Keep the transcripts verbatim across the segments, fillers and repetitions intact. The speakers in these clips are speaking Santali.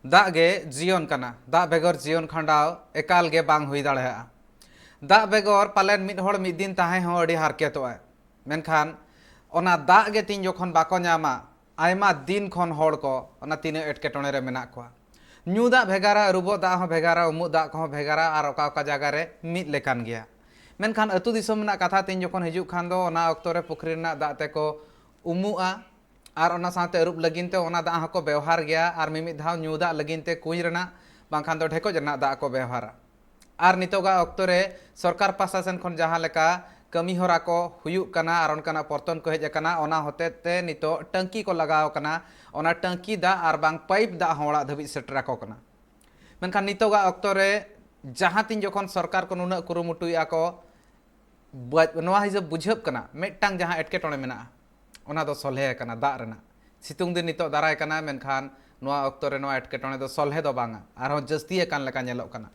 ᱫᱟᱜ ᱜᱮ ᱡᱤᱭᱚᱱ ᱠᱟᱱᱟ᱾ ᱫᱟᱜ ᱵᱮᱜᱚᱨ ᱡᱤᱭᱚᱱ ᱠᱷᱟᱸᱰᱟᱣ ᱮᱠᱟᱞ ᱜᱮ ᱵᱟᱝ ᱦᱩᱭ ᱫᱟᱲᱮᱭᱟᱜᱼᱟ᱾ ᱫᱟᱜ ᱵᱮᱜᱚᱨ ᱯᱟᱞᱮᱱ ᱢᱤᱫ ᱦᱚᱲ ᱢᱤᱫ ᱫᱤᱱ ᱛᱟᱦᱮᱸ ᱦᱚᱸ ᱟᱹᱰᱤ ᱦᱟᱨᱠᱮᱛᱚᱜᱼᱟᱭ᱾ ᱢᱮᱱᱠᱷᱟᱱ ᱚᱱᱟ ᱫᱟᱜ ᱜᱮ ᱛᱤᱧ ᱡᱚᱠᱷᱚᱱ ᱵᱟᱠᱚ ᱧᱟᱢᱟ, ᱟᱭᱢᱟ ᱫᱤᱱ ᱠᱷᱚᱱ ᱦᱚᱲ ᱠᱚ ᱚᱱᱟ ᱛᱤᱱᱟᱹᱜ ᱮᱴᱠᱮᱴᱚᱬᱮ ᱨᱮ ᱢᱮᱱᱟᱜ ᱠᱚᱣᱟ᱾ ᱧᱩ ᱫᱟᱜ ᱵᱷᱮᱜᱟᱨᱟ, ᱟᱹᱨᱩᱵᱚᱜ ᱫᱟᱜ ᱦᱚᱸ ᱵᱷᱮᱜᱟᱨᱟ, ᱩᱢᱩᱜ ᱫᱟᱜ ᱠᱚᱦᱚᱸ ᱵᱷᱮᱜᱟᱨᱟ, ᱟᱨ ᱚᱠᱟ ᱚᱠᱟ ᱡᱟᱭᱜᱟ ᱨᱮ ᱢᱤᱫ ᱞᱮᱠᱟᱱ ᱜᱮᱭᱟ᱾ ᱢᱮᱱᱠᱷᱟᱱ ᱟᱹᱛᱩ ᱫᱤᱥᱚᱢ ᱨᱮᱱᱟᱜ ᱠᱟᱛᱷᱟ ᱛᱤᱧ ᱡᱚᱠᱷᱚᱱ ᱦᱤᱡᱩᱜ ᱠᱷᱟᱱ ᱫᱚ, ᱚᱱᱟ ᱚᱠᱛᱚ ᱨᱮ ᱯᱩᱠᱷᱨᱤ ᱨᱮᱱᱟᱜ ᱫᱟᱜ ᱛᱮᱠᱚ ᱩᱢᱩᱜᱼᱟ, ᱟᱨ ᱚᱱᱟ ᱥᱟᱶᱛᱮ ᱟᱹᱨᱩᱵ ᱞᱟᱹᱜᱤᱫ ᱛᱮ ᱚᱱᱟ ᱫᱟᱜ ᱦᱚᱸᱠᱚ ᱵᱮᱣᱦᱟᱨ ᱜᱮᱭᱟ, ᱟᱨ ᱢᱤᱢᱤᱫ ᱫᱷᱟᱣ ᱧᱩ ᱫᱟᱜ ᱞᱟᱹᱜᱤᱫ ᱛᱮ ᱠᱩᱧ ᱨᱮᱱᱟᱜ ᱵᱟᱝᱠᱷᱟᱱ ᱫᱚ ᱰᱷᱮᱠᱚᱡ ᱨᱮᱱᱟᱜ ᱫᱟᱜ ᱠᱚ ᱵᱮᱣᱦᱟᱨᱟ᱾ ᱟᱨ ᱱᱤᱛᱚᱜᱟᱜ ᱚᱠᱛᱚ ᱨᱮ ᱥᱚᱨᱠᱟᱨ ᱯᱟᱦᱴᱟ ᱥᱮᱱ ᱠᱷᱚᱱ ᱡᱟᱦᱟᱸ ᱞᱮᱠᱟ ᱠᱟᱹᱢᱤ ᱦᱚᱨᱟ ᱠᱚ ᱦᱩᱭᱩᱜ ᱠᱟᱱᱟ ᱟᱨ ᱚᱱᱠᱟᱱᱟᱜ ᱯᱚᱨᱛᱚᱱ ᱠᱚ ᱦᱮᱡ ᱟᱠᱟᱱᱟ, ᱚᱱᱟ ᱦᱚᱛᱮᱡ ᱛᱮ ᱱᱤᱛᱚᱜ ᱴᱟᱹᱝᱠᱤ ᱠᱚ ᱞᱟᱜᱟᱣ ᱟᱠᱟᱱᱟ᱾ ᱚᱱᱟ ᱴᱟᱹᱝᱠᱤ ᱫᱟᱜ ᱟᱨ ᱵᱟᱝ ᱯᱟᱭᱤᱯ ᱫᱟᱜ ᱦᱚᱸ ᱚᱲᱟᱜ ᱫᱷᱟᱹᱵᱤᱡ ᱥᱮᱴᱮᱨ ᱟᱠᱚ ᱠᱟᱱᱟ᱾ ᱢᱮᱱᱠᱷᱟᱱ ᱱᱤᱛᱚᱜᱟᱜ ᱚᱠᱛᱚ ᱨᱮ ᱡᱟᱦᱟᱸ ᱛᱤᱱ ᱡᱚᱠᱷᱚᱱ ᱥᱚᱨᱠᱟᱨ ᱠᱚ ᱱᱩᱱᱟᱹᱜ ᱠᱩᱨᱩᱢᱩᱴᱩᱭᱮᱫᱼᱟ ᱠᱚ, ᱵᱟ- ᱱᱚᱣᱟ ᱦᱤᱥᱟᱹᱵ ᱵᱩᱡᱷᱟᱹᱜ ᱠᱟᱱᱟ ᱢᱤᱫᱴᱟᱝ ᱡᱟᱦᱟᱸ ᱮᱴᱠᱮᱴᱚᱬᱮ ᱢᱮᱱᱟᱜᱼᱟ, ᱚᱱᱟ ᱫᱚ ᱥᱚᱞᱦᱮ ᱟᱠᱟᱱᱟ ᱫᱟᱜ ᱨᱮᱱᱟᱜ᱾ ᱥᱤᱛᱩᱝ ᱫᱤᱱ ᱱᱤᱛᱚᱜ ᱫᱟᱨᱟᱭ ᱠᱟᱱᱟ, ᱢᱮᱱᱠᱷᱟᱱ ᱱᱚᱣᱟ ᱚᱠᱛᱚ ᱨᱮ ᱱᱚᱣᱟ ᱮᱴᱠᱮᱴᱚᱬᱮ ᱫᱚ ᱥᱚᱞᱦᱮ ᱫᱚ ᱵᱟᱝᱟ, ᱟᱨᱦᱚᱸ ᱡᱟᱹᱥᱛᱤ ᱟᱠᱟᱱ ᱞᱮᱠᱟ ᱧᱮᱞᱚᱜ ᱠᱟᱱᱟ᱾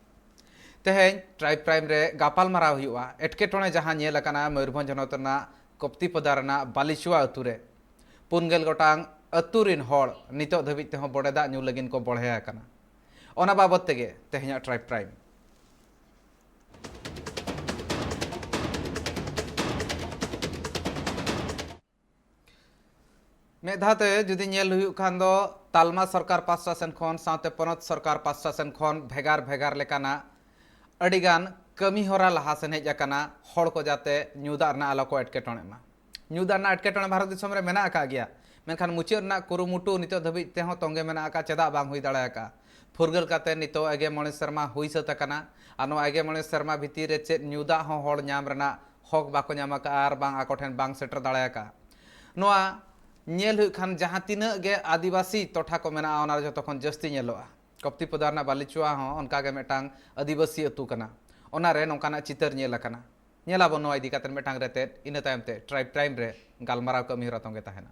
ᱛᱮᱦᱮᱧ ᱴᱨᱟᱭᱤᱵᱽ ᱯᱨᱟᱭᱤᱢ ᱨᱮ ᱜᱟᱯᱟᱞ ᱢᱟᱨᱟᱣ ᱦᱩᱭᱩᱜᱼᱟ ᱮᱴᱠᱮᱴᱚᱬᱮ ᱡᱟᱦᱟᱸ ᱧᱮᱞ ᱟᱠᱟᱱᱟ ᱢᱚᱭᱩᱨᱵᱷᱚᱸᱡᱽ ᱦᱚᱱᱚᱛ ᱨᱮᱱᱟᱜ ᱠᱚᱯᱛᱤᱯᱚᱫᱟ ᱨᱮᱱᱟᱜ ᱵᱟᱞᱤᱪᱩᱣᱟ ᱟᱹᱛᱩ ᱨᱮ᱾ ᱯᱩᱱ ᱜᱮᱞ ᱜᱚᱴᱟᱝ ᱟᱹᱛᱩ ᱨᱤᱱ ᱦᱚᱲ ᱱᱤᱛᱚᱜ ᱫᱷᱟᱹᱵᱤᱡ ᱛᱮᱦᱚᱸ ᱵᱚᱰᱮ ᱫᱟᱜ ᱧᱩ ᱞᱟᱹᱜᱤᱫ ᱠᱚ ᱵᱚᱲᱦᱮ ᱟᱠᱟᱱᱟ᱾ ᱚᱱᱟ ᱵᱟᱵᱚᱛ ᱛᱮᱜᱮ ᱛᱮᱦᱮᱧᱟᱜ ᱴᱨᱟᱭᱤᱵᱽ ᱯᱨᱟᱭᱤᱢ᱾ ᱢᱤᱫ ᱫᱷᱟᱣ ᱛᱮ ᱡᱩᱫᱤ ᱧᱮᱞ ᱦᱩᱭᱩᱜ ᱠᱷᱟᱱ ᱫᱚ, ᱛᱟᱞᱢᱟ ᱥᱚᱨᱠᱟᱨ ᱯᱟᱥᱴᱟ ᱥᱮᱱ ᱠᱷᱚᱱ ᱥᱟᱶᱛᱮ ᱯᱚᱱᱚᱛ ᱥᱚᱨᱠᱟᱨ ᱯᱟᱥᱴᱟ ᱥᱮᱱ ᱠᱷᱚᱱ ᱵᱷᱮᱜᱟᱨ ᱵᱷᱮᱜᱟᱨ ᱞᱮᱠᱟᱱᱟᱜ ᱟᱹᱰᱤᱜᱟᱱ ᱠᱟᱹᱢᱤ ᱦᱚᱨᱟ ᱞᱟᱦᱟ ᱥᱮᱱ ᱦᱮᱡ ᱟᱠᱟᱱᱟ, ᱦᱚᱲ ᱠᱚ ᱡᱟᱛᱮ ᱧᱩ ᱫᱟᱜ ᱨᱮᱱᱟᱜ ᱟᱞᱚ ᱠᱚ ᱮᱴᱠᱮᱴᱚᱬᱮᱜ ᱢᱟ᱾ ᱧᱩ ᱫᱟᱜ ᱨᱮᱱᱟᱜ ᱮᱴᱠᱮᱴᱚᱬᱮ ᱵᱷᱟᱨᱚᱛ ᱫᱤᱥᱚᱢ ᱨᱮ ᱢᱮᱱᱟᱜ ᱟᱠᱟᱫ ᱜᱮᱭᱟ, ᱢᱮᱱᱠᱷᱟᱱ ᱢᱩᱪᱟᱹᱫ ᱨᱮᱱᱟᱜ ᱠᱩᱨᱩᱢᱩᱴᱩ ᱱᱤᱛᱚᱜ ᱫᱷᱟᱹᱵᱤᱡ ᱛᱮᱦᱚᱸ ᱛᱚᱸᱜᱮ ᱢᱮᱱᱟᱜ ᱟᱠᱟᱫ᱾ ᱪᱮᱫᱟᱜ ᱵᱟᱝ ᱦᱩᱭ ᱫᱟᱲᱮ ᱟᱠᱟᱫᱼᱟ? ᱯᱷᱩᱨᱜᱟᱹᱞ ᱠᱟᱛᱮ ᱱᱤᱛᱚᱜ ᱮᱜᱮ ᱢᱚᱬᱮ ᱥᱮᱨᱢᱟ ᱦᱩᱭ ᱥᱟᱹᱛ ᱟᱠᱟᱱᱟ, ᱟᱨ ᱱᱚᱣᱟ ᱮᱜᱮ ᱢᱚᱬᱮ ᱥᱮᱨᱢᱟ ᱵᱷᱤᱛᱤᱨ ᱨᱮ ᱪᱮᱫ ᱧᱩ ᱫᱟᱜ ᱦᱚᱸ ᱦᱚᱲ ᱧᱟᱢ ᱨᱮᱱᱟᱜ ᱦᱚᱠ ᱵᱟᱠᱚ ᱧᱟᱢ ᱟᱠᱟᱫᱼᱟ ᱟᱨ ᱵᱟᱝ ᱟᱠᱚ ᱴᱷᱮᱱ ᱵᱟᱝ ᱥᱮᱴᱮᱨ ᱫᱟᱲᱮ ᱟᱠᱟᱫᱼᱟ᱾ ᱱᱚᱣᱟ ᱧᱮᱞ ᱦᱩᱭᱩᱜ ᱠᱷᱟᱱ ᱡᱟᱦᱟᱸ ᱛᱤᱱᱟᱹᱜ ᱜᱮ ᱟᱹᱫᱤᱵᱟᱹᱥᱤ ᱴᱚᱴᱷᱟ ᱠᱚ ᱢᱮᱱᱟᱜᱼᱟ, ᱚᱱᱟ ᱨᱮ ᱡᱚᱛᱚ ᱠᱷᱚᱱ ᱡᱟᱹᱥᱛᱤ ᱧᱮᱞᱚᱜᱼᱟ᱾ ᱠᱚᱯᱛᱤᱯᱚᱫᱟ ᱨᱮᱱᱟᱜ ᱵᱟᱞᱤᱪᱩᱣᱟ ᱦᱚᱸ ᱚᱱᱠᱟ ᱜᱮ ᱢᱤᱫᱴᱟᱝ ᱟᱹᱫᱤᱵᱟᱹᱥᱤ ᱟᱹᱛᱩ ᱠᱟᱱᱟ, ᱚᱱᱟ ᱨᱮ ᱱᱚᱝᱠᱟᱱᱟᱜ ᱪᱤᱛᱟᱹᱨ ᱧᱮᱞ ᱟᱠᱟᱱᱟ᱾ ᱧᱮᱞᱟᱵᱚᱱ ᱱᱚᱣᱟ ᱤᱫᱤ ᱠᱟᱛᱮ ᱢᱤᱫᱴᱟᱝ ᱨᱮᱛᱮᱫ, ᱤᱱᱟᱹ ᱛᱟᱭᱚᱢ ᱛᱮ ᱴᱨᱟᱭᱤᱵᱽ ᱴᱨᱟᱭᱤᱢ ᱨᱮ ᱜᱟᱞᱢᱟᱨᱟᱣ ᱠᱟᱹᱢᱤ ᱦᱚᱨᱟ ᱛᱚᱸᱜᱮ ᱛᱟᱦᱮᱱᱟ᱾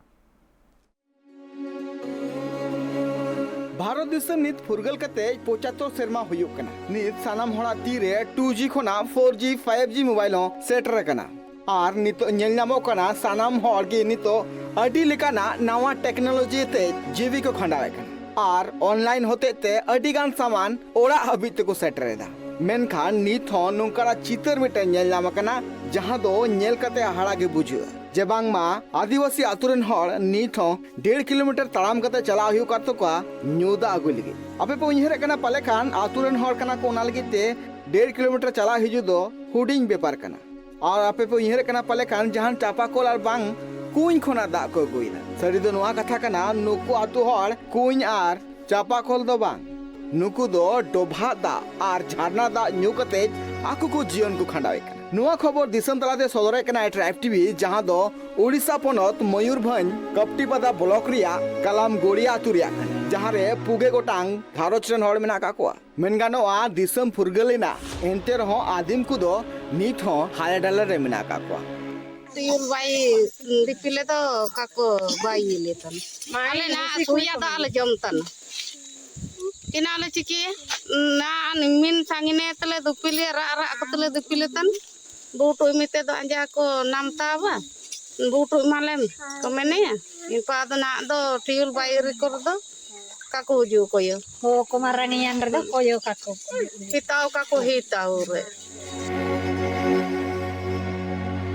ᱵᱷᱟᱨᱚᱛ ᱫᱤᱥᱚᱢ ᱱᱤᱛ ᱯᱷᱩᱨᱜᱟᱹᱞ ᱠᱟᱛᱮ ᱯᱚᱸᱪᱟᱛᱛᱳᱨ ᱥᱮᱨᱢᱟ ᱦᱩᱭᱩᱜ ᱠᱟᱱᱟ᱾ ᱱᱤᱛ ᱥᱟᱱᱟᱢ ᱦᱚᱲᱟᱜ ᱛᱤ ᱨᱮ ᱴᱩ ᱡᱤ ᱠᱷᱚᱱᱟᱜ four G, five G mobile ᱦᱚᱸ ᱥᱮᱴᱮᱨ ᱟᱠᱟᱱᱟ᱾ ᱟᱨ ᱱᱤᱛᱚᱜ ᱧᱮᱞ ᱧᱟᱢᱚᱜ ᱠᱟᱱᱟ, ᱥᱟᱱᱟᱢ ᱦᱚᱲ ᱜᱮ ᱱᱤᱛᱚᱜ ᱟᱹᱰᱤ ᱞᱮᱠᱟᱱᱟᱜ ᱱᱟᱣᱟ ᱴᱮᱠᱱᱳᱞᱚᱡᱤ ᱛᱮ ᱡᱤᱣᱤ ᱠᱚ ᱠᱷᱟᱸᱰᱟᱣᱮᱫ ᱠᱟᱱᱟ᱾ ᱟᱨ ᱚᱱᱞᱟᱭᱤᱱ ᱦᱚᱛᱮᱡ ᱛᱮ ᱟᱹᱰᱤ ᱜᱟᱱ ᱥᱟᱢᱟᱱ ᱚᱲᱟᱜ ᱦᱟᱹᱵᱤᱡ ᱛᱮᱠᱚ ᱥᱮᱴᱮᱨ ᱮᱫᱟ᱾ ᱢᱮᱱᱠᱷᱟᱱ ᱱᱤᱛ ᱦᱚᱸ ᱱᱚᱝᱠᱟᱱᱟᱜ ᱪᱤᱛᱟᱹᱨ ᱢᱤᱫᱴᱮᱱ ᱧᱮᱞ ᱧᱟᱢ ᱟᱠᱟᱱᱟ, ᱡᱟᱦᱟᱸ ᱫᱚ ᱧᱮᱞ ᱠᱟᱛᱮ ᱦᱟᱦᱟᱲᱟ ᱜᱮ ᱵᱩᱡᱷᱟᱹᱜᱼᱟ ᱡᱮ ᱵᱟᱝᱢᱟ ᱟᱹᱫᱤᱵᱟᱹᱥᱤ ᱟᱛᱳ ᱨᱮᱱ ᱦᱚᱲ ᱱᱤᱛ ᱦᱚᱸ ᱰᱮᱲ ᱠᱤᱞᱳᱢᱤᱴᱟᱨ ᱛᱟᱲᱟᱢ ᱠᱟᱛᱮ ᱪᱟᱞᱟᱣ ᱦᱩᱭᱩᱜ ᱠᱟᱱ ᱛᱟᱠᱚᱣᱟ ᱧᱩ ᱫᱟᱜ ᱟᱹᱜᱩᱭ ᱞᱟᱹᱜᱤᱫ᱾ ᱟᱯᱮ ᱯᱮ ᱩᱭᱦᱟᱹᱨᱮᱫ ᱠᱟᱱᱟ ᱯᱟᱞᱮ ᱠᱷᱟᱱ ᱟᱛᱳ ᱨᱮᱱ ᱦᱚᱲ ᱠᱟᱱᱟ ᱠᱚ, ᱚᱱᱟ ᱞᱟᱹᱜᱤᱫ ᱛᱮ ᱰᱮᱲ ᱠᱤᱞᱳᱢᱤᱴᱟᱨ ᱪᱟᱞᱟᱣ ᱦᱤᱡᱩᱜ ᱫᱚ ᱦᱩᱰᱤᱧ ᱵᱮᱯᱟᱨ ᱠᱟᱱᱟ᱾ ᱟᱨ ᱟᱯᱮ ᱯᱮ ᱩᱭᱦᱟᱹᱨᱮᱫ ᱠᱟᱱᱟ ᱯᱟᱞᱮ ᱠᱷᱟᱱ ᱡᱟᱦᱟᱱ ᱪᱟᱯᱟ ᱠᱚᱞ ᱟᱨ ᱵᱟᱝ ᱠᱩᱧ ᱠᱷᱚᱱᱟᱜ ᱫᱟᱜ ᱠᱚ ᱟᱹᱜᱩᱭᱮᱫᱟ᱾ ᱥᱟᱹᱨᱤ ᱫᱚ ᱱᱚᱣᱟ ᱠᱟᱛᱷᱟ ᱠᱟᱱᱟ, ᱱᱩᱠᱩ ᱟᱛᱳ ᱦᱚᱲ ᱠᱩᱧ ᱟᱨ ᱪᱟᱯᱟ ᱠᱚᱞ ᱫᱚ ᱵᱟᱝ, ᱱᱩᱠᱩ ᱫᱚ ᱰᱚᱵᱷᱟᱜ ᱫᱟᱜ ᱟᱨ ᱡᱷᱟᱨᱱᱟ ᱫᱟᱜ ᱧᱩ ᱠᱟᱛᱮ ᱟᱠᱚ ᱠᱚ ᱡᱤᱭᱚᱱ ᱠᱚ ᱠᱷᱟᱸᱰᱟᱣᱮᱫ ᱠᱟᱱᱟ᱾ ᱱᱚᱣᱟ ᱠᱷᱚᱵᱚᱨ ᱫᱤᱥᱚᱢ ᱛᱟᱞᱟᱛᱮ ᱥᱚᱫᱚᱨᱮᱫ ᱠᱟᱱᱟ ᱴᱨᱟᱭᱤᱵᱽ ᱴᱤᱵᱷᱤ, ᱡᱟᱦᱟᱸ ᱫᱚ ᱳᱰᱤᱥᱟ ᱯᱚᱱᱚᱛ ᱢᱚᱭᱩᱨᱵᱷᱚᱸᱡᱽ ᱠᱟᱯᱴᱤᱯᱟᱫᱟ ᱵᱞᱚᱠ ᱨᱮᱭᱟᱜ ᱠᱟᱞᱟᱢ ᱜᱳᱲᱤᱭᱟ ᱟᱛᱳ ᱨᱮᱭᱟᱜ ᱠᱟᱱᱟ, ᱡᱟᱦᱟᱸ ᱨᱮ ᱯᱩᱜᱮ ᱜᱚᱴᱟᱝ ᱜᱷᱟᱨᱚᱸᱡᱽ ᱨᱮᱱ ᱦᱚᱲ ᱢᱮᱱᱟᱜ ᱟᱠᱟᱫ ᱠᱚᱣᱟ᱾ ᱢᱮᱱ ᱜᱟᱱᱚᱜᱼᱟ, ᱫᱤᱥᱚᱢ ᱯᱷᱩᱨᱜᱟᱹᱞ ᱮᱱᱟ, ᱮᱱᱛᱮ ᱨᱮᱦᱚᱸ ᱟᱹᱫᱤᱢ ᱠᱚᱫᱚ ᱱᱤᱛ ᱦᱚᱸ ᱦᱟᱭᱟ ᱰᱟᱞᱟ ᱨᱮ ᱢᱮᱱᱟᱜ ᱟᱠᱟᱫ ᱠᱚᱣᱟ᱾ ᱛᱩᱭᱩᱞ ᱵᱟᱭ ᱫᱤᱯᱤᱞᱮ ᱫᱚ ᱚᱠᱟ ᱠᱚ ᱵᱟᱭ ᱤᱭᱟᱹ ᱞᱮ ᱛᱟᱢ᱾ ᱟᱞᱮ ᱱᱟᱦᱟᱜ ᱥᱩᱭᱟ ᱫᱟᱜ ᱞᱮ ᱡᱚᱢ ᱛᱟᱱᱟ᱾ ᱪᱮᱱᱟ ᱞᱮ ᱪᱤᱠᱟᱹᱭᱟ? ᱱᱟ ᱢᱤᱱ ᱥᱟᱺᱜᱤᱱᱮ ᱛᱮᱞᱮ ᱫᱩᱯᱤᱞᱮ, ᱨᱟᱜ ᱨᱟᱜ ᱠᱚᱛᱮ ᱞᱮ ᱫᱩᱯᱤᱞᱮ ᱛᱟᱱ᱾ ᱵᱩᱴ ᱩᱢᱤ ᱛᱮᱫᱚ ᱟᱸᱡᱟ ᱠᱚ ᱱᱟᱢᱛᱟᱣᱟ᱾ ᱵᱩᱴ ᱮᱢᱟᱞᱮᱢ ᱠᱚ ᱢᱮᱱᱮᱭᱟ᱾ ᱤᱱᱯᱟ ᱟᱫᱚ ᱱᱟᱦᱟᱜ ᱫᱚ ᱴᱤᱭᱩᱞ ᱵᱟᱭ ᱨᱮᱠᱚᱨ ᱫᱚ ᱠᱟᱠᱚ ᱦᱤᱡᱩᱜ ᱠᱚᱭᱚ᱾ ᱦᱚ ᱠᱚᱢᱟ ᱨᱟᱱᱤᱭᱟᱱ ᱨᱮᱫᱚ ᱠᱚᱭᱚ ᱠᱟᱠᱚ᱾ ᱦᱮᱛᱟᱣ ᱠᱟᱠᱚ ᱦᱮᱛᱟᱣ ᱨᱮ᱾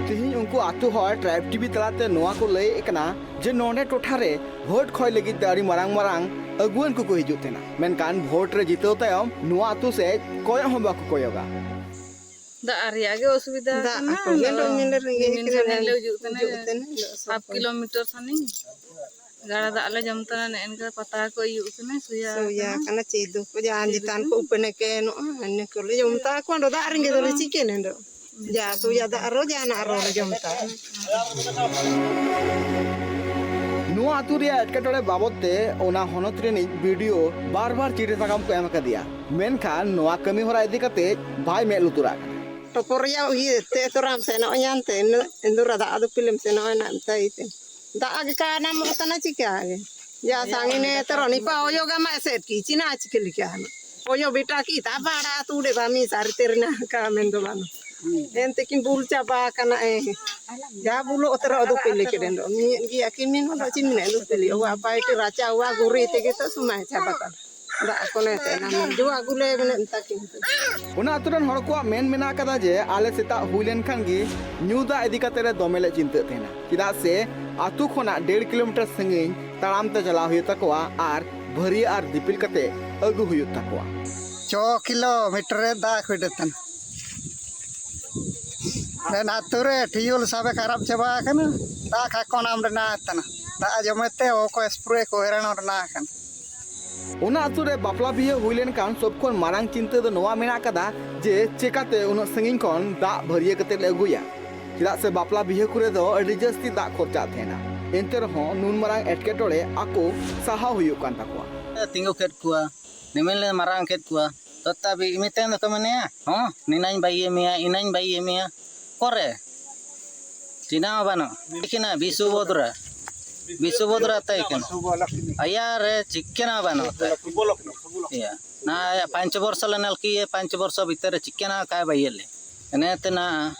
ᱛᱮᱦᱮᱧ ᱩᱱᱠᱩ ᱟᱛᱳ ᱦᱚᱲ ᱴᱨᱟᱭᱤᱵᱽ ᱴᱤᱵᱷᱤ ᱛᱟᱞᱟᱛᱮ ᱱᱚᱣᱟ ᱠᱚ ᱞᱟᱹᱭᱮᱫ ᱠᱟᱱᱟ ᱡᱮ ᱱᱚᱰᱮ ᱴᱚᱴᱷᱟ ᱨᱮ ᱵᱷᱳᱴ ᱠᱷᱚᱭ ᱞᱟᱹᱜᱤᱫ ᱛᱮ ᱟᱹᱰᱤ ᱢᱟᱨᱟᱝ ᱢᱟᱨᱟᱝ ᱟᱹᱜᱩᱣᱟᱹᱱ ᱠᱚᱠᱚ ᱦᱤᱡᱩᱜ ᱛᱟᱦᱮᱱᱟ, ᱢᱮᱱᱠᱷᱟᱱ ᱵᱷᱳᱴ ᱨᱮ ᱡᱤᱛᱟᱹᱣ ᱛᱟᱭᱚᱢ ᱱᱚᱣᱟ ᱟᱛᱳ ᱥᱮᱫ ᱠᱚᱭᱚᱜ ᱦᱚᱸ ᱵᱟᱠᱚ ᱠᱚᱭᱚᱜᱟ᱾ ᱫᱟᱜ ᱨᱮᱭᱟᱜ ᱜᱮ ᱚᱥᱩᱵᱤᱫᱷᱟ ᱫᱟᱜ ᱠᱟᱱᱟ᱾ ᱟᱠᱚ ᱜᱮ ᱟᱫᱚ ᱫᱚᱢᱮ ᱞᱮ ᱨᱮᱸᱜᱮᱡ ᱨᱤᱢᱤᱞ ᱠᱟᱱᱟ᱾ ᱥᱟᱰᱮ ᱞᱮ ᱦᱤᱡᱩᱜ ᱠᱟᱱᱟ᱾ ᱦᱤᱡᱩᱜ ᱛᱮ ᱱᱤᱞᱟᱹᱜ ᱥᱚᱠᱚᱭ᱾ ᱦᱟᱯ ᱠᱤᱞᱳᱢᱤᱴᱟᱨ ᱥᱟᱺᱜᱤᱧ᱾ ᱜᱟᱰᱟ ᱫᱟᱜ ᱞᱮ ᱡᱚᱢ ᱠᱟᱱᱟ, ᱱᱮᱜᱼᱮ ᱱᱮᱝᱠᱟ ᱯᱟᱛᱟ ᱠᱚ ᱟᱹᱭᱩᱵ ᱠᱟᱱᱟ, ᱥᱩᱭᱟ ᱥᱩᱭᱟ ᱠᱟᱱᱟ᱾ ᱠᱟᱱᱟ, ᱪᱮᱫ ᱫᱚ ᱠᱚ ᱡᱟᱦᱟᱸ ᱪᱮᱫ ᱪᱮᱛᱟᱱ ᱫᱚ? ᱠᱚ ᱩᱯᱮᱱ ᱮᱠᱮᱱᱚᱜᱼᱟ, ᱤᱱᱟᱹ ᱠᱚᱞᱮ ᱡᱚᱢ ᱛᱟ ᱠᱚᱣᱟ, ᱚᱸᱰᱮ ᱫᱚ ᱟᱨ ᱨᱮᱸᱜᱮᱡ ᱫᱚᱞᱮ ᱪᱤᱠᱟᱹᱭᱟ ᱱᱚᱰᱮ? ᱡᱟ ᱥᱩᱭᱟ ᱫᱟᱜ ᱟᱨᱚ ᱡᱟᱦᱟᱱᱟᱜ ᱟᱨᱚ ᱞᱮ ᱡᱚᱢ ᱛᱟ᱾ ᱱᱚᱣᱟ ᱟᱹᱛᱩ ᱨᱮᱭᱟᱜ ᱮᱴᱠᱮᱴᱚᱬᱮ ᱵᱟᱵᱚᱫ ᱛᱮ ᱚᱱᱟ ᱦᱚᱱᱚᱛ ᱨᱤᱱᱤᱡ ᱵᱤ ᱰᱤ ᱳ ᱵᱟᱨ ᱵᱟᱨ ᱪᱤᱴᱷᱤ ᱥᱟᱠᱟᱢ ᱠᱚ ᱮᱢ ᱟᱠᱟᱫᱮᱭᱟ, ᱢᱮᱱᱠᱷᱟᱱ ᱱᱚᱣᱟ ᱠᱟᱹᱢᱤ ᱦᱚᱨᱟ ᱤᱫᱤ ᱠᱟᱛᱮ ᱵᱟᱭ ᱢᱮᱫ ᱞᱩᱛᱩᱨᱟᱜ ᱠᱟᱱᱟ᱾ ᱴᱚᱯᱚᱨ ᱨᱮᱭᱟᱜ ᱩᱭᱦᱟᱹᱨ ᱛᱮ ᱛᱚᱨᱟᱢ ᱥᱮᱱᱚᱜ ᱧᱟᱱ ᱛᱮ ᱤᱱᱟᱹ ᱤᱱᱫᱩᱨᱟ ᱫᱟᱜ ᱟᱫᱚ ᱯᱤᱞᱮᱢ ᱥᱮᱱᱚᱜ ᱮᱱᱟ ᱢᱮᱛᱟᱭ ᱛᱮ᱾ ᱫᱟᱜ ᱜᱮ ᱠᱟᱱᱟ ᱢᱚ ᱛᱟᱱᱟ ᱪᱤᱠᱟ ᱜᱮ᱾ ᱡᱟ ᱥᱟᱝᱤᱱᱮ ᱛᱚᱨᱚᱱᱤ ᱯᱟ ᱚᱭᱚ ᱜᱟᱢᱟ ᱮᱥᱮᱫ ᱠᱤ ᱪᱤᱱᱟ ᱪᱤᱠᱟᱹ ᱞᱮᱠᱟ ᱦᱟᱱᱟ᱾ ᱚᱭᱚ ᱵᱮᱴᱟ ᱠᱤ ᱛᱟ ᱵᱟᱲᱟ ᱛᱩᱲᱮ ᱵᱟᱢᱤ ᱥᱟᱨᱤ ᱛᱮᱨᱮᱱᱟ ᱠᱟ ᱢᱮᱱ ᱫᱚ ᱵᱟᱝ᱾ ᱮᱱᱛᱮ ᱠᱤᱱ ᱵᱩᱞ ᱪᱟᱵᱟ ᱠᱟᱱᱟ ᱮ᱾ ᱡᱟ ᱵᱩᱞᱩ ᱚᱛᱨᱟ ᱩᱫᱩᱜ ᱯᱤᱞᱤ ᱠᱮᱫᱮᱱ ᱫᱚ ᱢᱤᱫ ᱜᱮ ᱟᱹᱠᱤᱱ ᱢᱮᱱ ᱦᱚᱸ ᱪᱤᱱ ᱢᱮᱱ ᱩᱫᱩᱜ ᱯᱤᱞᱤ ᱚᱣᱟ ᱯᱟᱭᱴᱤ ᱨᱟᱪᱟ ᱚᱣᱟ ᱜᱩᱨᱤ ᱛᱮᱜᱮ ᱛᱚ ᱥᱚᱢᱟᱭ ᱪᱟᱵᱟ ᱠᱟᱱ ᱫᱟᱜ ᱠᱚᱱᱮ ᱛᱮ ᱱᱟ ᱡᱩᱣᱟ ᱜᱩᱞᱮ ᱢᱮᱱᱮ ᱢᱮᱛᱟ ᱠᱤᱱ ᱛᱚ᱾ ᱚᱱᱟ ᱟᱛᱳ ᱨᱮᱱ ᱦᱚᱲ ᱠᱚᱣᱟᱜ ᱢᱮᱱ ᱢᱮᱱᱟᱜ ᱟᱠᱟᱫᱟ ᱡᱮ ᱟᱞᱮ ᱥᱮᱛᱟᱜ ᱦᱩᱭ ᱞᱮᱱᱠᱷᱟᱱ ᱜᱮ ᱧᱩ ᱫᱟᱜ ᱤᱫᱤ ᱠᱟᱛᱮ ᱞᱮ ᱫᱚᱢᱮ ᱞᱮ ᱪᱤᱱᱛᱟᱹᱜ ᱛᱟᱦᱮᱱᱟ, ᱪᱮᱫᱟᱜ ᱥᱮ ᱟᱛᱳ ᱠᱷᱚᱱᱟᱜ ᱰᱮᱲ ᱠᱤᱞᱳᱢᱤᱴᱟᱨ ᱥᱟᱺᱜᱤᱧ ᱛᱟᱲᱟᱢ ᱛᱮ ᱪᱟᱞᱟᱣ ᱦᱩᱭᱩᱜ ᱛᱟᱠᱚᱣᱟ ᱟᱨ ᱵᱷᱟᱹᱨᱤᱭᱟᱹ ᱟᱨ ᱫᱤᱯᱤᱞ ᱠᱟᱛᱮ ᱟᱹᱜᱩ ᱦᱩᱭᱩᱜ ᱛᱟᱠᱚᱣᱟ᱾ ᱪᱚ ᱠᱤᱞᱳᱢᱤᱴᱟᱨ ᱨᱮ ᱫᱟᱜ ᱦᱩᱭ ᱛᱟᱦᱮᱱ ᱟᱞᱮ ᱟᱹᱛᱩ ᱨᱮ ᱴᱤᱭᱩᱞ ᱥᱟᱵᱮ ᱠᱷᱟᱨᱟᱯ ᱪᱟᱵᱟ ᱟᱠᱟᱱᱟ᱾ ᱫᱟᱜ ᱠᱷᱟᱠᱚᱱ ᱟᱢ ᱨᱮᱱᱟᱜ ᱛᱟᱱᱟ ᱫᱟᱜ ᱡᱚᱢᱮ ᱛᱮ ᱚᱠᱚᱭ ᱥᱯᱨᱮ ᱠᱚ ᱦᱮᱨᱟᱱ ᱨᱮᱱᱟᱜ ᱟᱠᱟᱱᱟ᱾ ᱚᱱᱟ ᱟᱹᱛᱩ ᱨᱮ ᱵᱟᱯᱞᱟ ᱵᱤᱦᱟᱹ ᱦᱩᱭ ᱞᱮᱱᱠᱷᱟᱱ ᱥᱚᱵ ᱠᱷᱚᱱ ᱢᱟᱨᱟᱝ ᱪᱤᱱᱛᱟᱹ ᱫᱚ ᱱᱚᱣᱟ ᱢᱮᱱᱟᱜ ᱟᱠᱟᱫᱟ ᱡᱮ ᱪᱮᱠᱟᱛᱮ ᱩᱱᱟᱹᱜ ᱥᱟᱺᱜᱤᱧ ᱠᱷᱚᱱ ᱫᱟᱜ ᱵᱷᱟᱹᱨᱭᱟᱹ ᱠᱟᱛᱮ ᱞᱮ ᱟᱹᱜᱩᱭᱟ, ᱪᱮᱫᱟᱜ ᱥᱮ ᱵᱟᱯᱞᱟ ᱵᱤᱦᱟᱹ ᱠᱚᱨᱮ ᱫᱚ ᱟᱹᱰᱤ ᱡᱟᱹᱥᱛᱤ ᱫᱟᱜ ᱠᱷᱚᱨᱪᱟᱜ ᱛᱟᱦᱮᱱᱟ᱾ ᱮᱱᱛᱮ ᱨᱮᱦᱚᱸ ᱱᱩᱱ ᱢᱟᱨᱟᱝ ᱮᱴᱠᱮᱴᱚᱬᱮ ᱟᱠᱚ ᱥᱟᱦᱟᱣ ᱦᱩᱭᱩᱜ ᱠᱟᱱ ᱛᱟᱠᱚᱣᱟ᱾ ᱛᱤᱸᱜᱩ ᱠᱮᱫ ᱠᱚᱣᱟ, ᱱᱤᱢᱤᱱ ᱞᱮ ᱢᱟᱨᱟᱝ ᱠᱮᱫ ᱠᱚᱣᱟ, ᱛᱚᱛᱟᱵᱤ ᱢᱤᱫᱴᱮᱱ ᱫᱚᱠᱚ ᱢᱮᱱᱮᱭᱟ, ᱦᱚᱸ ᱱᱤᱱᱟᱹᱧ ᱵᱟᱭ ᱮᱢᱮᱭᱟ, ᱤᱱᱟᱹᱧ ᱵᱟᱭ ᱮᱢᱮᱭᱟ᱾ ᱚᱠᱚᱨᱮ ᱪᱤᱱᱦᱟᱹ ᱦᱚᱸ ᱵᱟᱹᱱᱩᱜ ᱠᱤᱱᱟ᱾ ᱵᱤᱥᱩ ᱵᱚᱫᱽᱨᱟ, ᱵᱤᱥᱩ ᱵᱚᱫᱽᱨᱟ ᱛᱟᱭ ᱠᱟᱱᱟ᱾ ᱟᱭᱟ ᱨᱮ ᱪᱤᱠᱟᱹᱱᱟ ᱵᱟᱹᱱᱩᱜ ᱛᱟᱭ᱾ ᱤᱭᱟᱹ, ᱱᱟ ᱯᱟᱸᱪ ᱵᱚᱨᱥᱚ ᱞᱮ ᱧᱮᱞ ᱠᱤᱭᱟᱹ, ᱯᱟᱸᱪ ᱵᱚᱨᱥᱚ ᱵᱷᱤᱛᱟᱹᱨ ᱨᱮ ᱪᱤᱠᱟᱹᱱᱟ ᱠᱟᱭ ᱵᱟᱭ ᱤᱭᱟᱹ ᱞᱮ᱾ ᱮᱱᱮ ᱛᱮᱱᱟ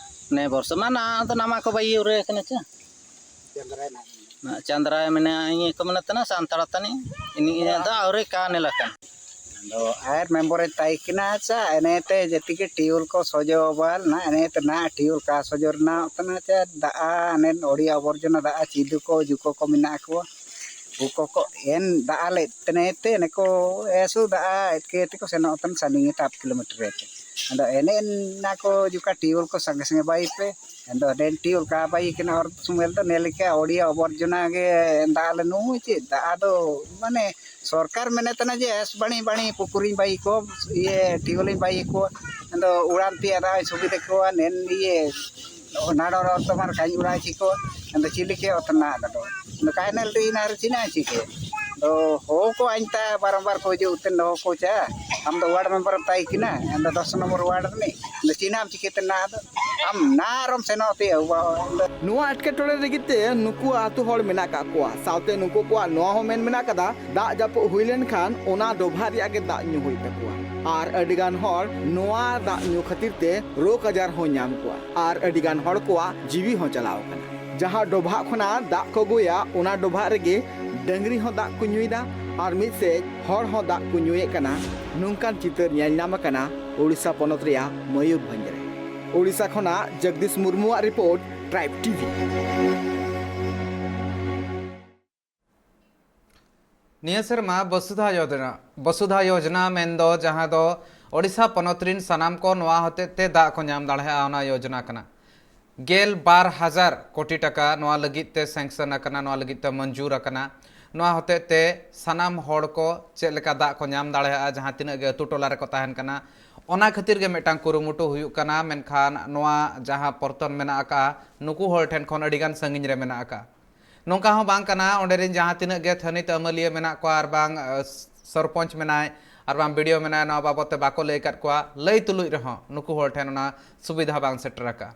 ᱱᱮ ᱵᱚᱨᱥᱚ ᱢᱟ ᱱᱟ ᱫᱚ ᱱᱟᱢᱟ ᱠᱚ ᱵᱟᱭ ᱤᱭᱟᱹ ᱨᱮ ᱠᱟᱱᱟ ᱪᱮ᱾ ᱪᱟᱸᱫᱽᱨᱟᱭ ᱢᱮᱱᱟᱭᱟ, ᱤᱧ ᱠᱚ ᱢᱮᱱᱟ ᱛᱟᱱᱟ ᱥᱟᱱᱛᱟᱲ ᱛᱟᱹᱱᱤᱡ, ᱤᱧ ᱤᱧᱟᱹᱜ ᱫᱚ ᱟᱹᱣᱨᱤ ᱠᱟᱱ ᱮᱞᱟᱠᱟ᱾ ᱟᱫᱚ ᱟᱨ ᱢᱮᱢᱵᱚᱨᱮ ᱛᱟᱭ ᱠᱟᱱᱟ ᱪᱟ, ᱮᱱᱮᱛᱮ ᱡᱟᱹᱛᱤ ᱜᱮ ᱴᱤᱭᱩᱞ ᱠᱚ ᱥᱚᱡᱚ ᱵᱟᱞ ᱱᱟ, ᱮᱱᱮᱛᱮ ᱱᱟ ᱴᱤᱭᱩᱞ ᱠᱟ ᱥᱚᱡᱚ ᱨᱮᱱᱟᱜ ᱛᱟᱱᱟ ᱪᱟ, ᱫᱟᱜ ᱮᱱᱮ ᱚᱲᱤᱭᱟ ᱟᱵᱚᱨᱡᱚᱱᱟ ᱫᱟᱜ ᱪᱤᱫᱩ ᱠᱚ ᱡᱩᱠᱚ ᱠᱚ ᱢᱮᱱᱟᱜ ᱠᱚᱣᱟ᱾ ᱩᱠᱚ ᱠᱚ ᱮᱱ ᱫᱟᱜ ᱞᱮᱫ ᱛᱮᱱᱮᱛᱮ ᱱᱮᱠᱚ ᱮᱥᱩ ᱫᱟᱜ ᱮᱛᱠᱮ ᱛᱮᱠᱚ ᱥᱮᱱᱚᱜ ᱛᱟᱱ ᱥᱟᱺᱜᱤᱧ ᱛᱮ ᱦᱟᱯ ᱠᱤᱞᱳᱢᱤᱴᱟᱨ ᱨᱮ᱾ ᱟᱫᱚ ᱮᱱᱮ ᱮᱱᱟ ᱠᱚ ᱡᱩᱠᱟ ᱴᱤᱭᱩᱞ ᱠᱚ ᱥᱟᱸᱜᱮ ᱥᱟᱸᱜᱮ ᱵᱟᱭ ᱯᱮ᱾ ᱟᱫᱚ ᱰᱮᱱ ᱴᱤᱭᱩᱞ ᱠᱟ ᱵᱟᱭ ᱠᱟᱱᱟ ᱦᱚᱨ ᱥᱚᱢᱚᱭ ᱫᱚ ᱱᱮ ᱞᱮᱠᱟ ᱚᱲᱤᱭᱟ ᱟᱵᱚᱨᱡᱚᱱᱟ ᱜᱮ ᱫᱟᱜ ᱞᱮ ᱱᱩᱭ ᱪᱮᱫ ᱫᱟᱜ ᱫᱚ ᱢᱟᱱᱮ ᱥᱚᱨᱠᱟᱨ ᱢᱮᱱᱮᱫ ᱛᱟᱦᱮᱱᱟ ᱡᱮ ᱮᱥ ᱵᱟᱹᱲᱤ ᱵᱟᱹᱲᱤ ᱯᱩᱠᱷᱨᱤᱧ ᱵᱟᱹᱭ ᱠᱚ ᱤᱭᱟᱹ ᱴᱤᱭᱩᱞᱤᱧ ᱵᱟᱹᱭ ᱠᱚ ᱟᱫᱚ ᱩᱲᱟᱱ ᱛᱮᱭᱟᱜ ᱫᱟᱜ ᱥᱩᱵᱤᱫᱷᱟ ᱠᱚᱣᱟ ᱱᱮᱱ ᱤᱭᱟᱹ ᱱᱟᱰᱚᱨ ᱛᱚᱢᱟᱨ ᱠᱟᱹᱧ ᱩᱲᱟᱭ ᱪᱤᱠᱚ ᱟᱫᱚ ᱪᱤᱞᱤ ᱠᱮ ᱚᱛᱱᱟ ᱟᱫᱚ ᱟᱫᱚ ᱠᱟᱭᱱᱮᱞ ᱨᱮ ᱤᱱᱟᱨ ᱪᱤᱱᱟ ᱪᱤᱠᱮ ᱟᱫᱚ ᱦᱚ ᱠᱚ ᱟᱧᱛᱟ ᱵᱟᱨᱚᱢᱵᱟᱨ ᱠᱚ ᱦᱤᱡᱩᱜ ᱩᱛᱮᱱ ᱫᱚᱦᱚ ᱠᱚ ᱪᱟ ᱟᱢ ᱫᱚ ᱣᱟᱨᱰ ᱢᱮᱢᱵᱟᱨ ᱮᱢ ᱛᱟᱭ ᱠᱤᱱᱟ ᱟᱫᱚ ᱫᱚᱥ ᱱᱚᱢᱵᱚᱨ ᱣᱟᱨᱰ ᱨᱤᱱᱤᱡ ᱟᱫᱚ ᱪᱤᱱᱟᱢ ᱪᱤᱠᱟᱹᱛᱮ ᱱᱟ ᱟᱫᱚ ᱟᱢ ᱱᱟᱨᱚᱢ ᱥᱮᱱᱚᱜ ᱛᱮ ᱟᱹᱜᱩᱣᱟ᱾ ᱱᱚᱣᱟ ᱮᱴᱠᱮᱴᱚᱬᱮ ᱞᱟᱹᱜᱤᱫ ᱛᱮ ᱱᱩᱠᱩᱣᱟᱜ ᱟᱹᱛᱩ ᱦᱚᱲ ᱢᱮᱱᱟᱜ ᱠᱟᱜ ᱠᱚᱣᱟ᱾ ᱥᱟᱶᱛᱮ ᱱᱩᱠᱩ ᱠᱚᱣᱟᱜ ᱱᱚᱣᱟ ᱦᱚᱸ ᱢᱮᱱ ᱢᱮᱱᱟᱜ ᱠᱟᱫᱟ, ᱫᱟᱜ ᱡᱟᱹᱯᱩᱫ ᱦᱩᱭ ᱞᱮᱱᱠᱷᱟᱱ ᱚᱱᱟ ᱰᱚᱵᱷᱟᱜ ᱨᱮᱭᱟᱜ ᱜᱮ ᱫᱟᱜ ᱧᱩ ᱦᱩᱭᱩᱜ ᱛᱟᱠᱚᱣᱟ᱾ ᱟᱨ ᱟᱹᱰᱤ ᱜᱟᱱ ᱦᱚᱲ ᱱᱚᱣᱟ ᱫᱟᱜ ᱧᱩ ᱠᱷᱟᱹᱛᱤᱨ ᱛᱮ ᱨᱳᱜᱽ ᱟᱡᱟᱨ ᱦᱚᱸ ᱧᱟᱢ ᱠᱚᱣᱟ᱾ ᱟᱨ ᱟᱹᱰᱤ ᱜᱟᱱ ᱦᱚᱲ ᱠᱚᱣᱟᱜ ᱡᱤᱣᱤ ᱦᱚᱸ ᱪᱟᱞᱟᱣ ᱟᱠᱟᱱᱟ᱾ ᱡᱟᱦᱟᱸ ᱰᱚᱵᱷᱟᱜ ᱠᱷᱚᱱᱟᱜ ᱫᱟᱜ ᱠᱚ ᱟᱹᱜᱩᱭᱟ, ᱚᱱᱟ ᱰᱚᱵᱷᱟᱜ ᱨᱮᱜᱮ ᱰᱟᱹᱝᱨᱤ ᱦᱚᱸ ᱫᱟᱜ ᱠᱚ ᱧᱩᱭᱮᱫᱟ ᱟᱨ ᱢᱤᱫ ᱥᱮᱫ ᱦᱚᱲ ᱦᱚᱸ ᱫᱟᱜ ᱠᱚ ᱧᱩᱭᱮᱫ ᱠᱟᱱᱟ᱾ ᱱᱚᱝᱠᱟᱱ ᱪᱤᱛᱟᱹᱨ ᱧᱮᱞ ᱧᱟᱢ ᱟᱠᱟᱱᱟ ᱳᱰᱤᱥᱟ ᱯᱚᱱᱚᱛ ᱨᱮᱭᱟᱜ ᱢᱚᱭᱩᱨᱵᱷᱚᱸᱡᱽ ᱨᱮ᱾ ᱳᱰᱤᱥᱟ ᱠᱷᱚᱱᱟᱜ ᱡᱚᱜᱫᱤᱥ ᱢᱩᱨᱢᱩᱣᱟᱜ ᱨᱤᱯᱳᱨᱴ, ᱴᱨᱟᱭᱤᱵᱽ ᱴᱤᱵᱷᱤ᱾ ᱱᱤᱭᱟᱹ ᱥᱮᱨᱢᱟ ᱵᱚᱥᱩᱫᱷᱟ ᱭᱳᱡᱚᱱᱟ, ᱵᱚᱥᱩᱫᱷᱟ ᱭᱳᱡᱚᱱᱟ ᱢᱮᱱᱫᱚ ᱡᱟᱦᱟᱸ ᱫᱚ ᱳᱰᱤᱥᱟ ᱯᱚᱱᱚᱛ ᱨᱤᱱ ᱥᱟᱱᱟᱢ ᱠᱚ ᱱᱚᱣᱟ ᱦᱚᱛᱮᱡ ᱛᱮ ᱫᱟᱜ ᱠᱚ ᱧᱟᱢ ᱫᱟᱲᱮᱭᱟᱜᱼᱟ, ᱚᱱᱟ ᱭᱳᱡᱚᱱᱟ ᱠᱟᱱᱟ᱾ ᱜᱮᱞ ᱵᱟᱨ ᱦᱟᱡᱟᱨ ᱠᱳᱴᱤ ᱴᱟᱠᱟ ᱱᱚᱣᱟ ᱞᱟᱹᱜᱤᱫ ᱛᱮ ᱥᱮᱝᱥᱚᱱ ᱟᱠᱟᱱᱟ, ᱱᱚᱣᱟ ᱞᱟᱹᱜᱤᱫ ᱛᱮ ᱢᱚᱧᱡᱩᱨ ᱟᱠᱟᱱᱟ᱾ ᱱᱚᱣᱟ ᱦᱚᱛᱮᱡ ᱛᱮ ᱥᱟᱱᱟᱢ ᱦᱚᱲ ᱠᱚ ᱪᱮᱫ ᱞᱮᱠᱟ ᱫᱟᱜ ᱠᱚ ᱧᱟᱢ ᱫᱟᱲᱮᱭᱟᱜᱼᱟ, ᱡᱟᱦᱟᱸ ᱛᱤᱱᱟᱹᱜ ᱜᱮ ᱟᱹᱛᱩ ᱴᱚᱞᱟ ᱨᱮᱠᱚ ᱛᱟᱦᱮᱱ ᱠᱟᱱᱟ, ᱚᱱᱟ ᱠᱷᱟᱹᱛᱤᱨ ᱜᱮ ᱢᱤᱫᱴᱟᱝ ᱠᱩᱨᱩᱢᱩᱴᱩ ᱦᱩᱭᱩᱜ ᱠᱟᱱᱟ᱾ ᱢᱮᱱᱠᱷᱟᱱ ᱱᱚᱣᱟ ᱡᱟᱦᱟᱸ ᱯᱚᱨᱛᱚᱱ ᱢᱮᱱᱟᱜ ᱟᱠᱟᱫᱼᱟ, ᱱᱩᱠᱩ ᱦᱚᱲ ᱴᱷᱮᱱ ᱠᱷᱚᱱ ᱟᱹᱰᱤ ᱜᱟᱱ ᱥᱟᱺᱜᱤᱧ ᱨᱮ ᱢᱮᱱᱟᱜ ᱟᱠᱟᱫᱼᱟ᱾ ᱱᱚᱝᱠᱟ ᱦᱚᱸ ᱵᱟᱝ ᱠᱟᱱᱟ, ᱚᱸᱰᱮ ᱨᱮᱱ ᱡᱟᱦᱟᱸ ᱛᱤᱱᱟᱹᱜ ᱜᱮ ᱛᱷᱟᱹᱱᱤᱛ ᱟᱹᱢᱟᱹᱞᱤᱭᱟᱹ ᱢᱮᱱᱟᱜ ᱠᱚᱣᱟ, ᱟᱨ ᱵᱟᱝ ᱥᱚᱨᱯᱚᱧᱪ ᱢᱮᱱᱟᱭ, ᱟᱨ ᱵᱟᱝ ᱵᱤ ᱰᱤ ᱳ ᱢᱮᱱᱟᱭ, ᱱᱚᱣᱟ ᱵᱟᱵᱚᱫ ᱛᱮ ᱵᱟᱠᱚ ᱞᱟᱹᱭ ᱟᱠᱟᱫ ᱠᱚᱣᱟ᱾ ᱞᱟᱹᱭ ᱛᱩᱞᱩᱡ ᱨᱮᱦᱚᱸ ᱱᱩᱠᱩ ᱦᱚᱲ ᱴᱷᱮᱱ ᱚᱱᱟ ᱥᱩᱵᱤᱫᱷᱟ ᱵᱟᱝ ᱥᱮᱴᱮᱨ ᱟᱠᱟᱱᱟ᱾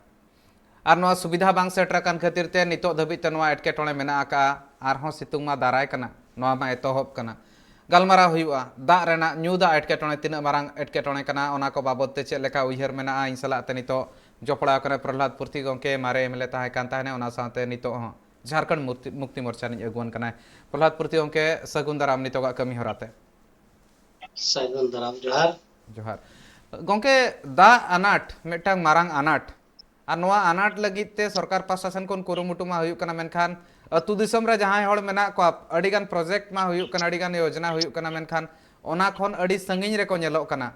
ᱟᱨ ᱱᱚᱣᱟ ᱥᱩᱵᱤᱫᱷᱟ ᱵᱟᱝ ᱥᱮᱴᱮᱨ ᱟᱠᱟᱱ ᱠᱷᱟᱹᱛᱤᱨ ᱛᱮ ᱱᱤᱛᱚᱜ ᱫᱷᱟᱹᱵᱤᱡ ᱛᱮ ᱱᱚᱣᱟ ᱮᱴᱠᱮᱴᱚᱬᱮ ᱢᱮᱱᱟᱜ ᱟᱠᱟᱫᱼᱟ᱾ ᱟᱨᱦᱚᱸ ᱥᱤᱛᱩᱝ ᱢᱟ ᱫᱟᱨᱟᱭ ᱠᱟᱱᱟ, ᱱᱚᱣᱟ ᱢᱟ ᱮᱛᱚᱦᱚᱵ ᱠᱟᱱᱟ᱾ ᱜᱟᱞᱢᱟᱨᱟᱣ ᱦᱩᱭᱩᱜᱼᱟ ᱫᱟᱜ ᱨᱮᱱᱟᱜ, ᱧᱩ ᱫᱟᱜ ᱮᱴᱠᱮᱴᱚᱬᱮ ᱛᱤᱱᱟᱹᱜ ᱢᱟᱨᱟᱝ ᱮᱴᱠᱮᱴᱚᱬᱮ ᱠᱟᱱᱟ, ᱚᱱᱟ ᱠᱚ ᱵᱟᱵᱚᱫ ᱛᱮ ᱪᱮᱫ ᱞᱮᱠᱟ ᱩᱭᱦᱟᱹᱨ ᱢᱮᱱᱟᱜᱼᱟ᱾ ᱤᱧ ᱥᱟᱞᱟᱜ ᱛᱮ ᱱᱤᱛᱚᱜ ᱡᱚᱯᱲᱟᱣ ᱠᱟᱱᱟᱭ ᱯᱨᱚᱦᱞᱟᱫ ᱯᱩᱨᱛᱷᱤ ᱜᱚᱢᱠᱮ, ᱢᱟᱨᱮ ᱮᱢ ᱮᱞ ᱮ ᱛᱟᱦᱮᱸ ᱠᱟᱱ ᱛᱟᱦᱮᱱᱟ, ᱚᱱᱟ ᱥᱟᱶᱛᱮ ᱱᱤᱛᱚᱜ ᱦᱚᱸ ᱡᱷᱟᱲᱠᱷᱚᱸᱰ ᱢᱩᱠᱛᱤ, ᱢᱩᱠᱛᱤ ᱢᱳᱨᱪᱟ ᱨᱤᱱᱤᱡ ᱟᱹᱜᱩᱣᱟᱹᱱ ᱠᱟᱱᱟᱭ᱾ ᱯᱨᱚᱦᱞᱟᱫ ᱯᱩᱨᱛᱷᱤ ᱜᱚᱢᱠᱮ, ᱥᱟᱹᱜᱩᱱ ᱫᱟᱨᱟᱢ ᱱᱤᱛᱚᱜᱟᱜ ᱠᱟᱹᱢᱤ ᱦᱚᱨᱟ ᱛᱮ᱾ ᱥᱟᱹᱜᱩᱱ ᱫᱟᱨᱟᱢ, ᱡᱚᱦᱟᱨ᱾ ᱡᱚᱦᱟᱨ᱾ ᱜᱚᱢᱠᱮ, ᱫᱟᱜ ᱟᱱᱟᱴ ᱢᱤᱫᱴᱟᱝ ᱢᱟᱨᱟᱝ ᱟᱱᱟᱴ, ᱟᱨ ᱱᱚᱣᱟ ᱟᱱᱟᱴ ᱞᱟᱹᱜᱤᱫ ᱛᱮ ᱥᱚᱨᱠᱟᱨ ᱯᱟᱥᱴᱟ ᱥᱮᱱ ᱠᱷᱚᱱ ᱠᱩᱨᱩᱢᱩᱴᱩ ᱢᱟ ᱦᱩᱭᱩᱜ ᱠᱟᱱᱟ, ᱢᱮᱱᱠᱷᱟᱱ ᱟᱹᱛᱩ ᱫᱤᱥᱚᱢ ᱨᱮ ᱡᱟᱦᱟᱸᱭ ᱦᱚᱲ ᱢᱮᱱᱟᱜ ᱠᱚᱣᱟ, ᱟᱹᱰᱤᱜᱟᱱ ᱯᱨᱚᱡᱮᱠᱴ ᱢᱟ ᱦᱩᱭᱩᱜ ᱠᱟᱱᱟ, ᱟᱹᱰᱤᱜᱟᱱ ᱭᱳᱡᱽᱱᱟ ᱦᱩᱭᱩᱜ ᱠᱟᱱᱟ, ᱢᱮᱱᱠᱷᱟᱱ ᱚᱱᱟ ᱠᱷᱚᱱ ᱟᱹᱰᱤ ᱥᱟᱺᱜᱤᱧ ᱨᱮᱠᱚ ᱧᱮᱞᱚᱜ ᱠᱟᱱᱟ᱾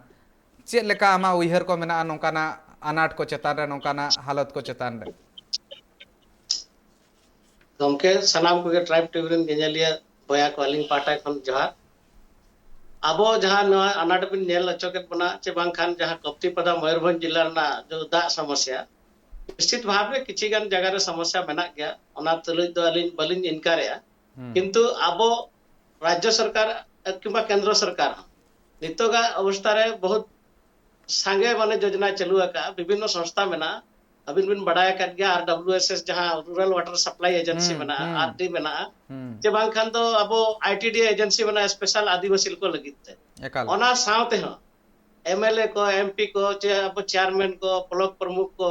ᱪᱮᱫ ᱞᱮᱠᱟ ᱟᱢᱟᱜ ᱩᱭᱦᱟᱹᱨ ᱠᱚ ᱢᱮᱱᱟᱜᱼᱟ ᱱᱚᱝᱠᱟᱱᱟᱜ ᱟᱱᱟᱴ ᱠᱚ ᱪᱮᱛᱟᱱ ᱨᱮ, ᱱᱚᱝᱠᱟᱱᱟᱜ ᱦᱟᱞᱚᱛ ᱠᱚ ᱪᱮᱛᱟᱱ ᱨᱮ? ᱜᱚᱢᱠᱮ, ᱥᱟᱱᱟᱢ ᱠᱚᱜᱮ ᱴᱨᱟᱭᱤᱵᱽ ᱴᱤᱵᱷᱤ ᱨᱮᱱ ᱧᱮᱧᱮᱞᱤᱭᱟᱹ ᱵᱚᱭᱦᱟ ᱠᱚ, ᱟᱹᱞᱤᱧ ᱯᱟᱦᱴᱟ ᱠᱷᱚᱱ ᱡᱚᱦᱟᱨ᱾ ᱟᱵᱚ ᱡᱟᱦᱟᱸ ᱱᱚᱣᱟ ᱟᱱᱟᱴ ᱵᱤᱱ ᱧᱮᱞ ᱦᱚᱪᱚ ᱠᱮᱫ ᱵᱚᱱᱟ, ᱪᱮ ᱵᱟᱝᱠᱷᱟᱱ ᱡᱟᱦᱟᱸ ᱠᱚᱯᱛᱤ ᱯᱟᱫᱟ ᱢᱚᱭᱩᱨᱵᱷᱚᱸᱡᱽ ᱡᱤᱞᱟ ᱨᱮᱱᱟᱜ ᱡᱚ ᱫᱟᱜ ᱥᱚᱢᱚᱥᱭᱟ, ᱱᱤᱥᱪᱤᱛ ᱵᱷᱟᱵᱽ ᱨᱮ ᱠᱤᱪᱷᱤ ᱜᱟᱱ ᱡᱟᱭᱜᱟ ᱨᱮ ᱥᱚᱢᱚᱥᱭᱟ ᱢᱮᱱᱟᱜ ᱜᱮᱭᱟ, ᱚᱱᱟ ᱛᱩᱞᱩᱡ ᱫᱚ ᱟᱹᱞᱤᱧ ᱵᱟᱹᱞᱤᱧ ᱤᱱᱠᱟᱨᱮᱜᱼᱟ᱾ ᱦᱩᱸ᱾ ᱠᱤᱱᱛᱩ ᱟᱵᱚ ᱨᱟᱡᱽᱡᱚ ᱥᱚᱨᱠᱟᱨ ᱠᱤᱝᱵᱟ ᱠᱮᱱᱫᱨᱚ ᱥᱚᱨᱠᱟᱨ ᱦᱚᱸ ᱱᱤᱛᱚᱜᱟᱜ ᱚᱵᱚᱥᱛᱷᱟ ᱨᱮ ᱵᱚᱦᱩᱛ ᱥᱟᱸᱜᱮ ᱢᱟᱱᱮ ᱡᱳᱡᱽᱱᱟ ᱪᱟᱹᱞᱩ ᱟᱠᱟᱫᱼᱟ, ᱵᱤᱵᱷᱤᱱᱱᱚ ᱥᱚᱝᱥᱛᱷᱟ ᱢᱮᱱᱟᱜᱼᱟ, ᱟᱹᱵᱤᱱ ᱵᱤᱱ ᱵᱟᱰᱟᱭ ᱟᱠᱟᱫ ᱜᱮᱭᱟ, ᱟᱨ ᱰᱟᱵᱞᱤᱭᱩ ᱮᱥ ᱮᱥ ᱡᱟᱦᱟᱸ ᱨᱩᱨᱟᱞ ᱣᱟᱴᱟᱨ ᱥᱟᱯᱞᱟᱭ ᱮᱡᱮᱱᱥᱤ ᱦᱩᱸ, ᱢᱮᱱᱟᱜᱼᱟ, ᱦᱩᱸ᱾ ᱟᱨ ᱰᱤ ᱢᱮᱱᱟᱜᱼᱟ, ᱦᱩᱸ᱾ ᱪᱮ ᱵᱟᱝᱠᱷᱟᱱ ᱫᱚ ᱟᱵᱚ I T D A agency ᱢᱮᱱᱟᱜᱼᱟ ᱥᱯᱮᱥᱟᱞ ᱟᱹᱫᱤᱵᱟᱹᱥᱤ ᱠᱚ ᱞᱟᱹᱜᱤᱫ ᱛᱮ᱾ ᱮᱠᱟᱞ᱾ ᱚᱱᱟ ᱥᱟᱶ ᱛᱮᱦᱚᱸ ᱮᱢ ᱮᱞ ᱮ ᱠᱚ, ᱮᱢ ᱯᱤ ᱠᱚ, ᱪᱮ ᱟᱵᱚ ᱪᱮᱭᱟᱨᱢᱮᱱ ᱠᱚ, ᱵᱞᱚᱠ ᱯᱨᱚᱢᱩᱠᱷ ᱠᱚ,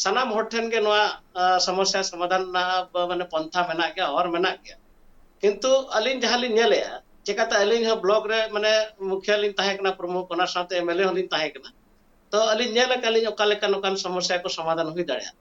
ᱥᱟᱱᱟᱢ ᱦᱚᱲ ᱴᱷᱮᱱ ᱜᱮ ᱱᱚᱣᱟ, ᱟ, ᱥᱚᱢᱚᱥᱭᱟ ᱥᱚᱢᱟᱫᱷᱟᱱ ᱨᱮᱱᱟᱜ ᱵ-, ᱢᱟᱱᱮ ᱯᱚᱱᱛᱷᱟ ᱢᱮᱱᱟᱜ ᱜᱮᱭᱟ, ᱦᱚᱨ ᱢᱮᱱᱟᱜ ᱜᱮᱭᱟ᱾ ᱠᱤᱱᱛᱩ ᱟᱹᱞᱤᱧ ᱡᱟᱦᱟᱸ ᱞᱤᱧ ᱧᱮᱞᱮᱜᱼᱟ, ᱪᱮᱠᱟᱛᱮ ᱟᱹᱞᱤᱧ ᱦᱚᱸ ᱵᱞᱚᱠ ᱨᱮ ᱢᱟᱱᱮ ᱢᱩᱠᱷᱤᱭᱟᱹ ᱞᱤᱧ ᱛᱟᱦᱮᱸ ᱠᱟᱱᱟ, ᱯᱨᱚᱢᱩᱠᱷ, ᱚᱱᱟ ᱥᱟᱶᱛᱮ ᱮᱢ ᱮᱞ ᱮ ᱦᱚᱸᱞᱤᱧ ᱛᱟᱦᱮᱸ ᱠᱟᱱᱟ᱾ ᱛᱚ ᱟᱹᱞᱤᱧ ᱧᱮᱞ ᱟᱠᱟᱫ ᱞᱤᱧ ᱚᱠᱟ ᱞᱮᱠᱟ ᱱᱚᱝᱠᱟᱱ ᱥᱚᱢᱚᱥᱭᱟ ᱠᱚ ᱥᱚᱢᱟᱫᱷᱟᱱ ᱦᱩᱭ ᱫᱟᱲᱮᱭᱟᱜᱼᱟ᱾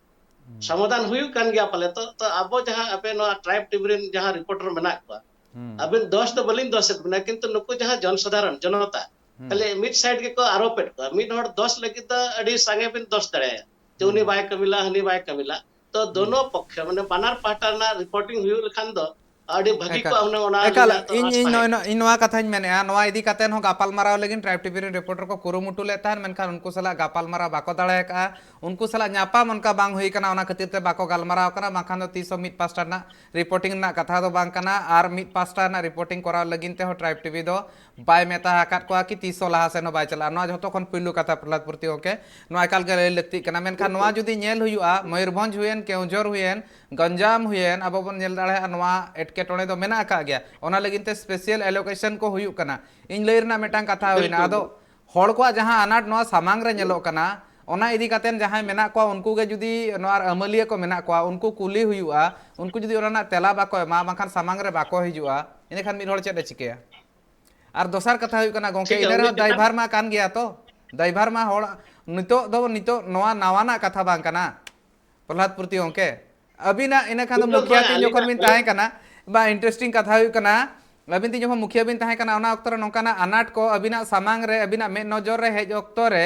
ᱥᱚᱢᱟᱫᱷᱟᱱ ᱦᱩᱭᱩᱜ ᱠᱟᱱ ᱜᱮᱭᱟ ᱯᱟᱞᱮ᱾ ᱛᱚ, ᱛᱚ ᱟᱵᱚ ᱡᱟᱦᱟᱸ ᱟᱯᱮ ᱱᱚᱣᱟ ᱴᱨᱟᱭᱤᱵᱽ ᱴᱤᱵᱷᱤ ᱨᱮᱱ ᱡᱟᱦᱟᱸ ᱨᱤᱯᱳᱨᱴᱟᱨ ᱢᱮᱱᱟᱜ ᱠᱚᱣᱟ, ᱦᱩᱸ᱾ ᱟᱵᱤᱱ ᱫᱚᱥ ᱫᱚ ᱵᱟᱹᱞᱤᱧ ᱫᱚᱥᱮᱫ ᱵᱤᱱᱟ, ᱠᱤᱱᱛᱩ ᱱᱩᱠᱩ ᱡᱟᱦᱟᱸ ᱡᱚᱱ ᱥᱟᱫᱷᱟᱨᱚᱱ, ᱡᱚᱱᱚᱛᱟ, ᱦᱩᱸ᱾ ᱠᱷᱟᱹᱞᱤ ᱢᱤᱫ ᱥᱟᱭᱤᱰ ᱜᱮᱠᱚ ᱟᱨᱳᱯᱮᱫ ᱠᱚᱣᱟ᱾ ᱢᱤᱫ ᱦᱚᱲ ᱫᱚᱥ ᱞᱟᱹᱜᱤᱫ ᱫᱚ ᱟᱹᱰᱤ ᱥᱟᱸᱜᱮ ᱵᱤᱱ ᱫᱚᱥ ᱫᱟᱲᱮᱭᱟᱭᱟ, ᱡᱮ ᱩᱱᱤ ᱦᱩᱸ᱾ ᱵᱟᱭ ᱠᱟᱹᱢᱤ ᱞᱟ, ᱦᱟᱹᱱᱤ ᱵᱟᱭ ᱠᱟᱹᱢᱤ ᱞᱟ᱾ ᱛᱚ ᱫᱚᱱᱚ ᱯᱚᱠᱷᱮ, ᱢᱟᱱᱮ ᱵᱟᱱᱟᱨ ᱯᱟᱦᱴᱟ ᱨᱮᱱᱟᱜ ᱨᱤᱯᱳᱨᱴᱤᱝ ᱦᱩᱭᱩᱜ ᱞᱮᱠᱷᱟᱱ ᱫᱚ ᱟᱹᱰᱤ ᱵᱷᱟᱹᱜᱤ ᱮᱠᱟᱞ, ᱠᱚᱜᱼᱟ ᱦᱩᱱᱟᱹᱝ, ᱚᱱᱟ ᱮᱠᱟᱞ᱾ ᱨᱮᱱᱟᱜ ᱛᱚ ᱤᱧ, ᱟᱸᱥ ᱤᱧ ᱛᱟᱦᱮᱸ ᱱᱚᱜᱼᱚᱭ ᱠᱟᱱᱟ᱾ ᱱᱚ-, ᱤᱧ ᱱᱚᱣᱟ ᱠᱟᱛᱷᱟᱧ ᱢᱮᱱᱮᱫᱼᱟ, ᱱᱚᱣᱟ ᱤᱫᱤ ᱠᱟᱛᱮ ᱦᱚᱸ ᱜᱟᱯᱟᱞᱢᱟᱨᱟᱣ ᱞᱟᱹᱜᱤᱫ ᱴᱨᱟᱭᱤᱵᱽ ᱴᱤᱵᱷᱤ ᱨᱮᱱ ᱨᱤᱯᱳᱨᱴᱟᱨ ᱠᱚ ᱠᱩᱨᱩᱢᱩᱴᱩ ᱞᱮᱫ ᱛᱟᱦᱮᱸᱫ, ᱢᱮᱱᱠᱷᱟᱱ ᱩᱱᱠᱩ ᱥᱟᱞᱟᱜ ᱜᱟᱯᱟᱞᱢᱟᱨᱟᱣ ᱵᱟᱠᱚ ᱫᱟᱲᱮ ᱟᱠᱟᱫᱼᱟ᱾ ᱩᱱᱠᱩ ᱥᱟᱞᱟᱜ ᱧᱟᱯᱟᱢ ᱚᱱᱠᱟ ᱵᱟᱝ ᱦᱩᱭ ᱠᱟᱱᱟ, ᱚᱱᱟ ᱠᱷᱟᱹᱛᱤᱨ ᱛᱮ ᱵᱟᱠᱚ ᱜᱟᱞᱢᱟᱨᱟᱣ ᱠᱟᱱᱟ᱾ ᱵᱟᱝᱠᱷᱟᱱ ᱫᱚ ᱛᱤᱥ ᱦᱚᱸ ᱢᱤᱫ ᱯᱟᱥᱴᱟ ᱨᱮᱱᱟᱜ ᱨᱤᱯᱳᱨᱴᱤᱝ ᱨᱮᱱᱟᱜ ᱠᱟᱛᱷᱟ ᱫᱚ ᱵᱟᱝ ᱠᱟᱱᱟ, ᱟᱨ ᱢᱤᱫ ᱯᱟᱥᱴᱟ ᱨᱮᱱᱟᱜ ᱨᱤᱯᱳᱨᱴᱤᱝ ᱠᱚᱨᱟᱣ ᱞᱟᱹᱜᱤᱫ ᱛᱮᱦᱚᱸ ᱴᱨᱟᱭᱤᱵᱽ ᱴᱤᱵᱷᱤ ᱫᱚ ᱵᱟᱭ ᱢᱮᱛᱟ ᱟᱠᱟᱫ ᱠᱚᱣᱟ ᱠᱤ ᱛᱤᱥ ᱦᱚᱸ ᱞᱟᱦᱟ ᱥᱮᱱ ᱦᱚᱸ ᱵᱟᱭ ᱪᱟᱞᱟᱜᱼᱟ᱾ ᱱᱚᱣᱟ ᱡᱷᱚᱛᱚ ᱠᱷᱚᱱ ᱯᱩᱭᱞᱩ ᱠᱟᱛᱷᱟ, ᱯᱨᱚᱦᱞᱟᱫ ᱯᱩᱨᱛᱤ ᱜᱚᱢᱠᱮ, ᱱᱚᱣᱟ ᱮᱠᱟᱞ ᱜᱮ ᱞᱟᱹᱭ ᱞᱟᱹᱠᱛᱤᱜ ᱠᱟᱱᱟ᱾ ᱢᱮᱱᱠᱷᱟᱱ ᱱᱚᱣᱟ ᱡᱩᱫᱤ ᱧᱮᱞ ᱦᱩᱭᱩᱜᱼᱟ, ᱢᱚᱭᱩᱨᱵᱷᱚᱸᱡᱽ ᱦᱩᱭᱮᱱ, ᱠᱮᱣᱡᱷᱚᱨ ᱦᱩᱭᱮᱱ, ᱜᱚᱧᱡᱟᱢ ᱦᱩᱭᱮᱱ, ᱟᱵᱚ ᱵᱚᱱ ᱧᱮᱞ ᱫᱟᱲᱮᱭᱟᱜᱼᱟ ᱱᱚᱣᱟ ᱮᱴᱠᱮᱴᱚᱬᱮ ᱫᱚ ᱢᱮᱱᱟᱜ ᱟᱠᱟᱫ ᱜᱮᱭᱟ᱾ ᱚᱱᱟ ᱞᱟᱹᱜᱤᱫ ᱛᱮ ᱥᱯᱮᱥᱤᱭᱟᱞ ᱮᱞᱳᱠᱮᱥᱚᱱ ᱠᱚ ᱦᱩᱭᱩᱜ ᱠᱟᱱᱟ᱾ ᱤᱧ ᱞᱟᱹᱭ ᱨᱮᱱᱟᱜ ᱢᱤᱫᱴᱟᱝ ᱠᱟᱛᱷᱟ ᱦᱩᱭᱱᱟ, ᱵᱤᱞᱠᱩᱞ᱾ ᱟᱫᱚ ᱦᱚᱲ ᱠᱚᱣᱟᱜ ᱡᱟᱦᱟᱸ ᱟᱱᱟᱴ ᱱᱚᱣᱟ ᱥᱟᱢᱟᱝ ᱨᱮ ᱧᱮᱞᱚᱜ ᱠᱟᱱᱟ, ᱚᱱᱟ ᱤᱫᱤ ᱠᱟᱛᱮ ᱡᱟᱦᱟᱸᱭ ᱢᱮᱱᱟᱜ ᱠᱚᱣᱟ, ᱩᱱᱠᱩ ᱜᱮ ᱡᱩᱫᱤ ᱱᱚᱣᱟ ᱟᱹᱢᱟᱹᱞᱤᱭᱟᱹ ᱠᱚ ᱢᱮᱱᱟᱜ ᱠᱚᱣᱟ, ᱩᱱᱠᱩ ᱠᱩᱞᱤ ᱦᱩᱭᱩᱜᱼᱟ, ᱩᱱᱠᱩ ᱡᱩᱫᱤ ᱚᱱᱟ ᱨᱮᱱᱟᱜ ᱛᱮᱞᱟ ᱵᱟᱠᱚ ᱮᱢᱟ, ᱵᱟᱝᱠᱷᱟᱱ ᱥᱟᱢᱟᱝ ᱨᱮ ᱵᱟᱠᱚ ᱦᱤᱡᱩᱜᱼᱟ, ᱤᱱᱟᱹᱠᱷᱟᱱ ᱢᱤᱫ ᱦᱚᱲ ᱪᱮᱫ ᱮ ᱪᱤᱠᱟᱹᱭᱟ? ᱟᱨ ᱫᱚᱥᱟᱨ ᱠᱟᱛᱷᱟ ᱦᱩᱭᱩᱜ ᱠᱟᱱᱟ ᱜᱚᱢᱠᱮ, ᱴᱷᱤᱠ ᱜᱮᱭᱟ, ᱤᱱᱟᱹ ᱩᱱᱤ ᱨᱮᱦᱚᱸ ᱪᱮᱛᱟᱱ ᱫᱟᱭᱵᱷᱟᱨ ᱢᱟ ᱠᱟᱱ ᱜᱮᱭᱟ ᱛᱚ, ᱫᱟᱭᱵᱷᱟᱨ ᱢᱟ ᱦᱚᱲ, ᱱᱤᱛᱚᱜ ᱫᱚ, ᱱᱤᱛᱚᱜ ᱱᱚᱣᱟ ᱱᱟᱣᱟᱱᱟᱜ ᱠᱟᱛᱷᱟ ᱵᱟᱝ ᱠᱟᱱᱟ᱾ ᱯᱨᱚᱦᱞᱟᱫ ᱯᱩᱨᱛᱤ ᱜᱚᱢᱠᱮ, ᱟᱹᱵᱤᱱᱟᱜ ᱤᱱᱟᱹ ᱠᱷᱟᱱ ᱫᱚ ᱱᱤᱛᱚᱜ ᱢᱩᱠᱷᱤᱭᱟᱹ ᱵᱟᱝ, ᱛᱤᱧ ᱡᱚᱠᱷᱚᱱ ᱟᱹᱞᱤᱧᱟᱜ ᱵᱤᱱ ᱞᱟᱹᱭ ᱛᱟᱦᱮᱸ ᱠᱟᱱᱟ, ᱵᱟ, ᱤᱱᱴᱟᱨᱮᱥᱴᱤᱝ ᱠᱟᱛᱷᱟ ᱦᱩᱭᱩᱜ ᱠᱟᱱᱟ, ᱟᱹᱵᱤᱱ ᱛᱤᱧ ᱡᱚᱠᱷᱚᱱ ᱢᱩᱠᱷᱤᱭᱟᱹ ᱵᱤᱱ ᱛᱟᱦᱮᱸ ᱠᱟᱱᱟ, ᱚᱱᱟ ᱚᱠᱛᱚ ᱨᱮ ᱱᱚᱝᱠᱟᱱᱟᱜ ᱟᱱᱟᱴ ᱠᱚ ᱟᱹᱵᱤᱱᱟᱜ ᱥᱟᱢᱟᱝ ᱨᱮ, ᱟᱹᱵᱤᱱᱟᱜ ᱢᱮᱫ ᱱᱚᱡᱚᱨ ᱨᱮ ᱦᱮᱡ ᱚᱠᱛᱚ ᱨᱮ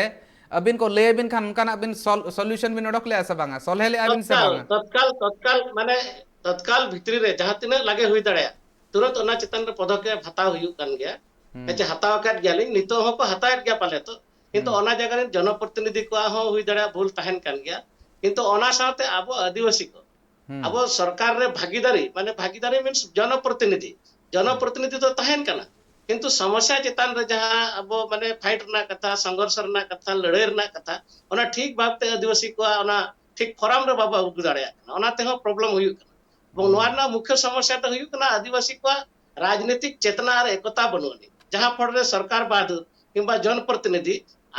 ᱟᱹᱵᱤᱱ ᱠᱚ ᱞᱟᱹᱭ ᱟᱹᱵᱤᱱ ᱠᱷᱟᱱ, ᱚᱱᱠᱟᱱᱟᱜ ᱵᱤᱱ ᱥᱚᱞ-, ᱥᱚᱞᱩᱭᱩᱥᱚᱱ ᱵᱤᱱ ᱚᱰᱚᱠ ᱞᱮᱜᱼᱟ ᱥᱮ ᱵᱟᱝᱟ? ᱥᱚᱞᱦᱮ ᱞᱮᱜᱼᱟ ᱵᱤᱱ ᱥᱮ ᱛᱚᱛᱠᱟᱞ, ᱵᱟᱝᱟ? ᱛᱚᱛᱠᱟᱞ, ᱛᱚᱛᱠᱟᱞ, ᱢᱟᱱᱮ ᱛᱚᱛᱠᱟᱞ ᱵᱷᱤᱛᱨᱤ ᱨᱮ ᱡᱟᱦᱟᱸ ᱛᱤᱱᱟᱹᱜ ᱞᱟᱜᱮ ᱦᱩᱭ ᱫᱟᱲᱮᱭᱟᱜ, ᱛᱩᱨᱟᱹᱛ ᱚᱱᱟ ᱪᱮᱛᱟᱱ ᱨᱮ ᱯᱚᱫᱚᱠᱷᱮᱯ ᱦᱟᱛᱟᱣ ᱦᱩᱭᱩᱜ ᱠᱟᱱ ᱜᱮᱭᱟ᱾ ᱦᱩᱸ᱾ ᱦᱮᱸ ᱪᱮ, ᱦᱟᱛᱟᱣ ᱟᱠᱟᱫ ᱜᱮᱭᱟᱞᱤᱧ, ᱱᱤᱛᱚᱜ ᱦᱚᱸᱠᱚ ᱦᱟᱛᱟᱣᱮᱫ ᱜᱮᱭᱟ ᱯᱟᱞᱮ ᱛᱚ, ᱠᱤᱱᱛᱩ ᱦᱩᱸ᱾ ᱚᱱᱟ ᱡᱟᱭᱜᱟ ᱨᱮᱱ ᱡᱚᱱᱚᱯᱨᱚᱛᱤᱱᱤᱫᱷᱤ ᱠᱚᱣᱟᱜ ᱦᱚᱸ ᱦᱩᱭ ᱫᱟᱲᱮᱭᱟᱜᱼᱟ ᱵᱷᱩᱞ ᱛᱟᱦᱮᱱ ᱠᱟᱱ ᱜᱮᱭᱟ, ᱠᱤᱱᱛᱩ ᱚᱱᱟ ᱥᱟᱶᱛᱮ ᱟᱵᱚ ᱟᱹᱫᱤᱵᱟᱹᱥᱤ ᱠᱚ, ᱦᱩᱸ᱾ ᱟᱵᱚ ᱥᱚᱨᱠᱟᱨ ᱨᱮ ᱵᱷᱟᱜᱤᱫᱟᱨᱤ, ᱢᱟᱱᱮ ᱵᱷᱟᱜᱤᱫᱟᱨᱤ means ᱡᱚᱱᱚᱯᱨᱚᱛᱤᱱᱤᱫᱷᱤ, ᱡᱚᱱᱚᱯᱨᱚᱛᱤᱱᱤᱫᱷᱤ ᱫᱚ ᱛᱟᱦᱮᱱ ᱠᱟᱱᱟ, ᱠᱤᱱᱛᱩ ᱥᱚᱢᱚᱥᱭᱟ ᱪᱮᱛᱟᱱ ᱨᱮ ᱡᱟᱦᱟᱸ ᱟᱵᱚ ᱢᱟᱱᱮ ᱯᱷᱟᱭᱤᱴ ᱨᱮᱱᱟᱜ ᱠᱟᱛᱷᱟ, ᱥᱚᱝᱜᱷᱚᱨᱥᱚ ᱨᱮᱱᱟᱜ ᱠᱟᱛᱷᱟ, ᱞᱟᱹᱲᱦᱟᱹᱭ ᱨᱮᱱᱟᱜ ᱠᱟᱛᱷᱟ, ᱚᱱᱟ ᱴᱷᱤᱠ ᱵᱷᱟᱵᱛᱮ ᱟᱹᱫᱤᱵᱟᱹᱥᱤ ᱠᱚᱣᱟᱜ ᱚᱱᱟ ᱴᱷᱤᱠ ᱯᱷᱚᱨᱟᱢ ᱨᱮ ᱵᱟᱵᱚ ᱟᱹᱜᱩ ᱫᱟᱲᱮᱭᱟᱜ ᱠᱟᱱᱟ᱾ ᱚᱱᱟ ᱛᱮᱦᱚᱸ ᱯᱨᱚᱵᱞᱮᱢ ᱦᱩᱭᱩᱜ ᱠᱟᱱᱟ᱾ ᱮᱵᱚᱝ ᱱᱚᱣᱟ ᱨᱮᱱᱟᱜ ᱢᱩᱠᱷᱭᱚ ᱥᱚᱢᱚᱥᱥᱟ ᱫᱚ ᱦᱩᱭᱩᱜ ᱠᱟᱱᱟ ᱟᱹᱫᱤᱵᱟᱹᱥᱤ ᱠᱚᱣᱟᱜ ᱨᱟᱡᱽᱱᱤᱛᱤᱠ ᱪᱮᱛᱱᱟ ᱟᱨ ᱮᱠᱚᱛᱟ ᱵᱟᱹᱱᱩᱜ ᱟᱹᱱᱤᱡ, ᱡᱟᱦᱟᱸ ᱯᱷᱚᱲ ᱨᱮ ᱥᱚᱨᱠᱟᱨ ᱵᱟᱫᱷᱩᱨ ᱠᱤᱝᱵᱟ ᱡᱚᱱ ᱯᱨᱚᱛᱤᱱᱤᱫᱷᱤ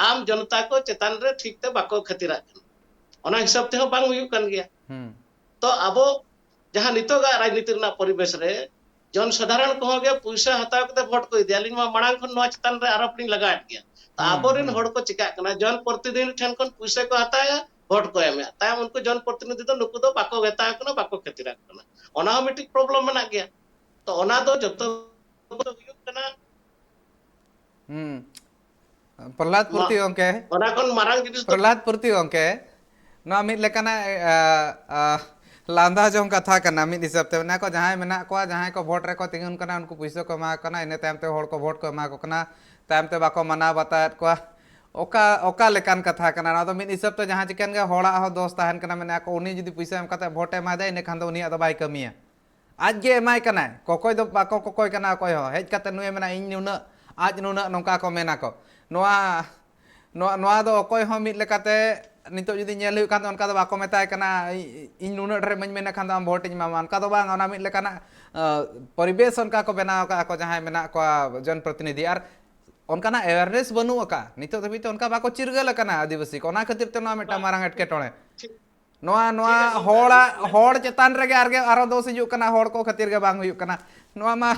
ᱟᱢ ᱡᱚᱱᱚᱛᱟ ᱠᱚ ᱪᱮᱛᱟᱱ ᱨᱮ ᱴᱷᱤᱠ ᱛᱮ ᱵᱟᱠᱚ ᱠᱷᱟᱹᱛᱤᱨᱟᱜ ᱠᱟᱱᱟ᱾ ᱚᱱᱟ ᱦᱤᱥᱟᱹᱵ ᱛᱮᱦᱚᱸ ᱵᱟᱝ ᱦᱩᱭᱩᱜ ᱠᱟᱱ ᱜᱮᱭᱟ᱾ ᱛᱚ ᱟᱵᱚ ᱡᱟᱦᱟᱸ ᱱᱤᱛᱚᱜᱟᱜ ᱨᱟᱡᱽᱱᱤᱛᱤ ᱨᱮᱱᱟᱜ ᱯᱚᱨᱤᱵᱮᱥ ᱨᱮ ᱡᱚᱱ ᱥᱟᱫᱷᱟᱨᱚᱱ ᱠᱚᱦᱚᱸ ᱜᱮ ᱯᱩᱭᱥᱟᱹ ᱦᱟᱛᱟᱣ ᱠᱟᱛᱮ ᱵᱷᱳᱴ ᱠᱚ ᱤᱫᱤᱭᱟ᱾ ᱟᱹᱞᱤᱧ ᱢᱟ ᱢᱟᱲᱟᱝ ᱠᱷᱚᱱ ᱱᱚᱣᱟ ᱪᱮᱛᱟᱱ ᱨᱮ ᱟᱨᱳᱯ ᱞᱤᱧ ᱞᱟᱜᱟᱣᱮᱫ ᱜᱮᱭᱟ᱾ ᱛᱚ ᱟᱵᱚᱨᱮᱱ ᱦᱚᱲ ᱠᱚ ᱪᱤᱠᱟᱹᱜ ᱠᱟᱱᱟ, ᱡᱚᱱ ᱯᱨᱚᱛᱤᱱᱤᱫᱷᱤ ᱴᱷᱮᱱ ᱠᱷᱚᱱ ᱯᱩᱭᱥᱟᱹ ᱠᱚ ᱦᱟᱛᱟᱣᱟ, ᱵᱷᱳᱴ ᱠᱚ ᱮᱢᱮᱫᱼᱟ᱾ ᱛᱟᱭᱚᱢ ᱩᱱᱠᱩ ᱡᱚᱱ ᱯᱨᱚᱛᱤᱱᱤᱫᱷᱤ ᱫᱚ ᱱᱩᱠᱩ ᱫᱚ ᱵᱟᱠᱚ ᱢᱮᱛᱟ ᱠᱟᱱᱟ, ᱵᱟᱠᱚ ᱠᱷᱟᱹᱛᱤᱨᱟᱜ ᱠᱟᱱᱟ᱾ ᱚᱱᱟ ᱦᱚᱸ ᱢᱤᱫᱴᱤᱡ ᱯᱨᱚᱵᱞᱮᱢ ᱢᱮᱱᱟᱜ ᱜᱮᱭᱟ᱾ ᱛᱚ ᱚᱱᱟ ᱫᱚ ᱡᱚᱛᱚ ᱦᱩᱭᱩᱜ ᱠᱟᱱᱟ᱾ ᱦᱩᱸ᱾ ᱯᱨᱚᱦᱞᱟᱫ ᱯᱩᱨᱛᱤ ᱜᱚᱝᱠᱮ, ᱚᱱᱟ ᱠᱷᱚᱱ ᱢᱟᱨᱟᱝ ᱡᱤᱱᱤᱥ ᱫᱚ ᱯᱨᱚᱦᱞᱟᱫ ᱯᱩᱨᱛᱤ ᱜᱚᱝᱠᱮ, ᱱᱚᱣᱟ ᱢᱤᱫ ᱞᱮᱠᱟᱱᱟᱜ ᱞᱟᱸᱫᱟ ᱡᱚᱝ ᱠᱟᱛᱷᱟ ᱠᱟᱱᱟ᱾ ᱢᱤᱫ ᱦᱤᱥᱟᱹᱵ ᱛᱮ ᱢᱮᱱᱟ ᱠᱚ, ᱡᱟᱦᱟᱸᱭ ᱢᱮᱱᱟᱜ ᱠᱚᱣᱟ, ᱡᱟᱦᱟᱸᱭ ᱠᱚ ᱵᱷᱳᱴ ᱨᱮᱠᱚ ᱛᱤᱸᱜᱩᱱ ᱠᱟᱱᱟ, ᱩᱱᱠᱩ ᱯᱩᱭᱥᱟᱹ ᱠᱚ ᱮᱢᱟ ᱠᱚ ᱠᱟᱱᱟ, ᱤᱱᱟᱹ ᱛᱟᱭᱚᱢ ᱛᱮ ᱦᱚᱲ ᱠᱚ ᱵᱷᱳᱴ ᱠᱚ ᱮᱢᱟ ᱠᱚ ᱠᱟᱱᱟ, ᱛᱟᱭᱚᱢ ᱛᱮ ᱵᱟᱠᱚ ᱢᱟᱱᱟᱣ ᱵᱟᱛᱟᱣᱮᱫ ᱠᱚᱣᱟ᱾ ᱚᱠᱟ ᱚᱠᱟ ᱞᱮᱠᱟᱱ ᱠᱟᱛᱷᱟ ᱠᱟᱱᱟ ᱱᱚᱣᱟ ᱫᱚ? ᱢᱤᱫ ᱦᱤᱥᱟᱹᱵ ᱛᱮ ᱡᱟᱦᱟᱸ ᱪᱤᱠᱟᱹᱱ ᱜᱮ ᱦᱚᱲᱟᱜ ᱦᱚᱸ ᱫᱚᱥ ᱛᱟᱦᱮᱱ ᱠᱟᱱᱟ, ᱢᱮᱱᱟ ᱠᱚ ᱩᱱᱤ ᱡᱩᱫᱤ ᱯᱩᱭᱥᱟᱹ ᱮᱢ ᱠᱟᱛᱮ ᱵᱷᱳᱴ ᱮ ᱮᱢᱟᱫᱮᱭᱟ, ᱤᱱᱟᱹ ᱠᱷᱟᱱ ᱫᱚ ᱩᱱᱤᱭᱟᱜ ᱫᱚ ᱵᱟᱭ ᱠᱟᱹᱢᱤᱭᱟ᱾ ᱟᱡ ᱜᱮ ᱮᱢᱟᱭ ᱠᱟᱱᱟᱭ, ᱠᱚᱠᱚᱭ ᱫᱚ ᱵᱟᱠᱚ ᱠᱚᱠᱚᱭ ᱠᱟᱱᱟ ᱚᱠᱚᱭ ᱦᱚᱸ᱾ ᱦᱮᱡ ᱠᱟᱛᱮ ᱱᱩᱭᱮ ᱢᱮᱱᱟ ᱤᱧ ᱱᱩᱱᱟᱹᱜ, ᱟᱡ ᱱᱩᱱᱟᱹᱜ, ᱱᱚᱝᱠᱟ ᱠᱚ ᱢᱮᱱᱟ ᱠᱚ᱾ ᱱᱚᱣᱟ ᱱᱚᱣᱟ ᱱᱚᱣᱟ ᱫᱚ ᱚᱠᱚᱭ ᱦᱚᱸ ᱢᱤᱫ ᱞᱮᱠᱟᱛᱮ ᱱᱤᱛᱚᱜ ᱡᱩᱫᱤ ᱧᱮᱞ ᱦᱩᱭᱩᱜ ᱠᱷᱟᱱ ᱫᱚ ᱚᱱᱠᱟ ᱫᱚ ᱵᱟᱠᱚ ᱢᱮᱛᱟᱭ ᱠᱟᱱᱟ, "ᱤ- ᱤᱧ ᱱᱩᱱᱟᱹᱜ ᱰᱷᱮᱨ ᱤᱢᱟᱹᱧ ᱢᱮ, ᱤᱱᱟᱹ ᱠᱷᱟᱱ ᱫᱚ ᱟᱢ ᱵᱷᱳᱴ ᱤᱧ ᱮᱢᱟᱢᱟ", ᱚᱱᱠᱟ ᱫᱚ ᱵᱟᱝ᱾ ᱚᱱᱟ ᱢᱤᱫ ᱞᱮᱠᱟᱱᱟᱜ ᱯᱚᱨᱤᱵᱮᱥ ᱚᱱᱠᱟ ᱠᱚ ᱵᱮᱱᱟᱣ ᱟᱠᱟᱫᱼᱟ ᱠᱚ ᱡᱟᱦᱟᱸᱭ ᱢᱮᱱᱟᱜ ᱠᱚᱣᱟ ᱡᱚᱱ ᱯᱨᱚᱛᱤᱱᱤᱫᱷᱤ, ᱟᱨ ᱚᱱᱠᱟᱱᱟᱜ ᱮᱣᱮᱨᱱᱮᱥ ᱵᱟᱹᱱᱩᱜ ᱟᱠᱟᱫᱼᱟ᱾ ᱱᱤᱛᱚᱜ ᱫᱷᱟᱹᱵᱤᱡ ᱛᱮ ᱚᱱᱠᱟ ᱵᱟᱠᱚ ᱪᱤᱨᱜᱟᱹᱞ ᱟᱠᱟᱱᱟ ᱟᱹᱫᱤᱵᱟᱹᱥᱤ ᱠᱚ᱾ ᱚᱱᱟ ᱠᱷᱟᱹᱛᱤᱨ ᱛᱮ ᱱᱚᱣᱟ ᱢᱤᱫᱴᱟᱝ ᱢᱟᱨᱟᱝ ᱮᱴᱠᱮᱴᱚᱬᱮ᱾ ᱱᱚᱣᱟ ᱱᱚᱣᱟ ᱦᱚᱲᱟᱜ ᱦᱚᱲ ᱪᱮᱛᱟᱱ ᱨᱮᱜᱮ ᱟᱨᱜᱮ ᱟᱨᱚ ᱫᱳᱥ ᱦᱤᱡᱩᱜ ᱠᱟᱱᱟ, ᱦᱚᱲ ᱠᱚ ᱠᱷᱟᱹᱛᱤᱨ ᱜᱮ ᱵᱟᱝ ᱦᱩᱭᱩᱜ ᱠᱟᱱᱟ᱾ ᱱᱚᱣᱟ ᱢᱟ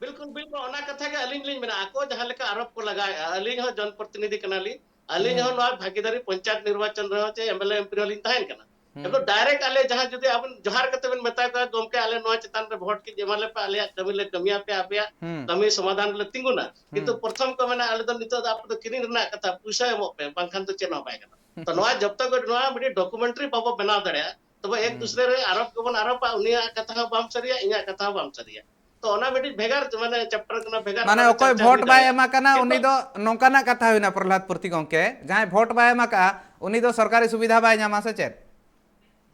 ᱵᱤᱞᱠᱩᱞ ᱵᱤᱞᱠᱩᱞ ᱚᱱᱟ ᱠᱟᱛᱷᱟ ᱜᱮ ᱟᱹᱞᱤᱧ ᱞᱤᱧ ᱢᱮᱱᱟ᱾ ᱟᱠᱚ ᱡᱟᱦᱟᱸ ᱞᱮᱠᱟ ᱟᱨᱳᱯ ᱠᱚ ᱞᱟᱜᱟᱣᱮᱫᱼᱟ, ᱟᱹᱞᱤᱧ ᱦᱚᱸ ᱡᱚᱱ ᱯᱨᱚᱛᱤᱱᱤᱫᱷᱤ ᱠᱟᱱᱟᱞᱤᱧ, ᱟᱹᱞᱤᱧ ᱦᱚᱸ ᱱᱚᱣᱟ ᱵᱷᱟᱜᱤᱫᱟᱨᱤ ᱯᱚᱧᱪᱟᱭᱮᱛ ᱱᱤᱨᱵᱟᱪᱚᱱ ᱨᱮᱦᱚᱸ ᱪᱮ M L A M P ᱨᱮᱦᱚᱸ ᱞᱤᱧ ᱛᱟᱦᱮᱱ ᱠᱟᱱᱟ᱾ ᱮᱵᱚᱝ ᱰᱟᱭᱨᱮᱠᱴ ᱟᱞᱮ ᱡᱟᱦᱟᱸ ᱡᱩᱫᱤ ᱟᱵᱚ ᱡᱚᱦᱟᱨ ᱠᱟᱛᱮ ᱵᱚᱱ ᱢᱮᱛᱟ ᱠᱚᱣᱟ, "ᱜᱚᱢᱠᱮ, ᱟᱞᱮ ᱱᱚᱣᱟ ᱪᱮᱛᱟᱱ ᱨᱮ ᱵᱷᱳᱴ ᱠᱤ ᱮᱢᱟ ᱞᱮᱯᱮ, ᱟᱞᱮᱭᱟᱜ ᱠᱟᱹᱢᱤ ᱞᱮ ᱠᱟᱹᱢᱤᱭᱟᱯᱮ, ᱟᱯᱮᱭᱟᱜ ᱠᱟᱹᱢᱤ ᱥᱚᱢᱟᱫᱷᱟᱱ ᱨᱮᱞᱮ ᱛᱤᱸᱜᱩᱱᱟ", ᱠᱤᱱᱛᱩ ᱯᱨᱚᱛᱷᱚᱢ ᱠᱚ ᱢᱮᱱᱟ, "ᱟᱞᱮ ᱫᱚ ᱱᱤᱛᱚᱜ ᱫᱚ ᱟᱯᱮ ᱫᱚ ᱠᱤᱨᱤᱧ ᱨᱮᱱᱟᱜ ᱠᱟᱛᱷᱟ, ᱯᱩᱭᱥᱟᱹ ᱮᱢᱚᱜ ᱯᱮ, ᱵᱟᱝᱠᱷᱟᱱ ᱫᱚ ᱪᱮᱫ ᱦᱚᱸ ᱵᱟᱭ ᱜᱟᱱᱚᱜᱼᱟ᱾" ᱛᱚ ᱱᱚᱣᱟ ᱡᱚᱵ ᱛᱚᱠ ᱱᱚᱣᱟ ᱢᱤᱫᱴᱤᱡ ᱰᱚᱠᱩᱢᱮᱱᱴᱟᱨᱤ ᱵᱟᱵᱚ ᱵᱮᱱᱟᱣ ᱫᱟᱲᱮᱭᱟᱜᱼᱟ, ᱛᱚᱵᱮ ᱮᱠ ᱫᱩᱥᱨᱮ ᱨᱮ ᱟᱨᱳᱯ ᱜᱮᱵᱚᱱ ᱟᱨᱳᱯᱟ, ᱩᱱᱤᱭᱟᱜ ᱠᱟᱛᱷᱟ ᱦᱚᱸ ᱵᱟᱢ ᱥᱟᱹᱨᱤᱭᱟ, ᱤᱧᱟᱹᱜ ᱠᱟᱛᱷᱟ ᱦᱚᱸ ᱵᱟᱢ ᱥᱟᱹᱨᱤᱭᱟ᱾ ᱛᱚ ᱚᱱᱟ ᱢᱤᱫᱴᱤᱡ ᱵᱷᱮᱜᱟᱨ ᱢᱟᱱᱮ ᱪᱮᱯᱴᱟᱨ ᱠᱟᱱᱟ, ᱵᱷᱮᱜᱟᱨ ᱢᱟᱱᱮ ᱵᱷᱟᱵᱮ ᱚᱠᱚᱭ ᱪᱟᱨᱪᱟ ᱵᱷᱳᱴ ᱦᱩᱭ ᱵᱟᱭ ᱫᱟᱲᱮᱭᱟᱜᱼᱟ᱾ ᱮᱢᱟ ᱠᱟᱱᱟ ᱩᱱᱤ ᱠᱤᱱᱛᱩ ᱫᱚ ᱱᱚᱝᱠᱟᱱᱟᱜ ᱠᱟᱛᱷᱟ ᱦᱩᱭᱱᱟ ᱯᱨᱚᱦᱞᱟᱫ ᱯᱩᱨᱛᱤ ᱜᱚᱝᱠᱮ, ᱡᱟᱦᱟᱸᱭ ᱵᱷᱳᱴ ᱵᱟᱭ ᱮᱢᱟ ᱠᱟᱜᱼᱟ ᱩᱱᱤ ᱫᱚ ᱥᱚᱨᱠᱟᱨᱤ ᱥᱩᱵᱤᱫᱷᱟ ᱵᱟᱭ ᱧᱟᱢᱟ ᱥᱮ ᱪᱮᱫ?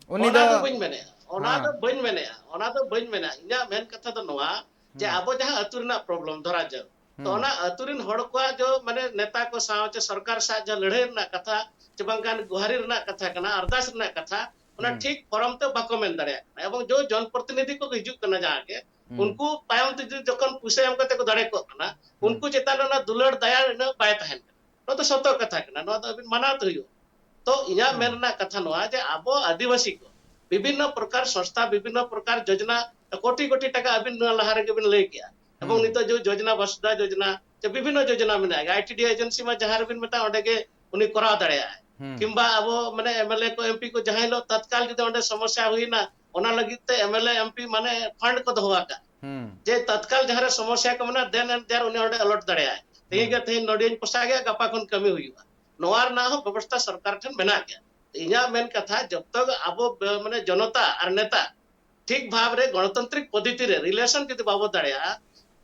ᱩᱱᱤ ᱚᱱᱟ ᱫᱚ ᱵᱟᱹᱧ ᱢᱮᱱᱮᱫᱼᱟ, ᱚᱱᱟ ᱦᱮᱸ᱾ ᱫᱚ ᱵᱟᱹᱧ ᱢᱮᱱᱮᱫᱼᱟ, ᱚᱱᱟ ᱫᱚ ᱵᱟᱹᱧ ᱢᱮᱱᱟ᱾ ᱤᱧᱟᱹᱜ ᱢᱮᱱ ᱠᱟᱛᱷᱟ ᱫᱚ ᱱᱚᱣᱟ ᱡᱮ ᱦᱩᱸ᱾ ᱟᱵᱚ ᱡᱟᱦᱟᱸ ᱟᱹᱛᱩ ᱨᱮᱱᱟᱜ ᱯᱨᱚᱵᱞᱮᱢ ᱫᱷᱚᱨᱟ ᱡᱟᱠ, ᱛᱚ ᱚᱱᱟ ᱟᱹᱛᱩ ᱨᱤᱱ ᱦᱚᱲ ᱠᱚᱣᱟᱜ ᱡᱚ ᱢᱟᱱᱮ ᱱᱮᱛᱟ ᱠᱚ ᱥᱟᱶ ᱪᱮ ᱥᱚᱨᱠᱟᱨ ᱥᱟᱶ ᱡᱟᱦᱟᱸ ᱞᱟᱹᱲᱦᱟᱹᱭ ᱨᱮᱱᱟᱜ ᱠᱟᱛᱷᱟ ᱪᱮ ᱵᱟᱝᱠᱷᱟᱱ ᱜᱩᱦᱟᱨᱤ ᱨᱮᱱᱟᱜ ᱠᱟᱛᱷᱟ ᱠᱟᱱᱟ, ᱟᱨᱫᱟᱥ ᱨᱮᱱᱟᱜ ᱠᱟᱛᱷᱟ, ᱚᱱᱟ ᱴᱷᱤᱠ ᱯᱷᱚᱨᱚᱢ ᱛᱮ ᱵᱟᱠᱚ ᱢᱮᱱ ᱫᱟᱲᱮᱭᱟᱜ ᱠᱟᱱᱟ᱾ ᱮᱵᱚᱝ ᱡᱚ ᱡᱚᱱ ᱯᱨᱚᱛᱤᱱᱤᱫᱷᱤ ᱠᱚ ᱦᱤᱡᱩᱜ ᱠᱟᱱᱟ ᱡᱟᱦᱟᱸ ᱜᱮ, ᱩᱱᱠᱩ ᱛᱟᱭᱚᱢ ᱛᱮ ᱡᱩᱫᱤ ᱡᱚᱠᱷᱚᱱ ᱯᱩᱭᱥᱟᱹ ᱮᱢ ᱠᱟᱛᱮ ᱠᱚ ᱫᱟᱲᱮ ᱠᱚᱜ ᱠᱟᱱᱟ, ᱩᱱᱠᱩ ᱪᱮᱛᱟᱱ ᱨᱮ ᱚᱱᱟ ᱫᱩᱞᱟᱹᱲ ᱫᱟᱭᱟ ᱩᱱᱟᱹᱜ ᱵᱟᱭ ᱛᱟᱦᱮᱱ ᱠᱟᱱᱟ᱾ ᱱᱚᱣᱟ ᱫᱚ ᱥᱚᱛᱚ ᱠᱟᱛᱷᱟ ᱠᱟᱱᱟ, ᱱᱚᱣᱟ ᱫᱚ ᱟᱹᱵᱤᱱ ᱢᱟᱱᱟᱣ ᱛᱮ ᱦᱩᱭᱩᱜᱼᱟ᱾ ᱛᱚ ᱤᱧᱟᱹᱜ ᱢᱮᱱ ᱨᱮᱱᱟᱜ ᱠᱟᱛᱷᱟ ᱱᱚᱣᱟ ᱡᱮ ᱟᱵᱚ ᱟᱹᱫᱤᱵᱟᱹᱥᱤ ᱠᱚ ᱵᱤᱵᱷᱤᱱᱱᱚ ᱯᱨᱚᱠᱟᱨ ᱥᱚᱝᱥᱛᱷᱟ, ᱵᱤᱵᱷᱤᱱᱱᱚ ᱯᱨᱚᱠᱟᱨ ᱡᱳᱡᱽᱱᱟ, ᱠᱳᱴᱤ ᱠᱳᱴᱤ ᱴᱟᱠᱟ ᱟᱹᱵᱤᱱ ᱱᱚᱣᱟ ᱞᱟᱦᱟ ᱨᱮᱜᱮ ᱵᱤᱱ ᱞᱟᱹᱭ ᱠᱮᱜᱼᱟ᱾ ᱮᱵᱚᱝ ᱱᱤᱛᱚᱜ ᱡᱮ ᱡᱳᱡᱽᱱᱟ ᱵᱟᱥᱩᱫᱷᱟ ᱡᱳᱡᱽᱱᱟ ᱥᱮ ᱵᱤᱵᱷᱤᱱᱱᱚ ᱡᱳᱡᱽᱱᱟ ᱢᱮᱱᱟᱜᱼᱟ, I T D A agency ᱢᱟ ᱡᱟᱦᱟᱸ ᱨᱮᱵᱤᱱ ᱢᱮᱛᱟ ᱚᱸᱰᱮ ᱜᱮ ᱩᱱᱤ ᱠᱚᱨᱟᱣ ᱫᱟᱲᱮᱭᱟᱜᱼᱟᱭ᱾ ᱠᱤᱝᱵᱟ ᱟᱵᱚ ᱢᱟᱱᱮ ᱮᱢ ᱮᱞ ᱮ ᱠᱚ, ᱮᱢ ᱯᱤ ᱠᱚ ᱡᱟᱦᱟᱸ ᱦᱤᱞᱳᱜ ᱛᱟᱛᱠᱟᱞ ᱡᱩᱫᱤ ᱚᱸᱰᱮ ᱥᱚᱢᱚᱥᱥᱟ ᱦᱩᱭᱱᱟ, ᱚᱱᱟ ᱞᱟᱹᱜᱤᱫ ᱛᱮ M L A, M P ᱢᱟᱱᱮ ᱯᱷᱟᱱᱰ ᱠᱚ ᱫᱚᱦᱚ ᱟᱠᱟᱫ, ᱡᱮ ᱛᱟᱛᱠᱟᱞ ᱡᱟᱦᱟᱸ ᱨᱮ ᱥᱚᱢᱚᱥᱥᱟ ᱠᱚ ᱢᱮᱱᱟᱜᱼᱟ, then and there ᱩᱱᱤ ᱚᱸᱰᱮ ᱟᱞᱚᱴ ᱫᱟᱲᱮᱭᱟᱜᱼᱟᱭ᱾ ᱛᱮᱦᱮᱧ ᱜᱮ ᱛᱮᱦᱮᱧ ᱱᱚᱰᱮᱧ ᱯᱚᱥᱟᱜ ᱜᱮᱭᱟ, ᱜᱟᱯᱟ ᱠᱷᱚᱱ ᱠᱟᱹᱢᱤ ᱦᱩᱭᱩᱜᱼᱟ᱾ ᱱᱚᱣᱟ ᱨᱮᱱᱟᱜ ᱦᱚᱸ ᱵᱮᱵᱚᱥᱛᱷᱟ ᱥᱚᱨᱠᱟᱨ ᱴᱷᱮᱱ ᱢᱮᱱᱟᱜ ᱜᱮᱭᱟ᱾ ᱤᱧᱟᱹᱜ ᱢᱮᱱ ᱠᱟᱛᱷᱟ, ᱡᱚᱵ ᱛᱚᱠ ᱟᱵᱚ ᱵᱮ-, ᱢᱟᱱᱮ ᱡᱚᱱᱚᱛᱟ ᱟᱨ ᱱᱮᱛᱟ ᱴᱷᱤᱠ ᱵᱷᱟᱵᱽ ᱨᱮ ᱜᱚᱱᱚᱛᱟᱱᱛᱨᱤᱠ ᱯᱚᱫᱽᱫᱷᱚᱛᱤ ᱨᱮ relation ᱡᱩᱫᱤ ᱵᱟᱵᱚ ᱫᱟᱲᱮᱭᱟᱜᱼᱟ,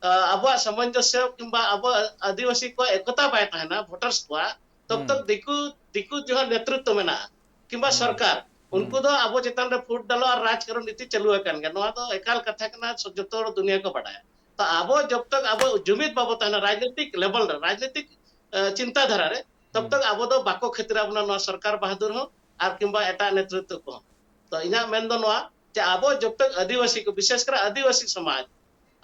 ᱟ, ᱟᱵᱚᱣᱟᱜ ᱥᱟᱢᱚᱧᱡᱚᱥᱭᱚ ᱠᱤᱝᱵᱟ ᱟᱵᱚ ᱟᱹᱫᱤᱵᱟᱹᱥᱤ ᱠᱚᱣᱟᱜ ᱮᱠᱚᱛᱟ ᱵᱟᱭ ᱛᱟᱦᱮᱱᱟ, voters ᱠᱚᱣᱟᱜ, ᱛᱚᱵ ᱛᱚᱠ ᱫᱤᱠᱩ, ᱫᱤᱠᱩ ᱡᱟᱦᱟᱸ ᱱᱮᱛᱨᱤᱛᱵ ᱢᱮᱱᱟᱜᱼᱟ ᱠᱤᱝᱵᱟ ᱥᱚᱨᱠᱟᱨ, ᱩᱱᱠᱩ ᱫᱚ ᱟᱵᱚ ᱪᱮᱛᱟᱱ ᱨᱮ ᱯᱷᱩᱴ ᱰᱟᱞᱚ ᱟᱨ ᱨᱟᱡᱽ ᱠᱟᱨᱚᱱ ᱱᱤᱛᱤ ᱪᱟᱹᱞᱩ ᱟᱠᱟᱱ ᱜᱮᱭᱟ᱾ ᱱᱚᱣᱟ ᱫᱚ ᱮᱠᱟᱞ ᱠᱟᱛᱷᱟ ᱠᱟᱱᱟ, ᱥᱚ-, ᱡᱚᱛᱚ ᱦᱚᱲ ᱫᱩᱱᱤᱭᱟᱹ ᱠᱚ ᱵᱟᱰᱟᱭᱟ᱾ ᱛᱚ ᱟᱵᱚ ᱡᱚᱵ ᱛᱚᱠ ᱟᱵᱚ ᱡᱩᱢᱤᱫ ᱵᱟᱵᱚ ᱛᱟᱦᱮᱱᱟ ᱨᱟᱡᱽᱱᱤᱛᱤᱠ level ᱨᱮ, ᱨᱟᱡᱽᱱᱤᱛᱤᱠ, ᱮ, ᱪᱤᱱᱛᱟ ᱫᱷᱟᱨᱟ ᱨᱮ, ᱛᱚᱵ ᱛᱚᱠ ᱟᱵᱚ ᱫᱚ ᱵᱟᱠᱚ ᱠᱷᱟᱹᱛᱤᱨᱟ ᱵᱚᱱᱟ ᱱᱚᱣᱟ ᱥᱚᱨᱠᱟᱨ ᱵᱟᱦᱟᱫᱩᱨ ᱦᱚᱸ ᱟᱨ ᱠᱤᱝᱵᱟ ᱮᱴᱟᱜ ᱱᱮᱛᱨᱤᱛᱵ ᱠᱚᱦᱚᱸ᱾ ᱛᱚ ᱤᱧᱟᱹᱜ ᱢᱮᱱ ᱫᱚ ᱱᱚᱣᱟ ᱡᱮ ᱟᱵᱚ ᱡᱚᱵ ᱛᱚᱠ ᱟᱹᱫᱤᱵᱟᱹᱥᱤ ᱠᱚ, ᱵᱤᱥᱮᱥ ᱠᱚᱨᱮ ᱟᱹᱫᱤᱵᱟᱹᱥᱤ ᱥᱚᱢᱟᱡᱽ,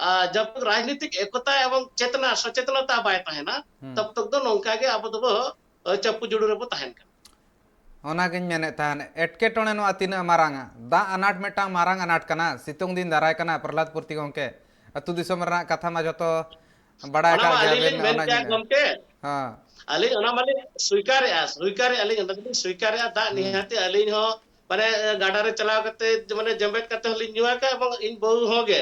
ᱟᱨ ᱡᱚᱵ ᱛᱚᱠ ᱨᱟᱡᱽᱱᱤᱛᱤᱠ ᱮᱠᱚᱛᱟ ᱮᱵᱚᱝ ᱪᱮᱛᱱᱟ, ᱥᱚᱪᱮᱛᱱᱚᱛᱟ ᱵᱟᱭ ᱛᱟᱦᱮᱱᱟ, ᱛᱚᱵ ᱛᱚᱠ ᱫᱚ ᱱᱚᱝᱠᱟ ᱜᱮ ᱟᱵᱚ ᱫᱚᱵᱚ, ᱮ, ᱪᱟᱯᱩ ᱡᱩᱲᱩ ᱨᱮᱵᱚ ᱛᱟᱦᱮᱱ ᱠᱟᱱᱟ᱾ ᱚᱱᱟᱜᱤᱧ ᱢᱮᱱᱮᱫ ᱛᱟᱦᱮᱱ, ᱮᱴᱠᱮᱴᱚᱬᱮ ᱱᱚᱣᱟ ᱛᱤᱱᱟᱹᱜ ᱢᱟᱨᱟᱝᱟ? ᱫᱟᱜ ᱟᱱᱟᱴ ᱢᱤᱫᱴᱟᱝ ᱢᱟᱨᱟᱝ ᱟᱱᱟᱴ ᱠᱟᱱᱟ, ᱥᱤᱛᱩᱝ ᱫᱤᱱ ᱫᱟᱨᱟᱭ ᱠᱟᱱᱟ, ᱯᱨᱚᱦᱞᱟᱫ ᱯᱩᱨᱛᱤ ᱜᱚᱢᱠᱮ᱾ ᱟᱹᱛᱩ ᱫᱤᱥᱚᱢ ᱨᱮᱱᱟᱜ ᱠᱟᱛᱷᱟ ᱢᱟ ᱡᱚᱛᱚ ᱵᱟᱲᱟᱭ ᱚᱱᱟ ᱠᱟᱜ ᱢᱟ ᱟᱹᱞᱤᱧ ᱜᱮᱭᱟᱵᱤᱱ, ᱞᱤᱧ ᱢᱮᱱ ᱚᱱᱟᱧ ᱠᱮᱭᱟ ᱢᱮᱱᱮᱫ᱾ ᱜᱚᱢᱠᱮ, ᱦᱮᱸ᱾ ᱟᱹᱞᱤᱧ ᱚᱱᱟ ᱢᱟᱞᱤᱧ ᱥᱣᱤᱠᱟᱨᱮᱜᱼᱟ, ᱥᱣᱤᱠᱟᱨᱮᱜᱼᱟ, ᱟᱹᱞᱤᱧ ᱚᱱᱟ ᱫᱚᱞᱤᱧ ᱥᱣᱤᱠᱟᱨᱮᱜᱼᱟ᱾ ᱫᱟᱜ ᱱᱤᱦᱟᱹᱛᱤ ᱟᱹᱞᱤᱧ ᱦᱚᱸ ᱢᱟᱱᱮ ᱜᱟᱰᱟ ᱨᱮ ᱪᱟᱞᱟᱣ ᱠᱟᱛᱮ ᱢᱟᱱᱮ ᱡᱮᱢᱵᱮᱫ ᱠᱟᱛᱮ ᱦᱚᱸᱞᱤᱧ ᱧᱩ ᱟᱠᱟᱫᱼᱟ, ᱮᱵᱚᱝ ᱤᱧ ᱵᱟᱹᱦᱩ ᱦᱚᱸ ᱜᱮ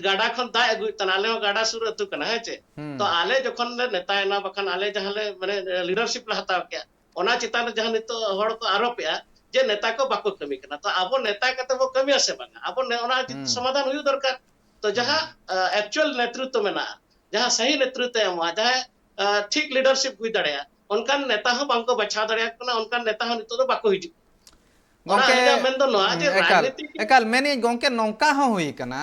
ᱜᱟᱰᱟ ᱠᱷᱚᱱ ᱫᱟᱜ ᱟᱹᱜᱩᱭᱮᱫ ᱛᱟᱦᱮᱱᱟ᱾ ᱟᱞᱮ ᱦᱚᱸ ᱜᱟᱰᱟ ᱥᱩᱨ ᱟᱹᱛᱩ ᱠᱟᱱᱟ, ᱦᱮᱸ ᱪᱮ? ᱛᱚ ᱟᱞᱮ ᱡᱚᱠᱷᱚᱱ ᱞᱮ ᱱᱮᱛᱟᱭᱮᱱᱟ, ᱵᱟᱠᱷᱟᱱ ᱟᱞᱮ ᱡᱟᱦᱟᱸ ᱞᱮ ᱢᱟᱱᱮ leadership ᱞᱮ ᱦᱟᱛᱟᱣ ᱠᱮᱜᱼᱟ, ᱚᱱᱟ ᱪᱮᱛᱟᱱ ᱨᱮ ᱡᱟᱦᱟᱸ ᱱᱤᱛᱚᱜ ᱦᱚᱲ ᱠᱚ ᱟᱨᱳᱯᱮᱜᱼᱟ ᱡᱮ ᱱᱮᱛᱟ ᱠᱚ ᱵᱟᱠᱚ ᱠᱟᱹᱢᱤ ᱠᱟᱱᱟ, ᱛᱚ ᱟᱵᱚ ᱱᱮᱛᱟ ᱠᱟᱛᱮ ᱵᱚ ᱠᱟᱹᱢᱤᱭᱟ ᱥᱮ ᱵᱟᱝᱟ? ᱟᱵᱚ ᱱᱮ-, ᱚᱱᱟ ᱪᱮᱛᱟᱱ ᱥᱚᱢᱟᱫᱷᱟᱱ ᱦᱩᱭᱩᱜ ᱫᱚᱨᱠᱟᱨ᱾ ᱛᱚ ᱡᱟᱦᱟᱸ actual ᱱᱮᱛᱨᱤᱛᱵ ᱢᱮᱱᱟᱜᱼᱟ, ᱡᱟᱦᱟᱸ ᱥᱟᱦᱤ ᱱᱮᱛᱨᱤᱛᱵ ᱮᱢᱚᱜᱼᱟ, ᱡᱟᱦᱟᱸ ᱴᱷᱤᱠ leadership ᱦᱩᱭ ᱫᱟᱲᱮᱭᱟᱜᱼᱟ, ᱚᱱᱠᱟᱱ ᱱᱮᱛᱟ ᱦᱚᱸ ᱵᱟᱝᱠᱚ ᱵᱟᱪᱷᱟᱣ ᱫᱟᱲᱮᱭᱟᱜ ᱠᱟᱱᱟ, ᱚᱱᱠᱟᱱ ᱱᱮᱛᱟ ᱦᱚᱸ ᱱᱤᱛᱚᱜ ᱫᱚ ᱵᱟᱠᱚ ᱦᱤᱡᱩᱜ ᱠᱟᱱᱟ᱾ ᱚᱱᱟ ᱜᱚᱢᱠᱮ, ᱟᱹᱞᱤᱧᱟᱜ ᱢᱮᱱ ᱫᱚ ᱱᱚᱣᱟ ᱡᱮ ᱮᱠᱟᱞ, ᱨᱟᱡᱽᱱᱤᱛᱤ ᱮᱠᱟᱞ ᱢᱮᱱᱮᱫ ᱜᱚᱢᱠᱮ, ᱱᱚᱝᱠᱟ ᱦᱚᱸ ᱦᱩᱭ ᱠᱟᱱᱟ,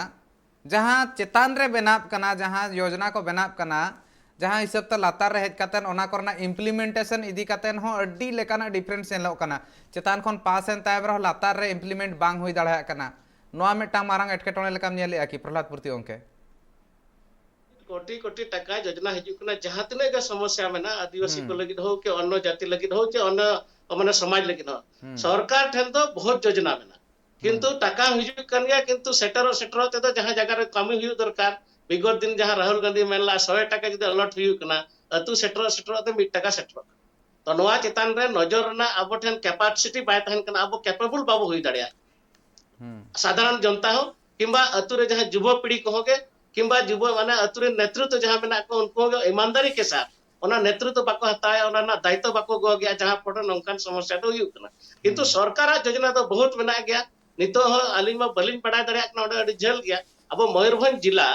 ᱡᱟᱦᱟᱸ ᱪᱮᱛᱟᱱ ᱨᱮ ᱵᱮᱱᱟᱜ ᱠᱟᱱᱟ, ᱡᱟᱦᱟᱸ ᱭᱳᱡᱽᱱᱟ ᱠᱚ ᱵᱮᱱᱟᱜ ᱠᱟᱱᱟ, ᱡᱟᱦᱟᱸ ᱦᱤᱥᱟᱹᱵ ᱛᱮ ᱞᱟᱛᱟᱨ ᱨᱮ ᱦᱮᱡ ᱠᱟᱛᱮ ᱚᱱᱟ ᱠᱚᱨᱮᱱᱟᱜ implementation ᱤᱫᱤ ᱠᱟᱛᱮ ᱦᱚᱸ ᱟᱹᱰᱤ ᱞᱮᱠᱟᱱᱟᱜ difference ᱧᱮᱞᱚᱜ ᱠᱟᱱᱟ᱾ ᱪᱮᱛᱟᱱ ᱠᱷᱚᱱ ᱯᱟᱥ ᱮᱱ ᱛᱟᱭᱚᱢ ᱨᱮᱦᱚᱸ ᱞᱟᱛᱟᱨ ᱨᱮ implement ᱵᱟᱝ ᱦᱩᱭ ᱫᱟᱲᱮᱭᱟᱜ ᱠᱟᱱᱟ᱾ ᱱᱚᱣᱟ ᱢᱤᱫᱴᱟᱝ ᱢᱟᱨᱟᱝ ᱮᱴᱠᱮᱴᱚᱬᱮ ᱞᱮᱠᱟᱢ ᱧᱮᱞᱮᱜᱼᱟ ᱠᱤ, ᱯᱨᱚᱦᱞᱟᱫ ᱯᱩᱨᱛᱤ ᱜᱚᱢᱠᱮ? ᱠᱳᱴᱤ ᱠᱳᱴᱤ ᱴᱟᱠᱟ ᱡᱳᱡᱽᱱᱟ ᱦᱤᱡᱩᱜ ᱠᱟᱱᱟ, ᱡᱟᱦᱟᱸ ᱛᱤᱱᱟᱹᱜ ᱜᱮ ᱥᱚᱢᱚᱥᱥᱟ ᱢᱮᱱᱟᱜᱼᱟ, ᱟᱹᱫᱤᱵᱟᱹᱥᱤ ᱠᱚ ᱦᱩᱸ᱾ ᱞᱟᱹᱜᱤᱫ ᱦᱳᱠ ᱪᱮ ᱚᱱᱱᱚ ᱡᱟᱹᱛᱤ ᱞᱟᱹᱜᱤᱫ ᱦᱳᱠ ᱪᱮ ᱚᱱᱱᱚ ᱢᱟᱱᱮ ᱥᱚᱢᱟᱡᱽ ᱞᱟᱹᱜᱤᱫ ᱦᱚᱸ, ᱦᱩᱸ᱾ ᱥᱚᱨᱠᱟᱨ ᱴᱷᱮᱱ ᱫᱚ ᱵᱚᱦᱩᱛ ᱡᱳᱡᱽᱱᱟ ᱢᱮᱱᱟᱜᱼᱟ, ᱠᱤᱱᱛᱩ ᱦᱩᱸ᱾ ᱴᱟᱠᱟ ᱦᱤᱡᱩᱜ ᱠᱟᱱ ᱜᱮᱭᱟ, ᱠᱤᱱᱛᱩ ᱥᱮᱴᱮᱨᱚᱜ ᱥᱮᱴᱮᱨᱚᱜ ᱛᱮᱫᱚ ᱡᱟᱦᱟᱸ ᱡᱟᱭᱜᱟ ᱨᱮ ᱠᱟᱹᱢᱤ ᱦᱩᱭᱩᱜ ᱫᱚᱨᱠᱟᱨ, ᱵᱤᱜᱚᱛ ᱫᱤᱱ ᱡᱟᱦᱟᱸ ᱨᱟᱦᱩᱞ ᱜᱟᱱᱫᱷᱤ ᱢᱮᱱ ᱞᱮᱫᱼᱟ, ᱥᱚᱭ ᱴᱟᱠᱟ ᱡᱩᱫᱤ allot ᱦᱩᱭᱩᱜ ᱠᱟᱱᱟ, ᱟᱹᱛᱩ ᱥᱮᱴᱮᱨᱚᱜ ᱥᱮᱴᱮᱨᱚᱜ ᱛᱮ ᱢᱤᱫ ᱴᱟᱠᱟ ᱥᱮᱴᱮᱨᱚᱜ ᱠᱟᱱᱟ᱾ ᱛᱚ ᱱᱚᱣᱟ ᱪᱮᱛᱟᱱ ᱨᱮ ᱱᱚᱡᱚᱨ ᱨᱮᱱᱟᱜ ᱟᱵᱚ ᱴᱷᱮᱱ capacity ᱵᱟᱭ ᱛᱟᱦᱮᱱ ᱠᱟᱱᱟ, ᱟᱵᱚ capable ᱵᱟᱵᱚ ᱦᱩᱭ ᱫᱟᱲᱮᱭᱟᱜᱼᱟ᱾ ᱦᱩᱸ᱾ ᱥᱟᱫᱷᱟᱨᱚᱱ ᱡᱚᱱᱛᱟ ᱦᱚᱸ, ᱠᱤᱝᱵᱟ ᱟᱹᱛᱩ ᱨᱮ ᱡᱟᱦᱟᱸ ᱡᱩᱵᱚ ᱯᱤᱲᱦᱤ ᱠᱚᱦᱚᱸ ᱜᱮ, ᱠᱤᱝᱵᱟ ᱡᱩᱵᱚ ᱢᱟᱱᱮ ᱟᱹᱛᱩ ᱨᱮᱱ ᱱᱮᱛᱨᱤᱛᱵ ᱡᱟᱦᱟᱸ ᱢᱮᱱᱟᱜ ᱠᱚ, ᱩᱱᱠᱩ ᱦᱚᱸ ᱜᱮ ᱤᱢᱟᱱᱫᱟᱨᱤ ᱠᱮ ᱥᱟᱛ ᱚᱱᱟ ᱱᱮᱛᱨᱤᱛᱵ ᱵᱟᱠᱚ ᱦᱟᱛᱟᱣᱮᱫᱼᱟ, ᱚᱱᱟ ᱨᱮᱱᱟᱜ ᱫᱟᱭᱤᱛᱛᱚ ᱵᱟᱠᱚ ᱜᱚᱜ ᱜᱮᱭᱟ, ᱡᱟᱦᱟᱸ ᱯᱚᱨᱮ ᱱᱚᱝᱠᱟᱱ ᱥᱚᱢᱚᱥᱥᱟ ᱫᱚ ᱦᱩᱭᱩᱜ ᱠᱟᱱᱟ᱾ ᱠᱤᱱᱛᱩ ᱦᱩᱸ᱾ ᱥᱚᱨᱠᱟᱨᱟᱜ ᱡᱳᱡᱽᱱᱟ ᱫᱚ ᱵᱚᱦᱩᱛ ᱢᱮᱱᱟᱜ ᱜᱮᱭᱟ᱾ ᱱᱤᱛᱚᱜ ᱦᱚᱸ ᱟᱹᱞᱤᱧ ᱢᱟ ᱵᱟᱹᱞᱤᱧ ᱵᱟᱲᱟᱭ ᱫᱟᱲᱮᱭᱟᱜ ᱠᱟᱱᱟ, ᱚᱸᱰᱮ ᱟᱹᱰᱤ ᱡᱷᱟᱹᱞ ᱜᱮᱭᱟ᱾ ᱟᱵᱚ ᱢᱚᱭᱩᱨᱵᱷᱚᱸᱡᱽ ᱡᱮᱞᱟ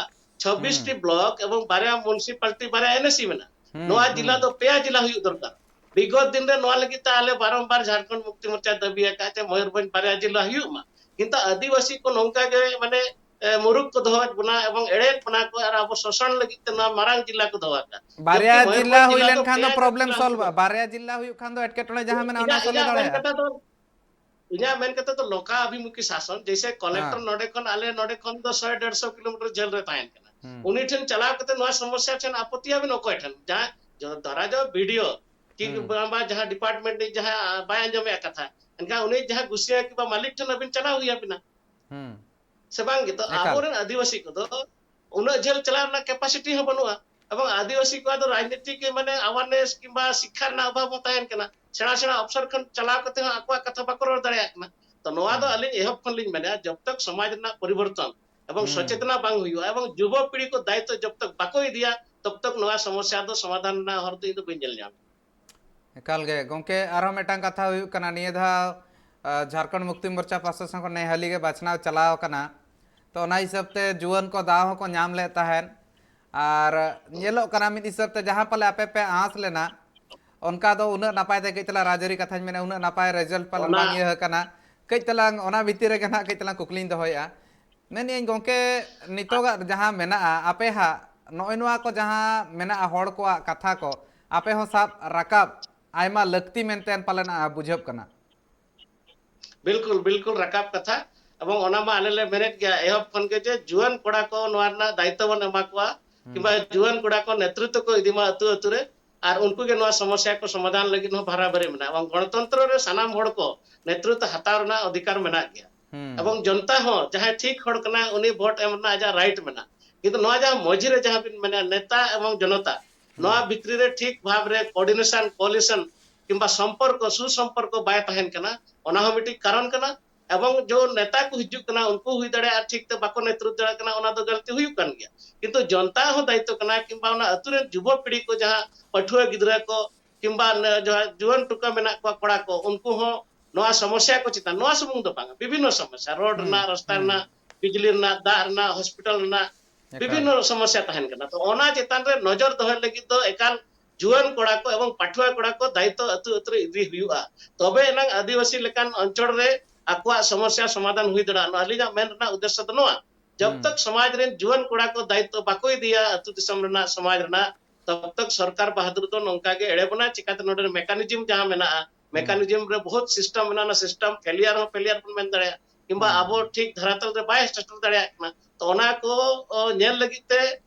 ᱪᱷᱟᱵᱵᱤᱥ ᱴᱤ ᱦᱩᱸ᱾ block ᱮᱵᱚᱝ ᱵᱟᱨᱭᱟ municipality, ᱵᱟᱨᱭᱟ NAC ᱢᱮᱱᱟᱜᱼᱟ᱾ ᱦᱩᱸ, ᱱᱚᱣᱟ ᱡᱮᱞᱟ ᱦᱩᱸ᱾ ᱫᱚ ᱯᱮᱭᱟ ᱡᱮᱞᱟ ᱦᱩᱭᱩᱜ ᱫᱚᱨᱠᱟᱨ᱾ ᱵᱤᱜᱚᱛ ᱫᱤᱱ ᱨᱮ ᱱᱚᱣᱟ ᱞᱟᱹᱜᱤᱫ ᱛᱮ ᱟᱞᱮ ᱵᱟᱨᱚᱢᱵᱟᱨ ᱡᱷᱟᱲᱠᱷᱚᱸᱰ ᱢᱩᱠᱛᱤ ᱢᱳᱨᱪᱟ ᱫᱟᱹᱵᱤ ᱟᱠᱟᱫ ᱡᱮ ᱢᱚᱭᱩᱨᱵᱷᱚᱸᱡᱽ ᱵᱟᱨᱭᱟ ᱡᱮᱞᱟ ᱦᱩᱭᱩᱜ ᱢᱟ, ᱠᱤᱱᱛᱩ ᱟᱹᱫᱤᱵᱟᱹᱥᱤ ᱠᱚ ᱱᱚᱝᱠᱟ ᱜᱮ ᱢᱟᱱᱮ, ᱮ, ᱢᱩᱨᱩᱠ ᱠᱚ ᱫᱚᱦᱚᱭᱮᱫ ᱵᱚᱱᱟ ᱮᱵᱚᱝ ᱮᱲᱮᱭᱮᱫ ᱵᱚᱱᱟ ᱠᱚ, ᱟᱨ ᱟᱵᱚ ᱥᱳᱥᱚᱱ ᱞᱟᱹᱜᱤᱫ ᱛᱮ ᱱᱚᱣᱟ ᱢᱟᱨᱟᱝ ᱡᱮᱞᱟ ᱠᱚ ᱫᱚᱦᱚ ᱟᱠᱟᱫ᱾ ᱵᱟᱨᱭᱟ ᱡᱚᱵᱠᱤ ᱡᱮᱞᱟ ᱢᱚᱭᱩᱨᱵᱷᱚᱸᱡᱽ ᱦᱩᱭ ᱡᱮᱞᱟ ᱫᱚ ᱞᱮᱱᱠᱷᱟᱱ ᱫᱚ ᱯᱮᱭᱟ problem ᱡᱮᱞᱟ solve ᱦᱩᱭᱩᱜᱼᱟ᱾ ᱵᱟᱨᱭᱟ ᱡᱮᱞᱟ ᱦᱩᱭᱩᱜ ᱠᱷᱟᱱ ᱫᱚ ᱮᱴᱠᱮᱴᱚᱬᱮ ᱡᱟᱦᱟᱸ ᱢᱮᱱᱟᱜᱼᱟ, ᱚᱱᱟ ᱤᱧᱟᱹᱜ, ᱥᱚᱞᱦᱮ ᱤᱧᱟᱹᱜ ᱢᱮᱱ ᱫᱟᱲᱮᱭᱟᱜᱼᱟ᱾ ᱠᱟᱛᱷᱟ ᱫᱚ, ᱤᱧᱟᱹᱜ ᱢᱮᱱ ᱠᱟᱛᱷᱟ ᱫᱚ ᱞᱚᱠᱟ ᱟᱵᱷᱤᱢᱩᱠᱷᱤ ᱥᱟᱥᱚᱱ, ᱡᱮᱭᱥᱮ ᱠᱚᱞᱮᱠᱴᱚᱨ ᱦᱮᱸ᱾ ᱱᱚᱰᱮ ᱠᱷᱚᱱ, ᱟᱞᱮ ᱱᱚᱰᱮ ᱠᱷᱚᱱ ᱫᱚ ᱥᱚᱭ ᱰᱮᱲᱥᱚ ᱠᱤᱞᱳᱢᱤᱴᱟᱨ ᱡᱷᱟᱹᱞ ᱨᱮ ᱛᱟᱦᱮᱱ ᱠᱟᱱᱟ᱾ ᱦᱩᱸ᱾ ᱩᱱᱤ ᱴᱷᱮᱱ ᱪᱟᱞᱟᱣ ᱠᱟᱛᱮ ᱱᱚᱣᱟ ᱥᱚᱢᱚᱥᱥᱟ ᱴᱷᱮᱱ ᱟᱯᱚᱛᱤᱭᱟᱵᱤᱱ ᱚᱠᱚᱭ ᱴᱷᱮᱱ? ᱡᱟᱦᱟᱸ ᱡᱚ-, ᱫᱷᱟᱨᱟ ᱡᱚ BDO ᱠᱤ ᱦᱩᱸ᱾ ᱵᱟᱝ, ᱵᱟᱝ ᱡᱟᱦᱟᱸ department ᱨᱤᱱᱤᱡ ᱡᱟᱦᱟᱸ ᱵᱟᱭ ᱟᱸᱡᱚᱢᱮᱫ ᱠᱟᱛᱷᱟ, ᱮᱱᱠᱷᱟᱱ ᱩᱱᱤ ᱡᱟᱦᱟᱸ ᱜᱩᱥᱤᱭᱟᱹ ᱠᱤ ᱵᱟ ᱢᱟᱹᱞᱤᱠ ᱴᱷᱮᱱ ᱟᱹᱵᱤᱱ ᱪᱟᱞᱟᱣ ᱦᱩᱭ ᱟᱵᱤᱱᱟ᱾ ᱦᱩᱸ᱾ ᱥᱮ ᱵᱟᱝ ᱜᱮᱛᱚ? ᱮᱠᱟᱞ᱾ ᱟᱵᱚᱨᱮᱱ ᱟᱹᱫᱤᱵᱟᱹᱥᱤ ᱠᱚᱫᱚ ᱩᱱᱟᱹᱜ ᱡᱷᱟᱹᱞ ᱪᱟᱞᱟᱣ ᱨᱮᱱᱟᱜ capacity ᱦᱚᱸ ᱵᱟᱹᱱᱩᱜᱼᱟ᱾ ᱮᱵᱚᱝ ᱟᱹᱫᱤᱵᱟᱹᱥᱤ ᱠᱚᱣᱟᱜ ᱫᱚ ᱨᱟᱡᱽᱱᱤᱛᱤᱠ ᱢᱟᱱᱮ awareness ᱠᱤᱝᱵᱟ ᱥᱤᱠᱠᱷᱟ ᱨᱮᱱᱟᱜ ᱚᱵᱷᱟᱵ ᱦᱚᱸ ᱛᱟᱦᱮᱱ ᱠᱟᱱᱟ᱾ ᱥᱮᱬᱟ ᱥᱮᱬᱟ ᱚᱯᱥᱚᱨ ᱠᱷᱚᱱ ᱪᱟᱞᱟᱣ ᱠᱟᱛᱮ ᱦᱚᱸ ᱟᱠᱚᱣᱟᱜ ᱠᱟᱛᱷᱟ ᱵᱟᱠᱚ ᱨᱚᱲ ᱫᱟᱲᱮᱭᱟᱜ ᱠᱟᱱᱟ᱾ ᱛᱚ ᱱᱚᱣᱟ ᱫᱚ ᱦᱩᱸ᱾ ᱟᱹᱞᱤᱧ ᱮᱦᱚᱵ ᱠᱷᱚᱱ ᱞᱤᱧ ᱢᱮᱱᱟ, ᱡᱚᱵ ᱛᱚᱠ ᱥᱚᱢᱟᱡᱽ ᱨᱮᱱᱟᱜ ᱯᱚᱨᱤᱵᱚᱨᱛᱚᱱ ᱮᱵᱚᱝ ᱦᱩᱸ᱾ ᱥᱚᱪᱮᱛᱚᱱᱟ ᱵᱟᱝ ᱦᱩᱭᱩᱜᱼᱟ ᱮᱵᱚᱝ ᱡᱩᱵᱚ ᱯᱤᱲᱦᱤ ᱠᱚ ᱫᱟᱭᱤᱛᱛᱚ ᱡᱚᱵ ᱛᱚᱠ ᱵᱟᱠᱚ ᱤᱫᱤᱭᱟ, ᱛᱚᱵ ᱛᱚᱠ ᱱᱚᱣᱟ ᱥᱚᱢᱚᱥᱥᱟ ᱫᱚ ᱥᱚᱢᱟᱫᱷᱟᱱ ᱨᱮᱱᱟᱜ ᱦᱚᱨ ᱫᱚ ᱤᱧ ᱫᱚ ᱵᱟᱹᱧ ᱧᱮᱞ ᱧᱟᱢᱟ᱾ ᱮᱠᱟᱞ ᱜᱮ ᱜᱚᱢᱠᱮ, ᱟᱨᱦᱚᱸ ᱢᱤᱫᱴᱟᱝ ᱠᱟᱛᱷᱟ ᱦᱩᱭᱩᱜ ᱠᱟᱱᱟ, ᱱᱤᱭᱟᱹ ᱫᱷᱟᱣ, ᱟ, ᱡᱷᱟᱲᱠᱷᱚᱸᱰ ᱢᱩᱠᱛᱤ ᱢᱳᱨᱪᱟ ᱯᱟᱥᱴᱟ ᱥᱮᱱ ᱠᱷᱚᱱ ᱱᱮ ᱦᱟᱹᱞᱤ ᱜᱮ ᱵᱟᱪᱷᱱᱟᱣ ᱪᱟᱞᱟᱣ ᱟᱠᱟᱱᱟ᱾ ᱛᱚ ᱚᱱᱟ ᱦᱤᱥᱟᱹᱵ ᱛᱮ ᱡᱩᱣᱟᱹᱱ ᱠᱚ ᱫᱟᱣ ᱦᱚᱸᱠᱚ ᱧᱟᱢ ᱞᱮᱫ ᱛᱟᱦᱮᱸᱫ, ᱟᱨ ᱧᱮᱞᱚᱜ ᱠᱟᱱᱟ ᱢᱤᱫ ᱦᱤᱥᱟᱹᱵ ᱛᱮ ᱡᱟᱦᱟᱸ ᱯᱟᱞᱮ ᱟᱯᱮ ᱯᱮ ᱟᱸᱥ ᱞᱮᱱᱟ, ᱚᱱᱠᱟ ᱫᱚ ᱩᱱᱟᱹᱜ ᱱᱟᱯᱟᱭ ᱛᱮ ᱠᱟᱹᱡ ᱛᱟᱞᱟᱝ ᱨᱟᱡᱽᱟᱹᱨᱤ ᱠᱟᱛᱷᱟᱧ ᱢᱮᱱᱟ, ᱩᱱᱟᱹᱜ ᱱᱟᱯᱟᱭ result ᱯᱟᱞᱮ ᱚᱱᱟ ᱵᱟᱝ ᱤᱭᱟᱹ ᱟᱠᱟᱱᱟ᱾ ᱠᱟᱹᱡ ᱛᱟᱞᱟᱝ ᱚᱱᱟ ᱵᱷᱤᱛᱤᱨ ᱨᱮᱜᱮ ᱱᱟᱦᱟᱜ ᱠᱟᱹᱡ ᱛᱟᱞᱟᱝ ᱠᱩᱠᱞᱤᱧ ᱫᱚᱦᱚᱭᱮᱫᱼᱟ᱾ ᱢᱮᱱᱮᱫ ᱟᱹᱧ ᱜᱚᱢᱠᱮ, ᱱᱤᱛᱚᱜᱟᱜ ᱡᱟᱦᱟᱸ ᱢᱮᱱᱟᱜᱼᱟ, ᱟᱯᱮ ᱦᱟᱸᱜ ᱱᱚᱜᱼᱚᱭ ᱱᱚᱣᱟ ᱠᱚ ᱡᱟᱦᱟᱸ ᱢᱮᱱᱟᱜᱼᱟ, ᱦᱚᱲ ᱠᱚᱣᱟᱜ ᱠᱟᱛᱷᱟ ᱠᱚ ᱟᱯᱮ ᱦᱚᱸ ᱥᱟᱵ ᱨᱟᱠᱟᱵ ᱟᱭᱢᱟ ᱞᱟᱹᱠᱛᱤ ᱢᱮᱱᱛᱮ ᱯᱟᱞᱮᱱ ᱵᱩᱡᱷᱟᱹᱜ ᱠᱟᱱᱟ᱾ ᱵᱤᱞᱠᱩᱞ ᱵᱤᱞᱠᱩᱞ ᱨᱟᱠᱟᱵ ᱠᱟᱛᱷᱟ᱾ ᱮᱵᱚᱝ ᱚᱱᱟ ᱢᱟ ᱟᱞᱮ ᱞᱮ ᱢᱮᱱᱮᱫ ᱜᱮᱭᱟ ᱮᱦᱚᱵ ᱠᱷᱚᱱ ᱜᱮ, ᱡᱮ ᱡᱩᱣᱟᱹᱱ ᱠᱚᱲᱟ ᱠᱚ ᱱᱚᱣᱟ ᱨᱮᱱᱟᱜ ᱫᱟᱭᱤᱛᱛᱚ ᱵᱚᱱ ᱮᱢᱟ ᱠᱚᱣᱟ, ᱠᱤᱝᱵᱟ ᱡᱩᱣᱟᱹᱱ ᱠᱚᱲᱟ ᱠᱚ ᱱᱮᱛᱨᱤᱛᱛᱚ ᱠᱚ ᱤᱫᱤ ᱢᱟ ᱟᱹᱛᱩ ᱟᱹᱛᱩ ᱨᱮ, ᱟᱨ ᱩᱱᱠᱩ ᱜᱮ ᱱᱚᱣᱟ ᱥᱚᱢᱚᱥᱥᱟ ᱠᱚ ᱥᱚᱢᱟᱫᱷᱟᱱ ᱞᱟᱹᱜᱤᱫ ᱦᱚᱸ ᱵᱷᱟᱨᱟᱵᱷᱟᱨᱤ ᱢᱮᱱᱟᱜᱼᱟ᱾ ᱮᱵᱚᱝ ᱜᱚᱱᱚᱛᱚᱱᱛᱨᱚ ᱨᱮ ᱥᱟᱱᱟᱢ ᱦᱚᱲ ᱠᱚ ᱱᱮᱛᱨᱤᱛᱛᱚ ᱦᱟᱛᱟᱣ ᱨᱮᱱᱟᱜ ᱚᱫᱷᱤᱠᱟᱨ ᱢᱮᱱᱟᱜ ᱜᱮᱭᱟ᱾ ᱮᱵᱚᱝ ᱡᱚᱱᱛᱟ ᱦᱚᱸ ᱡᱟᱦᱟᱸᱭ ᱴᱷᱤᱠ ᱦᱚᱲ ᱠᱟᱱᱟᱭ, ᱩᱱᱤ ᱵᱷᱳᱴ ᱮᱢ ᱨᱮᱱᱟᱜ ᱟᱡᱟᱜ ᱨᱟᱭᱤᱴ ᱢᱮᱱᱟᱜᱼᱟ᱾ ᱠᱤᱱᱛᱩ ᱱᱚᱣᱟ ᱡᱟᱦᱟᱸ ᱢᱚᱡᱽᱨᱮ ᱡᱟᱦᱟᱸ ᱵᱤᱱ ᱢᱮᱱᱟ ᱱᱮᱛᱟ ᱮᱵᱚᱝ ᱡᱚᱱᱚᱛᱟ, ᱱᱚᱣᱟ ᱵᱷᱤᱛᱨᱤ ᱨᱮ ᱴᱷᱤᱠ ᱵᱷᱟᱵᱽ ᱨᱮ ᱠᱳᱚᱨᱰᱤᱱᱮᱥᱚᱱ, ᱠᱳᱞᱤᱥᱚᱱ ᱠᱤᱝᱵᱟ ᱥᱚᱢᱯᱚᱨᱠᱚ, ᱥᱩᱥᱚᱢᱯᱚᱨᱠᱚ ᱵᱟᱭ ᱛᱟᱦᱮᱱ ᱠᱟᱱᱟ, ᱚᱱᱟ ᱦᱚᱸ ᱢᱤᱫᱴᱤᱡ ᱠᱟᱨᱚᱱ ᱠᱟᱱᱟ᱾ ᱮᱵᱚᱝ ᱡᱚ ᱱᱮᱛᱟ ᱠᱚ ᱦᱤᱡᱩᱜ ᱠᱟᱱᱟ, ᱩᱱᱠᱩ ᱦᱩᱭ ᱫᱟᱲᱮᱭᱟᱜᱼᱟ ᱴᱷᱤᱠ ᱛᱮ ᱵᱟᱠᱚ ᱱᱮᱛᱨᱤᱛ ᱫᱟᱲᱮᱭᱟᱜ ᱠᱟᱱᱟ, ᱚᱱᱟ ᱫᱚ ᱜᱟᱹᱞᱛᱤ ᱦᱩᱭᱩᱜ ᱠᱟᱱ ᱜᱮᱭᱟ᱾ ᱠᱤᱱᱛᱩ ᱡᱚᱱᱛᱟ ᱦᱚᱸ ᱫᱟᱭᱤᱛᱛᱚ ᱠᱟᱱᱟ, ᱠᱤᱝᱵᱟ ᱚᱱᱟ ᱟᱹᱛᱩ ᱨᱮᱱ ᱡᱩᱵᱚ ᱯᱤᱲᱦᱤ ᱠᱚ, ᱡᱟᱦᱟᱸ ᱯᱟᱹᱴᱷᱩᱣᱟᱹ ᱜᱤᱫᱽᱨᱟᱹ ᱠᱚ ᱠᱤᱝᱵᱟ ᱱᱮ-, ᱡᱟᱦᱟᱸ ᱡᱩᱣᱟᱹᱱ ᱴᱩᱠᱟᱹ ᱢᱮᱱᱟᱜ ᱠᱚᱣᱟ ᱠᱚᱲᱟ ᱠᱚ, ᱩᱱᱠᱩ ᱦᱚᱸ ᱱᱚᱣᱟ ᱥᱚᱢᱚᱥᱥᱟ ᱠᱚ ᱪᱮᱛᱟᱱ, ᱱᱚᱣᱟ ᱥᱩᱢᱩᱝ ᱫᱚ ᱵᱟᱝ, ᱵᱤᱵᱷᱤᱱᱱᱚ ᱥᱚᱢᱚᱥᱥᱟ, ᱨᱳᱰ ᱨᱮᱱᱟᱜ, ᱨᱟᱥᱛᱟ ᱨᱮᱱᱟᱜ, ᱵᱤᱡᱽᱞᱤ ᱨᱮᱱᱟᱜ, ᱫᱟᱜ ᱨᱮᱱᱟᱜ, ᱦᱚᱥᱯᱤᱴᱟᱞ ᱨᱮᱱᱟᱜ, ᱮᱠᱟᱞ᱾ ᱵᱤᱵᱷᱤᱱᱱᱚ ᱥᱚᱢᱚᱥᱥᱟ ᱛᱟᱦᱮᱱ ᱠᱟᱱᱟ᱾ ᱛᱚ ᱚᱱᱟ ᱪᱮᱛᱟᱱ ᱨᱮ ᱱᱚᱡᱚᱨ ᱫᱚᱦᱚᱭ ᱞᱟᱹᱜᱤᱫ ᱫᱚ ᱮᱠᱟᱞ ᱡᱩᱣᱟᱹᱱ ᱠᱚᱲᱟ ᱠᱚ ᱮᱵᱚᱝ ᱯᱟᱹᱴᱷᱩᱣᱟᱹ ᱠᱚᱲᱟ ᱠᱚ ᱫᱟᱭᱤᱛᱛᱚ ᱟᱹᱛᱩ ᱟᱹᱛᱩ ᱨᱮ ᱤᱫᱤ ᱦᱩᱭᱩᱜᱼᱟ᱾ ᱛᱚᱵᱮ ᱮᱱᱟᱝ ᱟᱹᱫᱤᱵᱟᱹᱥᱤ ᱞᱮᱠᱟᱱ ᱚᱧᱪᱚᱞ ᱨᱮ ᱟᱠᱚᱣᱟᱜ ᱥᱚᱢᱚᱥᱥᱟ ᱥᱚᱢᱟᱫᱷᱟᱱ ᱦᱩᱭ ᱫᱟᱲᱮᱭᱟᱜᱼᱟ᱾ ᱱᱚᱣᱟ ᱟᱹᱞᱤᱧᱟᱜ ᱢᱮᱱ ᱨᱮᱱᱟᱜ ᱩᱫᱽᱫᱮᱥᱥᱚ ᱫᱚ ᱱᱚᱣᱟ, ᱡᱚᱵ ᱛᱚᱠ ᱥᱚᱢᱟᱡᱽ ᱨᱮᱱ ᱡᱩᱣᱟᱹᱱ ᱠᱚᱲᱟ ᱠᱚ ᱫᱟᱭᱤᱛᱛᱚ ᱵᱟᱠᱚ ᱤᱫᱤᱭᱟ ᱟᱹᱛᱩ ᱫᱤᱥᱚᱢ ᱨᱮᱱᱟᱜ, ᱥᱚᱢᱟᱡᱽ ᱨᱮᱱᱟᱜ, ᱛᱚᱵ ᱛᱚᱠ ᱥᱚᱨᱠᱟᱨ ᱵᱟᱦᱟᱫᱩᱨ ᱫᱚ ᱱᱚᱝᱠᱟ ᱜᱮ ᱮᱲᱮ ᱵᱚᱱᱟ᱾ ᱪᱤᱠᱟᱹᱛᱮ ᱱᱚᱰᱮ ᱢᱮᱠᱟᱱᱤᱡᱚᱢ ᱡᱟᱦᱟᱸ ᱢᱮᱱᱟᱜᱼᱟ, ᱢᱮᱠᱟᱱᱤᱡᱚᱢ ᱨᱮ ᱵᱚᱦᱩᱛ ᱥᱤᱥᱴᱮᱢ ᱢᱮᱱᱟᱜᱼᱟ, ᱚᱱᱟ ᱥᱤᱥᱴᱮᱢ ᱯᱷᱮᱞᱤᱭᱟᱨ ᱦᱚᱸ ᱯᱷᱮᱞᱤᱭᱟᱨ ᱵᱚᱱ ᱢᱮᱱ ᱫᱟᱲᱮᱭᱟᱜᱼᱟ, ᱠᱤᱝᱵᱟ ᱟᱵᱚ ᱴᱷᱤᱠ ᱫᱷᱟᱨᱟᱛᱟᱞ ᱨᱮ ᱵᱟᱭ ᱥᱮᱴᱮᱨ ᱫᱟᱲᱮᱭᱟᱜ ᱠᱟᱱᱟ᱾ ᱛᱚ ᱚᱱᱟ ᱠᱚ, ᱚ, ᱧᱮᱞ ᱞᱟᱹᱜᱤᱫ ᱛᱮ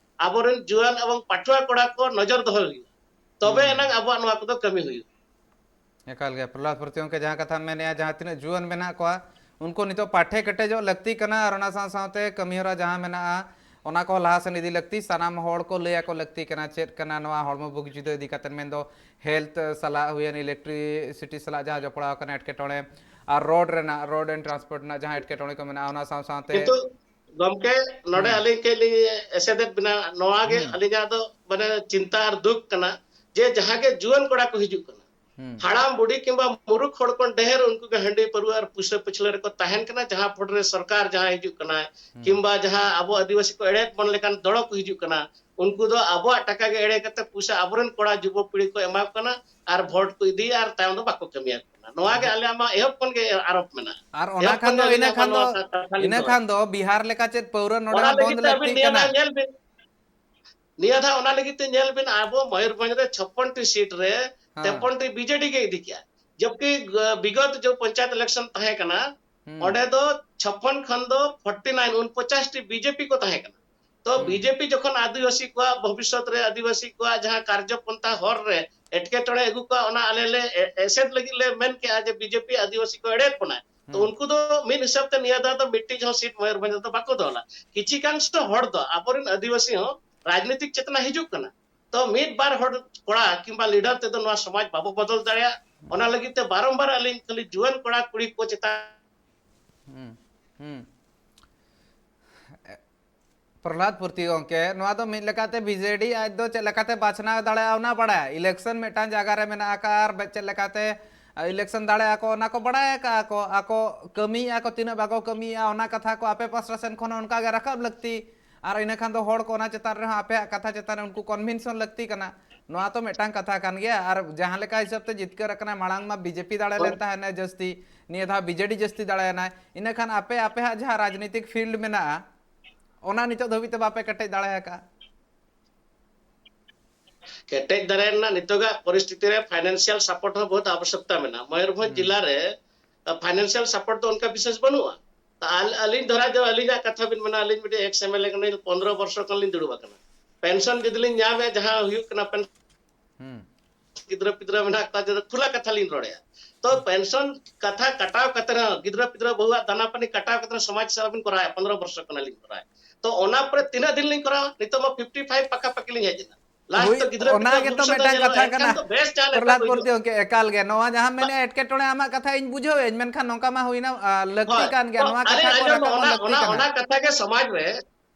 ᱟᱵᱚᱨᱮᱱ ᱡᱩᱣᱟᱹᱱ ᱮᱵᱚᱝ ᱯᱟᱹᱴᱷᱩᱣᱟᱹ ᱠᱚᱲᱟ ᱠᱚ ᱱᱚᱡᱚᱨ ᱫᱚᱦᱚ ᱦᱩᱭᱩᱜᱼᱟ, ᱛᱚᱵᱮ ᱮᱱᱟᱝ ᱟᱵᱚᱣᱟᱜ ᱱᱚᱣᱟ ᱠᱚᱫᱚ ᱠᱟᱹᱢᱤ ᱦᱩᱭᱩᱜᱼᱟ᱾ ᱮᱠᱟᱞ ᱜᱮ᱾ ᱯᱨᱚᱦᱞᱟᱫ ᱯᱨᱚᱛᱤ ᱜᱚᱢᱠᱮ ᱡᱟᱦᱟᱸ ᱠᱟᱛᱷᱟᱢ ᱢᱮᱱᱮᱜᱼᱟ, ᱡᱟᱦᱟᱸ ᱛᱤᱱᱟᱹᱜ ᱡᱩᱣᱟᱹᱱ ᱢᱮᱱᱟᱜ ᱠᱚᱣᱟ, ᱩᱱᱠᱩ ᱱᱤᱛᱚᱜ ᱯᱟᱴᱷᱮ ᱠᱮᱴᱮᱡᱚᱜ ᱞᱟᱹᱠᱛᱤ ᱠᱟᱱᱟ, ᱟᱨ ᱚᱱᱟ ᱥᱟᱶ ᱥᱟᱶᱛᱮ ᱠᱟᱹᱢᱤᱦᱚᱨᱟ ᱡᱟᱦᱟᱸ ᱢᱮᱱᱟᱜᱼᱟ, ᱚᱱᱟ ᱠᱚ ᱞᱟᱦᱟ ᱥᱮᱱ ᱤᱫᱤ ᱞᱟᱹᱠᱛᱤ, ᱥᱟᱱᱟᱢ ᱦᱚᱲ ᱠᱚ ᱞᱟᱹᱭ ᱟᱠᱚ ᱞᱟᱹᱠᱛᱤ ᱠᱟᱱᱟ ᱪᱮᱫ ᱠᱟᱱᱟ ᱱᱚᱣᱟ ᱦᱚᱲᱢᱚ ᱵᱩᱜᱤ ᱡᱩᱫᱟᱹ ᱤᱫᱤ ᱠᱟᱛᱮ, ᱢᱮᱱᱫᱚ ᱦᱮᱞᱛᱷ ᱥᱟᱞᱟᱜ ᱦᱩᱭᱮᱱ, ᱤᱞᱮᱠᱴᱨᱤᱥᱤᱴᱤ ᱥᱟᱞᱟᱜ ᱡᱟᱦᱟᱸ ᱡᱚᱯᱲᱟᱣ ᱟᱠᱟᱱᱟ ᱮᱴᱠᱮᱴᱚᱬᱮ, ᱟᱨ ᱨᱳᱰ ᱨᱮᱱᱟᱜ, ᱨᱳᱰ ᱮᱱᱰ ᱴᱨᱟᱱᱥᱯᱳᱨᱴ ᱨᱮᱱᱟᱜ ᱡᱟᱦᱟᱸ ᱮᱴᱠᱮᱴᱚᱬᱮ ᱠᱚ ᱢᱮᱱᱟᱜᱼᱟ, ᱚᱱᱟ ᱥᱟᱶ ᱥᱟᱶᱛᱮ ᱱᱤᱛᱚᱜ ᱜᱚᱢᱠᱮ, ᱱᱚᱰᱮ ᱟᱹᱞᱤᱧ ᱠᱟᱹᱡ ᱞᱤᱧ ᱮᱥᱮᱫᱮᱫ ᱵᱮᱱᱟ᱾ ᱱᱚᱣᱟ ᱜᱮ ᱟᱹᱞᱤᱧᱟᱜ ᱫᱚ ᱢᱟᱱᱮ ᱪᱤᱱᱛᱟ ᱟᱨ ᱫᱩᱠ ᱠᱟᱱᱟ, ᱡᱮ ᱡᱟᱦᱟᱸ ᱜᱮ ᱡᱩᱣᱟᱹᱱ ᱠᱚᱲᱟ ᱠᱚ ᱦᱤᱡᱩᱜ ᱠᱟᱱᱟ, ᱦᱟᱲᱟᱢ ᱵᱩᱰᱷᱤ ᱠᱤᱝᱵᱟ ᱢᱩᱨᱩᱠ ᱦᱚᱲ ᱠᱷᱚᱱ ᱰᱷᱮᱨ ᱩᱱᱠᱩ ᱜᱮ ᱦᱟᱺᱰᱤ ᱯᱟᱹᱨᱣᱟᱹ ᱟᱨ ᱯᱩᱭᱥᱟᱹ ᱯᱟᱹᱪᱷᱞᱟᱹ ᱨᱮᱠᱚ ᱛᱟᱦᱮᱱ ᱠᱟᱱᱟ᱾ ᱡᱟᱦᱟᱸ ᱯᱷᱚᱸᱰ ᱨᱮ ᱥᱚᱨᱠᱟᱨ ᱡᱟᱦᱟᱸᱭ ᱦᱤᱡᱩᱜ ᱠᱟᱱᱟᱭ, ᱠᱤᱝᱵᱟ ᱡᱟᱦᱟᱸ ᱟᱵᱚ ᱟᱹᱫᱤᱵᱟᱹᱥᱤ ᱠᱚ ᱮᱲᱮᱭᱮᱫ ᱵᱚᱱ ᱞᱮᱠᱟᱱ ᱫᱚᱲᱚ ᱠᱚ ᱦᱤᱡᱩᱜ ᱠᱟᱱᱟ, ᱩᱱᱠᱩ ᱫᱚ ᱟᱵᱚᱣᱟᱜ ᱴᱟᱠᱟ ᱜᱮ ᱮᱲᱮ ᱠᱟᱛᱮ ᱯᱩᱭᱥᱟᱹ ᱟᱵᱚᱨᱮᱱ ᱠᱚᱲᱟ ᱡᱩᱵᱚ ᱯᱤᱲᱦᱤ ᱠᱚ ᱮᱢᱟ ᱠᱚ ᱠᱟᱱᱟ ᱟᱨ ᱵᱷᱳᱴ ᱠᱚ ᱤᱫᱤᱭᱟ ᱟᱨ ᱛᱟᱭᱚᱢ ᱫᱚ ᱵᱟᱠᱚ ᱠᱟᱹᱢᱤᱭᱟ ᱠᱚ ᱠᱟᱱᱟ᱾ ᱱᱚᱣᱟ ᱜᱮ ᱟᱞᱮᱭᱟᱜ ᱢᱟ ᱮᱦᱚᱵ ᱠᱷᱚᱱ ᱜᱮ ᱟᱨᱳᱯ ᱢᱮᱱᱟᱜᱼᱟ᱾ ᱟᱨ ᱚᱱᱟ ᱮᱦᱚᱵ ᱠᱷᱟᱱ ᱠᱷᱚᱱ ᱫᱚ, ᱜᱮ ᱤᱱᱟᱹ ᱟᱹᱞᱤᱧᱟᱜ ᱢᱟ ᱠᱷᱟᱱ ᱫᱚ, ᱱᱚᱣᱟ ᱠᱟᱛᱷᱟ ᱞᱤᱧ ᱤᱱᱟᱹ ᱨᱚᱲᱟ᱾ ᱠᱷᱟᱱ ᱫᱚ ᱵᱤᱦᱟᱨ ᱞᱮᱠᱟ ᱪᱮᱫ ᱯᱟᱹᱣᱨᱟᱹ ᱱᱚᱰᱮ ᱚᱱᱟ ᱦᱚᱸ ᱞᱟᱹᱜᱤᱫ ᱵᱚᱱᱫ ᱛᱮ ᱟᱹᱵᱤᱱ ᱞᱟᱹᱠᱛᱤ ᱱᱤᱭᱟᱹ ᱠᱟᱱᱟ? ᱫᱷᱟᱣ ᱧᱮᱞ ᱵᱤᱱ, ᱱᱤᱭᱟᱹ ᱫᱷᱟᱣ ᱚᱱᱟ ᱞᱟᱹᱜᱤᱫ ᱛᱮ ᱧᱮᱞ ᱵᱤᱱ, ᱟᱵᱚ ᱢᱚᱭᱩᱨᱵᱷᱚᱸᱡᱽ ᱨᱮ ᱪᱷᱚᱯᱯᱚᱱ ᱴᱤ ᱥᱤᱴ ᱨᱮ ᱦᱮᱸ᱾ ᱛᱮᱯᱚᱱ ᱴᱤ ᱵᱤᱡᱮᱰᱤ ᱜᱮ ᱤᱫᱤ ᱠᱮᱜᱼᱟ, ᱡᱚᱵᱠᱤ, ᱟ, ᱵᱤᱜᱚᱛ ᱡᱚ ᱯᱚᱧᱪᱟᱭᱮᱛ ᱤᱞᱮᱠᱥᱚᱱ ᱛᱟᱦᱮᱸ ᱠᱟᱱᱟ, ᱦᱩᱸ᱾ ᱚᱸᱰᱮ ᱫᱚ ᱪᱷᱚᱯᱯᱚᱱ ᱠᱷᱚᱱ ᱫᱚ ᱯᱷᱚᱨᱴᱤ ᱱᱟᱭᱤᱱ, ᱩᱱᱯᱚᱪᱟᱥ ᱴᱤ ᱵᱤᱡᱮᱯᱤ ᱠᱚ ᱛᱟᱦᱮᱸ ᱠᱟᱱᱟ᱾ ᱛᱚ ᱦᱩᱸ᱾ ᱵᱤᱡᱮᱯᱤ ᱡᱚᱠᱷᱚᱱ ᱟᱹᱫᱤᱵᱟᱹᱥᱤ ᱠᱚᱣᱟᱜ ᱵᱷᱚᱵᱤᱥᱥᱚᱛ ᱨᱮ ᱟᱹᱫᱤᱵᱟᱹᱥᱤ ᱠᱚᱣᱟᱜ ᱡᱟᱦᱟᱸ ᱠᱟᱨᱡᱚ ᱯᱚᱱᱛᱷᱟ ᱦᱚᱨ ᱨᱮ ᱮᱴᱠᱮᱴᱚᱬᱮ ᱟᱹᱜᱩ ᱠᱚᱣᱟ, ᱚᱱᱟ ᱟᱞᱮ ᱞᱮ ᱮ-, ᱮᱥᱮᱫ ᱞᱟᱹᱜᱤᱫ ᱞᱮ ᱢᱮᱱ ᱠᱮᱜᱼᱟ ᱡᱮ ᱵᱤᱡᱮᱯᱤ ᱟᱹᱫᱤᱵᱟᱹᱥᱤ ᱠᱚ ᱮᱲᱮᱭᱮᱫ ᱵᱚᱱᱟᱭ᱾ ᱛᱚ ᱦᱩᱸ᱾ ᱩᱱᱠᱩ ᱫᱚ ᱢᱤᱫ ᱦᱤᱥᱟᱹᱵ ᱛᱮ ᱱᱤᱭᱟᱹ ᱫᱷᱟᱣ ᱫᱚ ᱢᱤᱫᱴᱤᱡ ᱦᱚᱸ ᱥᱤᱴ ᱢᱚᱭᱩᱨᱵᱷᱚᱸᱡᱽ ᱨᱮᱫᱚ ᱵᱟᱠᱚ ᱫᱚᱦᱚ ᱞᱮᱫᱟ᱾ ᱠᱤᱪᱷᱤ ᱜᱟᱱ ᱥᱚ ᱦᱚᱲ ᱫᱚ ᱟᱵᱚᱨᱮᱱ ᱟᱹᱫᱤᱵᱟᱹᱥᱤ ᱦᱚᱸ ᱨᱟᱡᱽᱱᱤᱛᱤᱠ ᱪᱮᱛᱱᱟ ᱦᱤᱡᱩᱜ ᱠᱟᱱᱟ᱾ ᱛᱚ ᱢᱤᱫ ᱵᱟᱨ ᱦᱚᱲ ᱠᱚᱲᱟ ᱠᱤᱝᱵᱟ ᱞᱤᱰᱟᱨ ᱛᱮᱫᱚ ᱱᱚᱣᱟ ᱥᱚᱢᱟᱡᱽ ᱵᱟᱵᱚ ᱵᱚᱫᱚᱞ ᱫᱟᱲᱮᱭᱟᱜᱼᱟ᱾ ᱚᱱᱟ ᱞᱟᱹᱜᱤᱫ ᱛᱮ ᱵᱟᱨᱚᱢᱵᱟᱨ ᱟᱹᱞᱤᱧ ᱠᱷᱟᱹᱞᱤ ᱡᱩᱣᱟᱹᱱ ᱠᱚᱲᱟ ᱠᱩᱲᱤ ᱠᱚ ᱪᱮᱛᱟᱱ ᱦᱩᱸ, ᱦᱩᱸ᱾ ᱯᱨᱚᱦᱞᱟᱫ ᱯᱩᱨᱛᱤ ᱜᱚᱢᱠᱮ, ᱱᱚᱣᱟ ᱫᱚ ᱢᱤᱫ ᱞᱮᱠᱟᱛᱮ ᱵᱤᱡᱮᱰᱤ ᱟᱡ ᱫᱚ ᱪᱮᱫ ᱞᱮᱠᱟᱛᱮ ᱵᱟᱪᱷᱱᱟᱣ ᱫᱟᱲᱮᱭᱟᱜᱼᱟ ᱚᱱᱟ ᱵᱟᱲᱟᱭᱟ᱾ ᱤᱞᱮᱠᱥᱚᱱ ᱢᱤᱫᱴᱟᱝ ᱡᱟᱭᱜᱟ ᱨᱮ ᱢᱮᱱᱟᱜ ᱟᱠᱟᱫᱼᱟ ᱟᱨ ᱪᱮᱫ ᱞᱮᱠᱟᱛᱮ ᱤᱞᱮᱠᱥᱚᱱ ᱫᱟᱲᱮᱭᱟᱜᱼᱟ ᱠᱚ ᱚᱱᱟ ᱠᱚ ᱵᱟᱲᱟᱭ ᱟᱠᱟᱫᱼᱟ ᱠᱚ᱾ ᱟᱠᱚ ᱠᱟᱹᱢᱤᱭᱮᱫᱼᱟ ᱠᱚ, ᱛᱤᱱᱟᱹᱜ ᱵᱟᱠᱚ ᱠᱟᱹᱢᱤᱭᱮᱫᱼᱟ ᱚᱱᱟ ᱠᱟᱛᱷᱟ ᱠᱚ ᱟᱯᱮ ᱯᱟᱥᱴᱟ ᱥᱮᱱ ᱠᱷᱚᱱ ᱦᱚᱸ ᱚᱱᱠᱟ ᱜᱮ ᱨᱟᱠᱟᱵ ᱞᱟᱹᱠᱛᱤ᱾ ᱟᱨ ᱤᱱᱟᱹ ᱠᱷᱟᱱ ᱫᱚ ᱦᱚᱲ ᱠᱚ ᱚᱱᱟ ᱪᱮᱛᱟᱱ ᱨᱮᱦᱚᱸ ᱟᱯᱮᱭᱟᱜ ᱠᱟᱛᱷᱟ ᱪᱮᱛᱟᱱ ᱨᱮ ᱩᱱᱠᱩ ᱠᱚᱱᱵᱷᱤᱱᱥᱚᱱ ᱞᱟᱹᱠᱛᱤ ᱠᱟᱱᱟ᱾ ᱱᱚᱣᱟ ᱛᱚ ᱢᱤᱫᱴᱟᱝ ᱠᱟᱛᱷᱟ ᱠᱟᱱ ᱜᱮᱭᱟ᱾ ᱟᱨ ᱡᱟᱦᱟᱸ ᱞᱮᱠᱟ ᱦᱤᱥᱟᱹᱵ ᱛᱮ ᱡᱤᱛᱠᱟᱹᱨ ᱟᱠᱟᱱᱟ, ᱢᱟᱲᱟᱝ ᱢᱟ ᱵᱤᱡᱮᱯᱤ ᱫᱟᱲᱮ ᱞᱮᱱ ᱛᱟᱦᱮᱱᱟ ᱡᱟᱹᱥᱛᱤ, ᱱᱤᱭᱟᱹ ᱫᱷᱟᱣ ᱵᱤᱡᱮᱰᱤ ᱡᱟᱹᱥᱛᱤ ᱫᱟᱲᱮᱭᱮᱱᱟᱭ, ᱤᱱᱟᱹ ᱠᱷᱟᱱ ᱟᱯᱮ ᱟᱯᱮᱭᱟᱜ ᱡᱟᱦᱟᱸ ᱨᱟᱡᱽᱱᱤᱛᱤᱠ ᱯᱷᱤᱞᱰ ᱢᱮᱱᱟᱜᱼᱟ ᱚᱱᱟ ᱱᱤᱛᱚᱜ ᱫᱷᱟᱹᱵᱤᱡ ᱛᱮ ᱵᱟᱯᱮ ᱠᱮᱴᱮᱡ ᱫᱟᱲᱮ ᱟᱠᱟᱫᱼᱟ᱾ ᱠᱮᱴᱮᱡ ᱫᱟᱨᱟᱭ ᱨᱮᱱᱟᱜ ᱱᱤᱛᱚᱜᱟᱜ ᱯᱚᱨᱤᱥᱛᱷᱤᱛᱤ ᱨᱮ ᱯᱷᱟᱭᱱᱟᱱᱥᱤᱭᱟᱞ ᱥᱟᱯᱳᱨᱴ ᱦᱚᱸ ᱵᱚᱦᱩᱛ ᱟᱵᱚᱥᱭᱚᱠᱛᱟ ᱢᱮᱱᱟᱜᱼᱟ᱾ ᱢᱚᱭᱩᱨᱵᱷᱚᱸᱡᱽ ᱦᱩᱸ᱾ ᱡᱮᱞᱟ ᱨᱮ ᱯᱷᱟᱭᱱᱟᱱᱥᱤᱭᱟᱞ ᱥᱟᱯᱳᱨᱴ ᱫᱚ ᱚᱱᱠᱟ ᱵᱤᱥᱮᱥ ᱵᱟᱹᱱᱩᱜᱼᱟ᱾ ᱛᱟ ᱟᱞ-, ᱟᱹᱞᱤᱧ ᱫᱷᱟᱨᱟ ᱫᱚ, ᱟᱹᱞᱤᱧᱟᱜ ᱠᱟᱛᱷᱟ ᱵᱤᱱ ᱢᱮᱱᱟ, ᱟᱹᱞᱤᱧ ᱢᱤᱫᱴᱮᱱ ᱮᱠᱥ ᱮᱢ ᱮᱞ ᱮ ᱠᱟᱱᱟᱞᱤᱧ, ᱯᱚᱱᱫᱽᱨᱚ ᱵᱚᱨᱥᱚ ᱠᱷᱚᱱ ᱞᱤᱧ ᱫᱩᱲᱩᱵ ᱟᱠᱟᱱᱟ᱾ ᱯᱮᱱᱥᱚᱱ ᱡᱩᱫᱤ ᱞᱤᱧ ᱧᱟᱢᱮᱫ, ᱡᱟᱦᱟᱸ ᱦᱩᱭᱩᱜ ᱠᱟᱱᱟ ᱯᱮᱱ-, ᱦᱩᱸ᱾ ᱜᱤᱫᱽᱨᱟᱹ ᱯᱤᱫᱽᱨᱟᱹ ᱢᱮᱱᱟᱜ ᱠᱚᱣᱟ, ᱡᱮ ᱠᱷᱩᱞᱟ ᱠᱟᱛᱷᱟ ᱞᱤᱧ ᱨᱚᱲᱮᱫᱼᱟ᱾ ᱛᱚ ᱦᱩᱸ᱾ ᱯᱮᱱᱥᱚᱱ ᱠᱟᱛᱷᱟ ᱠᱟᱴᱟᱣ ᱠᱟᱛᱮ ᱨᱮᱦᱚᱸ, ᱜᱤᱫᱽᱨᱟᱹ ᱯᱤᱫᱽᱨᱟᱹ ᱵᱟᱹᱦᱩᱣᱟᱜ ᱫᱟᱱᱟ ᱯᱟᱹᱱᱤ ᱠᱟᱴᱟᱣ ᱠᱟᱛᱮ ᱨᱮᱦᱚᱸ ᱥᱚᱢᱟᱡᱽ ᱥᱮᱵᱟ ᱵᱤᱱ ᱠᱚᱨᱟᱣᱮᱫᱼᱟ, ᱯᱚᱱᱫᱽᱨᱚ ᱵᱚᱨᱥᱚ ᱠᱷᱚᱱᱟᱜ ᱞᱤᱧ ᱠᱚᱨᱟᱣᱮᱫᱼᱟ᱾ ᱛᱚ ᱚᱱᱟ ᱯᱚᱨᱮ ᱛᱤᱱᱟᱹᱜ ᱫᱤᱱ ᱞᱤᱧ ᱠᱚᱨᱟᱣᱟ? ᱱᱤᱛᱚᱜ ᱢᱟ ᱯᱷᱤᱯᱴᱤ ᱯᱷᱟᱭᱤᱵᱷ ᱯᱟᱠᱟ ᱯᱟᱠᱤ ᱞᱤᱧ ᱦᱮᱡ ᱮᱱᱟ᱾ ᱞᱟᱥᱴ ᱦᱩᱭ, ᱫᱚ ᱜᱤᱫᱽᱨᱟᱹ ᱚᱱᱟ ᱯᱤᱫᱽᱨᱟᱹ ᱜᱮᱛᱚ ᱵᱷᱚᱵᱤᱥᱥᱚᱛ ᱢᱤᱫᱴᱟᱝ ᱧᱮᱞᱚᱜᱼᱟ, ᱠᱟᱛᱷᱟ ᱠᱟᱱᱟ᱾ ᱮᱱᱠᱷᱟᱱ ᱫᱚ ᱵᱮᱥ ᱡᱟᱦᱟᱸ ᱞᱮᱠᱟ ᱯᱨᱚᱦᱞᱟᱫ ᱠᱚ ᱢᱩᱨᱛᱤ ᱦᱤᱡᱩᱜᱼᱟ᱾ ᱜᱚᱢᱠᱮ, ᱮᱠᱟᱞ ᱜᱮ ᱱᱚᱣᱟ ᱡᱟᱦᱟᱸ ᱢᱮᱱᱮᱫ ᱮᱴᱠᱮᱴᱚᱬᱮ ᱟᱢᱟᱜ ᱠᱟᱛᱷᱟ ᱤᱧ ᱵᱩᱡᱷᱟᱹᱣᱟᱹᱧ, ᱢᱮᱱᱠᱷᱟᱱ ᱱᱚᱝᱠᱟ ᱢᱟ ᱦᱩᱭᱱᱟ, ᱟ, ᱞᱟᱹᱠᱛᱤ ᱦᱳᱭ, ᱠᱟᱱ ᱜᱮᱭᱟ, ᱛᱚ ᱱᱚᱣᱟ ᱟᱞᱮ ᱠᱟᱛᱷᱟ ᱠᱚ ᱟᱸᱡᱚᱢ ᱨᱟᱠᱟᱵ ᱢᱟ ᱚᱱᱟ, ᱞᱟᱹᱠᱛᱤ ᱚᱱᱟ, ᱠᱟᱱᱟ᱾ ᱚᱱᱟ ᱠᱟᱛᱷᱟ ᱜᱮ ᱥᱚᱢᱟᱡᱽ ᱨᱮ,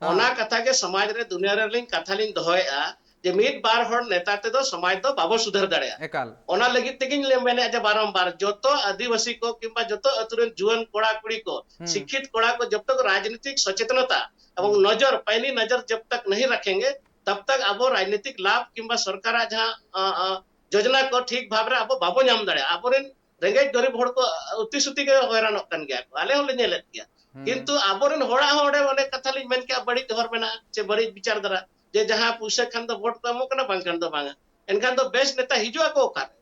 ᱦᱮᱸ᱾ ᱚᱱᱟ ᱠᱟᱛᱷᱟ ᱜᱮ ᱥᱚᱢᱟᱡᱽ ᱨᱮ, ᱫᱩᱱᱤᱭᱟᱹ ᱨᱮᱞᱤᱧ ᱠᱟᱛᱷᱟ ᱞᱤᱧ ᱫᱚᱦᱚᱭᱮᱫᱼᱟ ᱡᱮ ᱢᱤᱫ ᱵᱟᱨ ᱦᱚᱲ ᱱᱮᱛᱟ ᱛᱮᱫᱚ ᱥᱚᱢᱟᱡᱽ ᱫᱚ ᱵᱟᱵᱚ ᱥᱩᱫᱷᱟᱹᱨ ᱫᱟᱲᱮᱭᱟᱜᱼᱟ᱾ ᱮᱠᱟᱞ᱾ ᱚᱱᱟ ᱞᱟᱹᱜᱤᱫ ᱛᱮᱜᱮᱧ ᱞᱟᱹᱭ ᱢᱮᱱᱮᱫᱼᱟ ᱡᱮ ᱵᱟᱨᱚᱢᱵᱟᱨ ᱡᱚᱛᱚ ᱟᱹᱫᱤᱵᱟᱹᱥᱤ ᱠᱚ ᱠᱤᱝᱵᱟ ᱡᱚᱛᱚ ᱟᱹᱛᱩ ᱨᱮᱱ ᱡᱩᱣᱟᱹᱱ ᱠᱚᱲᱟ ᱠᱩᱲᱤ ᱠᱚ, ᱦᱩᱸ᱾ ᱥᱤᱠᱠᱷᱤᱛ ᱠᱚᱲᱟ ᱠᱚ ᱡᱚᱵ ᱛᱚᱠ ᱨᱟᱡᱽᱱᱤᱛᱤᱠ ᱥᱚᱪᱮᱛᱱᱚᱛᱟ ᱮᱵᱚᱝ ᱦᱩᱸ᱾ ᱱᱚᱡᱚᱨ, ᱯᱟᱭᱱᱤ ᱱᱚᱡᱚᱨ ᱡᱚᱵ ᱛᱚᱠ ᱱᱟᱦᱤ ᱨᱟᱠᱷᱮᱝᱜᱮ, ᱛᱚᱵ ᱛᱚᱠ ᱟᱵᱚ ᱨᱟᱡᱽᱱᱤᱛᱤᱠ ᱞᱟᱵᱷ ᱠᱤᱝᱵᱟ ᱥᱚᱨᱠᱟᱨᱟᱜ ᱡᱟᱦᱟᱸ, ᱟ, ᱟ, ᱡᱳᱡᱚᱱᱟ ᱠᱚ ᱴᱷᱤᱠ ᱵᱷᱟᱵᱽ ᱨᱮ ᱟᱵᱚ ᱵᱟᱵᱚ ᱧᱟᱢ ᱫᱟᱲᱮᱭᱟᱜᱼᱟ᱾ ᱟᱵᱚᱨᱮᱱ ᱨᱮᱸᱜᱮᱡ ᱜᱚᱨᱤᱵ ᱦᱚᱲ ᱠᱚ ᱩᱛᱤ ᱥᱩᱛᱤ ᱜᱮ ᱦᱚᱭᱨᱟᱱᱚᱜ ᱠᱟᱱ ᱜᱮᱭᱟ ᱠᱚ, ᱟᱞᱮ ᱦᱚᱸᱞᱮ ᱧᱮᱞᱮᱫ ᱜᱮᱭᱟ᱾ ᱦᱩᱸ᱾ ᱠᱤᱱᱛᱩ ᱟᱵᱚᱨᱮᱱ ᱦᱚᱲᱟᱜ ᱦᱚᱸ ᱚᱸᱰᱮ ᱚᱱᱮ ᱠᱟᱛᱷᱟ ᱞᱤᱧ ᱢᱮᱱ ᱠᱮᱜᱼᱟ, ᱵᱟᱹᱲᱤᱡ ᱦᱚᱨ ᱢᱮᱱᱟᱜᱼᱟ, ᱪᱮ ᱵᱟᱹᱲᱤᱡ ᱵᱤᱪᱟᱨ ᱫᱷᱟᱨᱟ, ᱡᱮ ᱡᱟᱦᱟᱸ ᱯᱩᱭᱥᱟᱹ ᱠᱷᱟᱱ ᱫᱚ ᱵᱷᱳᱴ ᱠᱚ ᱮᱢᱚᱜ ᱠᱟᱱᱟ, ᱵᱟᱝᱠᱷᱟᱱ ᱫᱚ ᱵᱟᱝᱟ᱾ ᱮᱱᱠᱷᱟᱱ ᱫᱚ ᱵᱮᱥ ᱱᱮᱛᱟ ᱦᱤᱡᱩᱜ ᱟᱠᱚ ᱚᱠᱟᱨᱮ?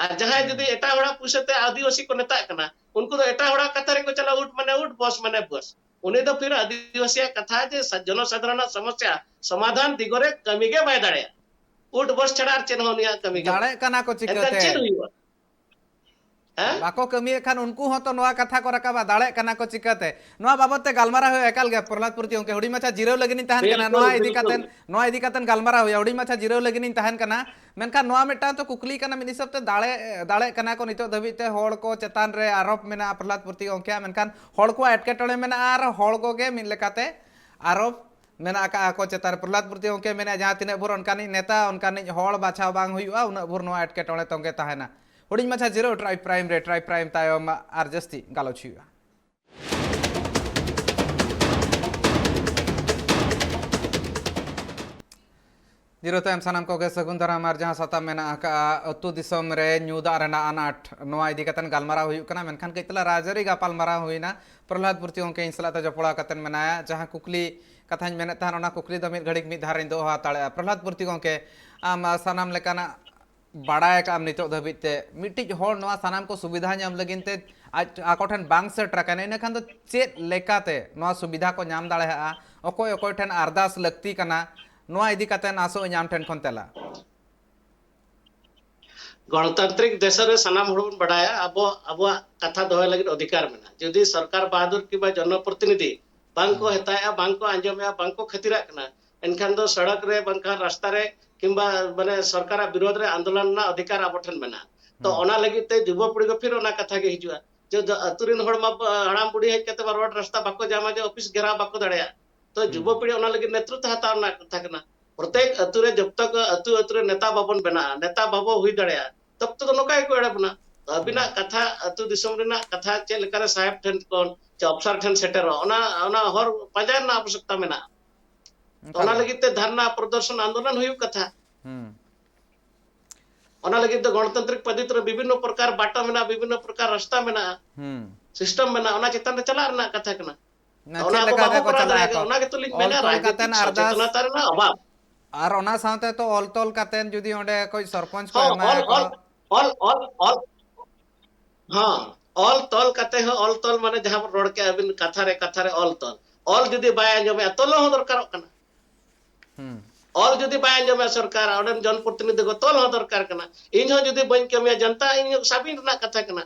ᱟᱨ ᱡᱟᱦᱟᱸᱭ ᱦᱩᱸ᱾ ᱡᱩᱫᱤ ᱮᱴᱟᱜ ᱦᱚᱲᱟᱜ ᱯᱩᱭᱥᱟᱹ ᱛᱮ ᱟᱹᱫᱤᱵᱟᱹᱥᱤ ᱠᱚ ᱱᱮᱛᱟᱜ ᱠᱟᱱᱟ, ᱩᱱᱠᱩ ᱫᱚ ᱮᱴᱟᱜ ᱦᱚᱲᱟᱜ ᱠᱟᱛᱷᱟ ᱨᱮᱠᱚ ᱪᱟᱞᱟᱜᱼᱟ, ᱩᱴ ᱢᱟᱱᱮ ᱩᱴ, ᱵᱚᱥ ᱢᱟᱱᱮ ᱵᱚᱥ᱾ ᱩᱱᱤ ᱫᱚ ᱯᱷᱤᱨ ᱟᱹᱫᱤᱵᱟᱹᱥᱤᱭᱟᱜ ᱠᱟᱛᱷᱟ ᱡᱮ ᱥᱟ-, ᱡᱚᱱᱚᱥᱟᱫᱷᱟᱨᱚᱱᱟᱜ ᱥᱚᱢᱚᱥᱥᱟ ᱥᱚᱢᱟᱫᱷᱟᱱ ᱫᱤᱜᱚ ᱨᱮ ᱠᱟᱹᱢᱤ ᱜᱮ ᱵᱟᱭ ᱫᱟᱲᱮᱭᱟᱜᱼᱟ᱾ ᱩᱴ ᱵᱚᱥ ᱪᱷᱟᱲᱟ ᱟᱨ ᱪᱮᱫ ᱦᱚᱸ ᱩᱱᱤᱭᱟᱜ ᱠᱟᱹᱢᱤ ᱜᱮ ᱫᱟᱲᱮᱜ ᱵᱟᱹᱱᱩᱜᱼᱟ᱾ ᱠᱟᱱᱟ ᱠᱚ ᱮᱱᱠᱷᱟᱱ ᱪᱤᱠᱟᱹᱛᱮ? ᱪᱮᱫ ᱦᱩᱭᱩᱜᱼᱟ? ᱦᱮᱸ? ᱵᱟᱠᱚ ᱠᱟᱹᱢᱤᱭᱮᱫ ᱠᱷᱟᱱ ᱩᱱᱠᱩ ᱦᱚᱸ ᱛᱚ ᱱᱚᱣᱟ ᱠᱟᱛᱷᱟ ᱠᱚ ᱨᱟᱠᱟᱵᱟ, ᱫᱟᱲᱮᱜ ᱠᱟᱱᱟ ᱠᱚ ᱪᱤᱠᱟᱹᱛᱮ? ᱱᱚᱣᱟ ᱵᱟᱵᱚᱛ ᱛᱮ ᱜᱟᱞᱢᱟᱨᱟᱣ ᱦᱩᱭᱩᱜᱼᱟ ᱮᱠᱟᱞ ᱜᱮ, ᱯᱨᱚᱦᱞᱟᱫ ᱯᱩᱨᱛᱤ ᱜᱚᱢᱠᱮ᱾ ᱦᱩᱰᱤᱧ ᱢᱟᱪᱷᱟ ᱡᱤᱨᱟᱹᱣ ᱞᱟᱹᱜᱤᱫ ᱤᱧ ᱛᱟᱦᱮᱱ ᱠᱟᱱᱟ, ᱵᱤᱞᱠᱩᱞ, ᱱᱚᱣᱟ ᱤᱫᱤ ᱵᱤᱞᱠᱩᱞ᱾ ᱠᱟᱛᱮᱱ, ᱱᱚᱣᱟ ᱤᱫᱤ ᱠᱟᱛᱮᱱ ᱜᱟᱞᱢᱟᱨᱟᱣ ᱦᱩᱭᱩᱜᱼᱟ᱾ ᱦᱩᱰᱤᱧ ᱢᱟᱪᱷᱟ ᱡᱤᱨᱟᱹᱣ ᱞᱟᱹᱜᱤᱫ ᱤᱧ ᱛᱟᱦᱮᱱ ᱠᱟᱱᱟ, ᱢᱮᱱᱠᱷᱟᱱ ᱱᱚᱣᱟ ᱢᱤᱫᱴᱟᱝ ᱛᱚ ᱠᱩᱠᱞᱤ ᱠᱟᱱᱟ, ᱢᱤᱫ ᱦᱤᱥᱟᱹᱵ ᱛᱮ ᱫᱟᱲᱮ, ᱫᱟᱲᱮᱜ ᱠᱟᱱᱟ ᱠᱚ ᱱᱤᱛᱚᱜ ᱫᱷᱟᱹᱵᱤᱡ ᱛᱮ, ᱦᱚᱲ ᱠᱚ ᱪᱮᱛᱟᱱ ᱨᱮ ᱟᱨᱳᱯ ᱢᱮᱱᱟᱜᱼᱟ ᱯᱨᱚᱦᱞᱟᱫ ᱯᱩᱨᱛᱤ ᱜᱚᱢᱠᱮᱭᱟᱜ, ᱢᱮᱱᱠᱷᱟᱱ ᱦᱚᱲ ᱠᱚᱣᱟᱜ ᱮᱴᱠᱮᱴᱚᱬᱮ ᱢᱮᱱᱟᱜᱼᱟ ᱟᱨ ᱦᱚᱲ ᱠᱚᱜᱮ ᱢᱤᱫ ᱞᱮᱠᱟᱛᱮ ᱟᱨᱳᱯ ᱢᱮᱱᱟᱜ ᱟᱠᱟᱫ ᱟᱠᱚ ᱪᱮᱛᱟᱱ ᱨᱮ᱾ ᱯᱨᱚᱦᱞᱟᱫ ᱯᱩᱨᱛᱤ ᱜᱚᱢᱠᱮ ᱢᱮᱱᱟ, ᱡᱟᱦᱟᱸ ᱛᱤᱱᱟᱹᱜ ᱵᱷᱳᱨ ᱚᱱᱠᱟᱱᱤᱡ ᱱᱮᱛᱟ, ᱚᱱᱠᱟᱱᱤᱡ ᱦᱚᱲ ᱵᱟᱪᱷᱟᱣ ᱵᱟᱝ ᱦᱩᱭᱩᱜᱼᱟ, ᱩᱱᱟᱹᱜ ᱵᱷᱳᱨ ᱱᱚᱣᱟ ᱮᱴᱠᱮᱴᱚᱬᱮ ᱛᱚᱸᱜᱮ ᱛᱟᱦᱮᱱᱟ᱾ ᱦᱩᱰᱤᱧ ᱢᱟᱪᱷᱟ ᱡᱤᱨᱟᱹᱣ, ᱴᱨᱟᱭᱤᱵᱽ ᱯᱨᱟᱭᱤᱢ ᱨᱮ, ᱴᱨᱟᱭᱤᱵᱽ ᱯᱨᱟᱭᱤᱢ ᱛᱟᱭᱚᱢ ᱟᱨ ᱡᱟᱹᱥᱛᱤ ᱜᱟᱞᱚᱪ ᱦᱩᱭᱩᱜᱼᱟ᱾ ᱡᱤᱨᱟᱹᱣ ᱛᱟᱭᱚᱢ ᱥᱟᱱᱟᱢ ᱠᱚᱜᱮ ᱥᱟᱹᱜᱩᱱ ᱫᱟᱨᱟᱢ᱾ ᱟᱨ ᱡᱟᱦᱟᱸ ᱥᱟᱛᱟᱢ ᱢᱮᱱᱟᱜ ᱟᱠᱟᱫᱼᱟ ᱟᱹᱛᱩ ᱫᱤᱥᱚᱢ ᱨᱮ ᱧᱩ ᱫᱟᱜ ᱨᱮᱱᱟᱜ ᱟᱱᱟᱴ, ᱱᱚᱣᱟ ᱤᱫᱤ ᱠᱟᱛᱮ ᱜᱟᱞᱢᱟᱨᱟᱣ ᱦᱩᱭᱩᱜ ᱠᱟᱱᱟ, ᱢᱮᱱᱠᱷᱟᱱ ᱠᱟᱹᱡ ᱛᱟᱞᱟ ᱨᱟᱡᱽᱟᱹᱨᱤ ᱜᱟᱯᱟᱞᱢᱟᱨᱟᱣ ᱦᱩᱭᱱᱟ᱾ ᱯᱨᱚᱦᱞᱟᱫ ᱯᱩᱨᱛᱤ ᱜᱚᱢᱠᱮ ᱤᱧ ᱥᱟᱞᱟᱜ ᱛᱮ ᱡᱚᱯᱲᱟᱣ ᱠᱟᱛᱮ ᱢᱮᱱᱟᱭᱟ᱾ ᱡᱟᱦᱟᱸ ᱠᱩᱠᱞᱤ ᱠᱟᱛᱷᱟᱧ ᱢᱮᱱᱮᱫ ᱛᱟᱦᱮᱱ, ᱚᱱᱟ ᱠᱩᱠᱞᱤ ᱫᱚ ᱢᱤᱫ ᱜᱷᱟᱹᱲᱤᱡ ᱢᱤᱫ ᱫᱷᱟᱨᱮᱧ ᱫᱚᱦᱚ ᱦᱟᱛᱟᱲᱮᱜᱼᱟ᱾ ᱯᱨᱚᱦᱞᱟᱫ ᱯᱩᱨᱛᱤ ᱜᱚᱢᱠᱮ, ᱟᱢ ᱥᱟᱱᱟᱢ ᱞᱮᱠᱟᱱᱟᱜ ᱵᱟᱲᱟᱭ ᱟᱠᱟᱫ ᱟᱢ ᱱᱤᱛᱚᱜ ᱫᱷᱟᱹᱵᱤᱡ ᱛᱮ, ᱢᱤᱫᱴᱤᱡ ᱦᱚᱲ ᱱᱚᱣᱟ ᱥᱟᱱᱟᱢ ᱠᱚ ᱥᱩᱵᱤᱫᱷᱟ ᱧᱟᱢ ᱞᱟᱹᱜᱤᱫ ᱛᱮ ᱟᱡ, ᱟᱠᱚ ᱴᱷᱮᱱ ᱵᱟᱝ ᱥᱮᱴᱮᱨ ᱟᱠᱟᱱᱟ, ᱤᱱᱟᱹ ᱠᱷᱟᱱ ᱫᱚ ᱪᱮᱫ ᱞᱮᱠᱟᱛᱮ ᱱᱚᱣᱟ ᱥᱩᱵᱤᱫᱷᱟ ᱠᱚ ᱧᱟᱢ ᱫᱟᱲᱮᱭᱟᱜᱼᱟ? ᱚᱠᱚᱭ ᱚᱠᱚᱭ ᱴᱷᱮᱱ ᱟᱨᱫᱟᱥ ᱞᱟᱹᱠᱛᱤ ᱠᱟᱱᱟ? ᱱᱚᱣᱟ ᱤᱫᱤ ᱠᱟᱛᱮ ᱟᱥᱚᱜ ᱟᱹᱧ ᱟᱢ ᱴᱷᱮᱱ ᱠᱷᱚᱱ ᱛᱮᱞᱟ᱾ ᱜᱚᱱᱚᱛᱟᱱᱛᱨᱤᱠ ᱫᱮᱥ ᱨᱮ ᱥᱟᱱᱟᱢ ᱦᱚᱲ ᱵᱚᱱ ᱵᱟᱰᱟᱭᱟ, ᱟᱵᱚ, ᱟᱵᱚᱣᱟᱜ ᱠᱟᱛᱷᱟ ᱫᱚᱦᱚᱭ ᱞᱟᱹᱜᱤᱫ ᱚᱫᱷᱤᱠᱟᱨ ᱢᱮᱱᱟᱜᱼᱟ᱾ ᱡᱩᱫᱤ ᱥᱚᱨᱠᱟᱨ ᱵᱟᱦᱟᱫᱩᱨ ᱠᱤᱝᱵᱟ ᱡᱚᱱᱚᱯᱨᱚᱛᱤᱱᱤᱫᱷᱤ ᱵᱟᱝ ᱠᱚ ᱦᱮᱛᱟᱭᱮᱜᱼᱟ, ᱵᱟᱝ ᱠᱚ ᱟᱸᱡᱚᱢᱮᱜᱼᱟ, ᱵᱟᱝ ᱠᱚ ᱠᱷᱟᱹᱛᱤᱨᱟᱜ ᱠᱟᱱᱟ, ᱮᱱᱠᱷᱟᱱ ᱫᱚ ᱥᱚᱲᱚᱠ ᱨᱮ ᱵᱟᱝᱠᱷᱟᱱ ᱨᱟᱥᱛᱟ ᱨᱮ ᱠᱤᱝᱵᱟ ᱢᱟᱱᱮ ᱥᱚᱨᱠᱟᱨᱟᱜ ᱵᱤᱨᱳᱫᱷ ᱨᱮ ᱟᱱᱫᱳᱞᱚᱱ ᱨᱮᱱᱟᱜ ᱚᱫᱷᱤᱠᱟᱨ ᱟᱵᱚ ᱴᱷᱮᱱ ᱢᱮᱱᱟᱜᱼᱟ᱾ ᱛᱚ ᱦᱩᱸ᱾ ᱚᱱᱟ ᱞᱟᱹᱜᱤᱫ ᱛᱮ ᱡᱩᱵᱚ ᱯᱤᱲᱦᱤ ᱠᱚ ᱯᱷᱤᱨ ᱚᱱᱟ ᱠᱟᱛᱷᱟ ᱜᱮ ᱦᱤᱡᱩᱜᱼᱟ᱾ ᱡᱮ ᱫᱚ ᱟᱹᱛᱩ ᱨᱮᱱ ᱦᱚᱲ ᱢᱟ ᱵ-, ᱦᱟᱲᱟᱢ ᱵᱩᱲᱦᱤ ᱦᱮᱡ ᱠᱟᱛᱮ ᱢᱟ ᱨᱳᱰ ᱨᱟᱥᱛᱟ ᱵᱟᱠᱚ ᱧᱟᱢᱟ ᱡᱮ ᱚᱯᱷᱤᱥ ᱜᱷᱮᱨᱟᱣ ᱵᱟᱠᱚ ᱫᱟᱲᱮᱭᱟᱜᱼᱟ᱾ ᱛᱚ ᱦᱩᱸ᱾ ᱡᱩᱵᱚ ᱯᱤᱲᱦᱤ ᱚᱱᱟ ᱞᱟᱹᱜᱤᱫ ᱱᱮᱛᱨᱤᱛᱵ ᱦᱟᱛᱟᱣ ᱨᱮᱱᱟᱜ ᱠᱟᱛᱷᱟ ᱠᱟᱱᱟ᱾ ᱯᱨᱚᱛᱮᱠ ᱟᱹᱛᱩ ᱨᱮ ᱡᱚᱵ ᱛᱚᱠ ᱟᱹᱛᱩ ᱟᱹᱛᱩ ᱨᱮ ᱱᱮᱛᱟ ᱵᱟᱵᱚᱱ ᱵᱮᱱᱟᱜᱼᱟ, ᱱᱮᱛᱟ ᱵᱟᱵᱚ ᱦᱩᱭ ᱫᱟᱲᱮᱭᱟᱜᱼᱟ, ᱛᱚᱵ ᱛᱮᱫᱚ ᱱᱚᱝᱠᱟ ᱜᱮᱠᱚ ᱮᱲᱮ ᱵᱚᱱᱟ᱾ ᱛᱚ ᱟᱹᱵᱤᱱᱟᱜ ᱦᱩᱸ᱾ ᱠᱟᱛᱷᱟ, ᱟᱹᱛᱩ ᱫᱤᱥᱚᱢ ᱨᱮᱱᱟᱜ ᱠᱟᱛᱷᱟ ᱪᱮᱫ ᱞᱮᱠᱟᱨᱮ ᱥᱟᱦᱮᱵᱽ ᱴᱷᱮᱱ ᱠᱷᱚᱱ ᱪᱮ ᱚᱯᱥᱟᱨ ᱴᱷᱮᱱ ᱥᱮᱴᱮᱨᱚᱜᱼᱟ, ᱚᱱᱟ, ᱚᱱᱟ ᱦᱚᱨ ᱯᱟᱸᱡᱟ ᱨᱮᱱᱟᱜ ᱟᱵᱚᱥᱭᱚᱠᱛᱟ ᱢᱮᱱᱟᱜᱼᱟ᱾ ᱛᱚ ᱮᱠᱟᱞ ᱚᱱᱟ ᱜᱮ᱾ ᱞᱟᱹᱜᱤᱫ ᱛᱮ ᱫᱷᱟᱨᱱᱟ, ᱯᱨᱚᱫᱚᱨᱥᱚᱱ, ᱟᱱᱫᱳᱞᱚᱱ ᱦᱩᱭᱩᱜ ᱠᱟᱛᱷᱟ᱾ ᱦᱩᱸ᱾ ᱚᱱᱟ ᱞᱟᱹᱜᱤᱫ ᱫᱚ ᱜᱚᱱᱚᱛᱟᱱᱛᱨᱤᱠ ᱯᱚᱫᱽᱫᱷᱚᱛᱤ ᱨᱮ ᱵᱤᱵᱷᱤᱱᱱᱚ ᱯᱨᱚᱠᱟᱨ ᱵᱟᱴᱟ ᱢᱮᱱᱟᱜᱼᱟ, ᱵᱤᱵᱷᱤᱱᱱᱚ ᱯᱨᱚᱠᱟᱨ ᱨᱟᱥᱛᱟ ᱢᱮᱱᱟᱜᱼᱟ, ᱦᱩᱸ ᱥᱤᱥᱴᱮᱢ ᱢᱮᱱᱟᱜᱼᱟ, ᱚᱱᱟ ᱪᱮᱛᱟᱱ ᱨᱮ ᱪᱟᱞᱟᱜ ᱨᱮᱱᱟᱜ ᱠᱟᱛᱷᱟ ᱠᱟᱱᱟ᱾ ᱱᱟ ᱚᱱᱟ ᱪᱮᱫ ᱠᱚ ᱞᱮᱠᱟ ᱵᱟᱵᱚ ᱠᱟᱛᱮ ᱠᱚ ᱠᱚᱨᱟᱣ ᱪᱟᱞᱟᱜ ᱫᱟᱲᱮᱭᱟᱜ ᱟᱠᱚ? ᱠᱟᱱᱟ, ᱚᱱᱟ ᱜᱮᱛᱚ ᱞᱤᱧ ᱚᱞ ᱢᱮᱱᱟ, ᱛᱚᱞ ᱠᱟᱛᱮ ᱨᱟᱡᱽᱱᱤᱛᱤᱠ ᱟᱨᱫᱟᱥ ᱥᱚᱪᱮᱛᱚᱱᱚᱛᱟ ᱨᱮᱱᱟᱜ ᱚᱵᱷᱟᱵ᱾ ᱟᱨ ᱚᱱᱟ ᱥᱟᱶᱛᱮ ᱛᱚ ᱚᱞ ᱛᱚᱞ ᱠᱟᱛᱮ ᱡᱩᱫᱤ ᱚᱸᱰᱮ ᱠᱚ ᱥᱚᱨᱯᱚᱧᱪ ᱠᱚ ᱦᱚᱸ, ᱚᱞ ᱮᱢᱟᱭᱟᱠᱚ᱾ ᱚᱞ ᱚᱞ ᱚᱞ ᱚᱞ ᱦᱚᱸ, ᱚᱞ ᱛᱚᱞ ᱠᱟᱛᱮ ᱦᱚᱸ, ᱚᱞ ᱛᱚᱞ ᱢᱟᱱᱮ ᱡᱟᱦᱟᱸ ᱵᱚᱱ ᱨᱚᱲ ᱠᱮᱜᱼᱟ ᱟᱹᱵᱤᱱ ᱠᱟᱛᱷᱟ ᱨᱮ, ᱠᱟᱛᱷᱟ ᱨᱮ ᱚᱞ ᱛᱚᱞ᱾ ᱚᱞ ᱡᱩᱫᱤ ᱵᱟᱭ ᱟᱸᱡᱚᱢᱮᱜᱼᱟ, ᱛᱚᱞ ᱦᱚᱸ ᱫᱚᱨᱠᱟᱨᱚᱜ ᱠᱟᱱᱟ᱾ ᱦᱩᱸ ᱚᱞ ᱡᱩᱫᱤ ᱵᱟᱭ ᱟᱸᱡᱚᱢᱮᱜᱼᱟ ᱥᱚᱨᱠᱟᱨ, ᱚᱸᱰᱮᱱ ᱡᱚᱱ ᱯᱨᱚᱛᱤᱱᱤᱫᱷᱤ ᱠᱚ ᱛᱚᱞ ᱦᱚᱸ ᱫᱚᱨᱠᱟᱨ ᱠᱟᱱᱟ᱾ ᱤᱧ ᱦᱚᱸ ᱡᱩᱫᱤ ᱵᱟᱹᱧ ᱠᱟᱹᱢᱤᱭᱟ, ᱡᱚᱱᱛᱟ ᱤᱧ ᱥᱟᱵᱤᱱ ᱨᱮᱱᱟᱜ ᱠᱟᱛᱷᱟ ᱠᱟᱱᱟ᱾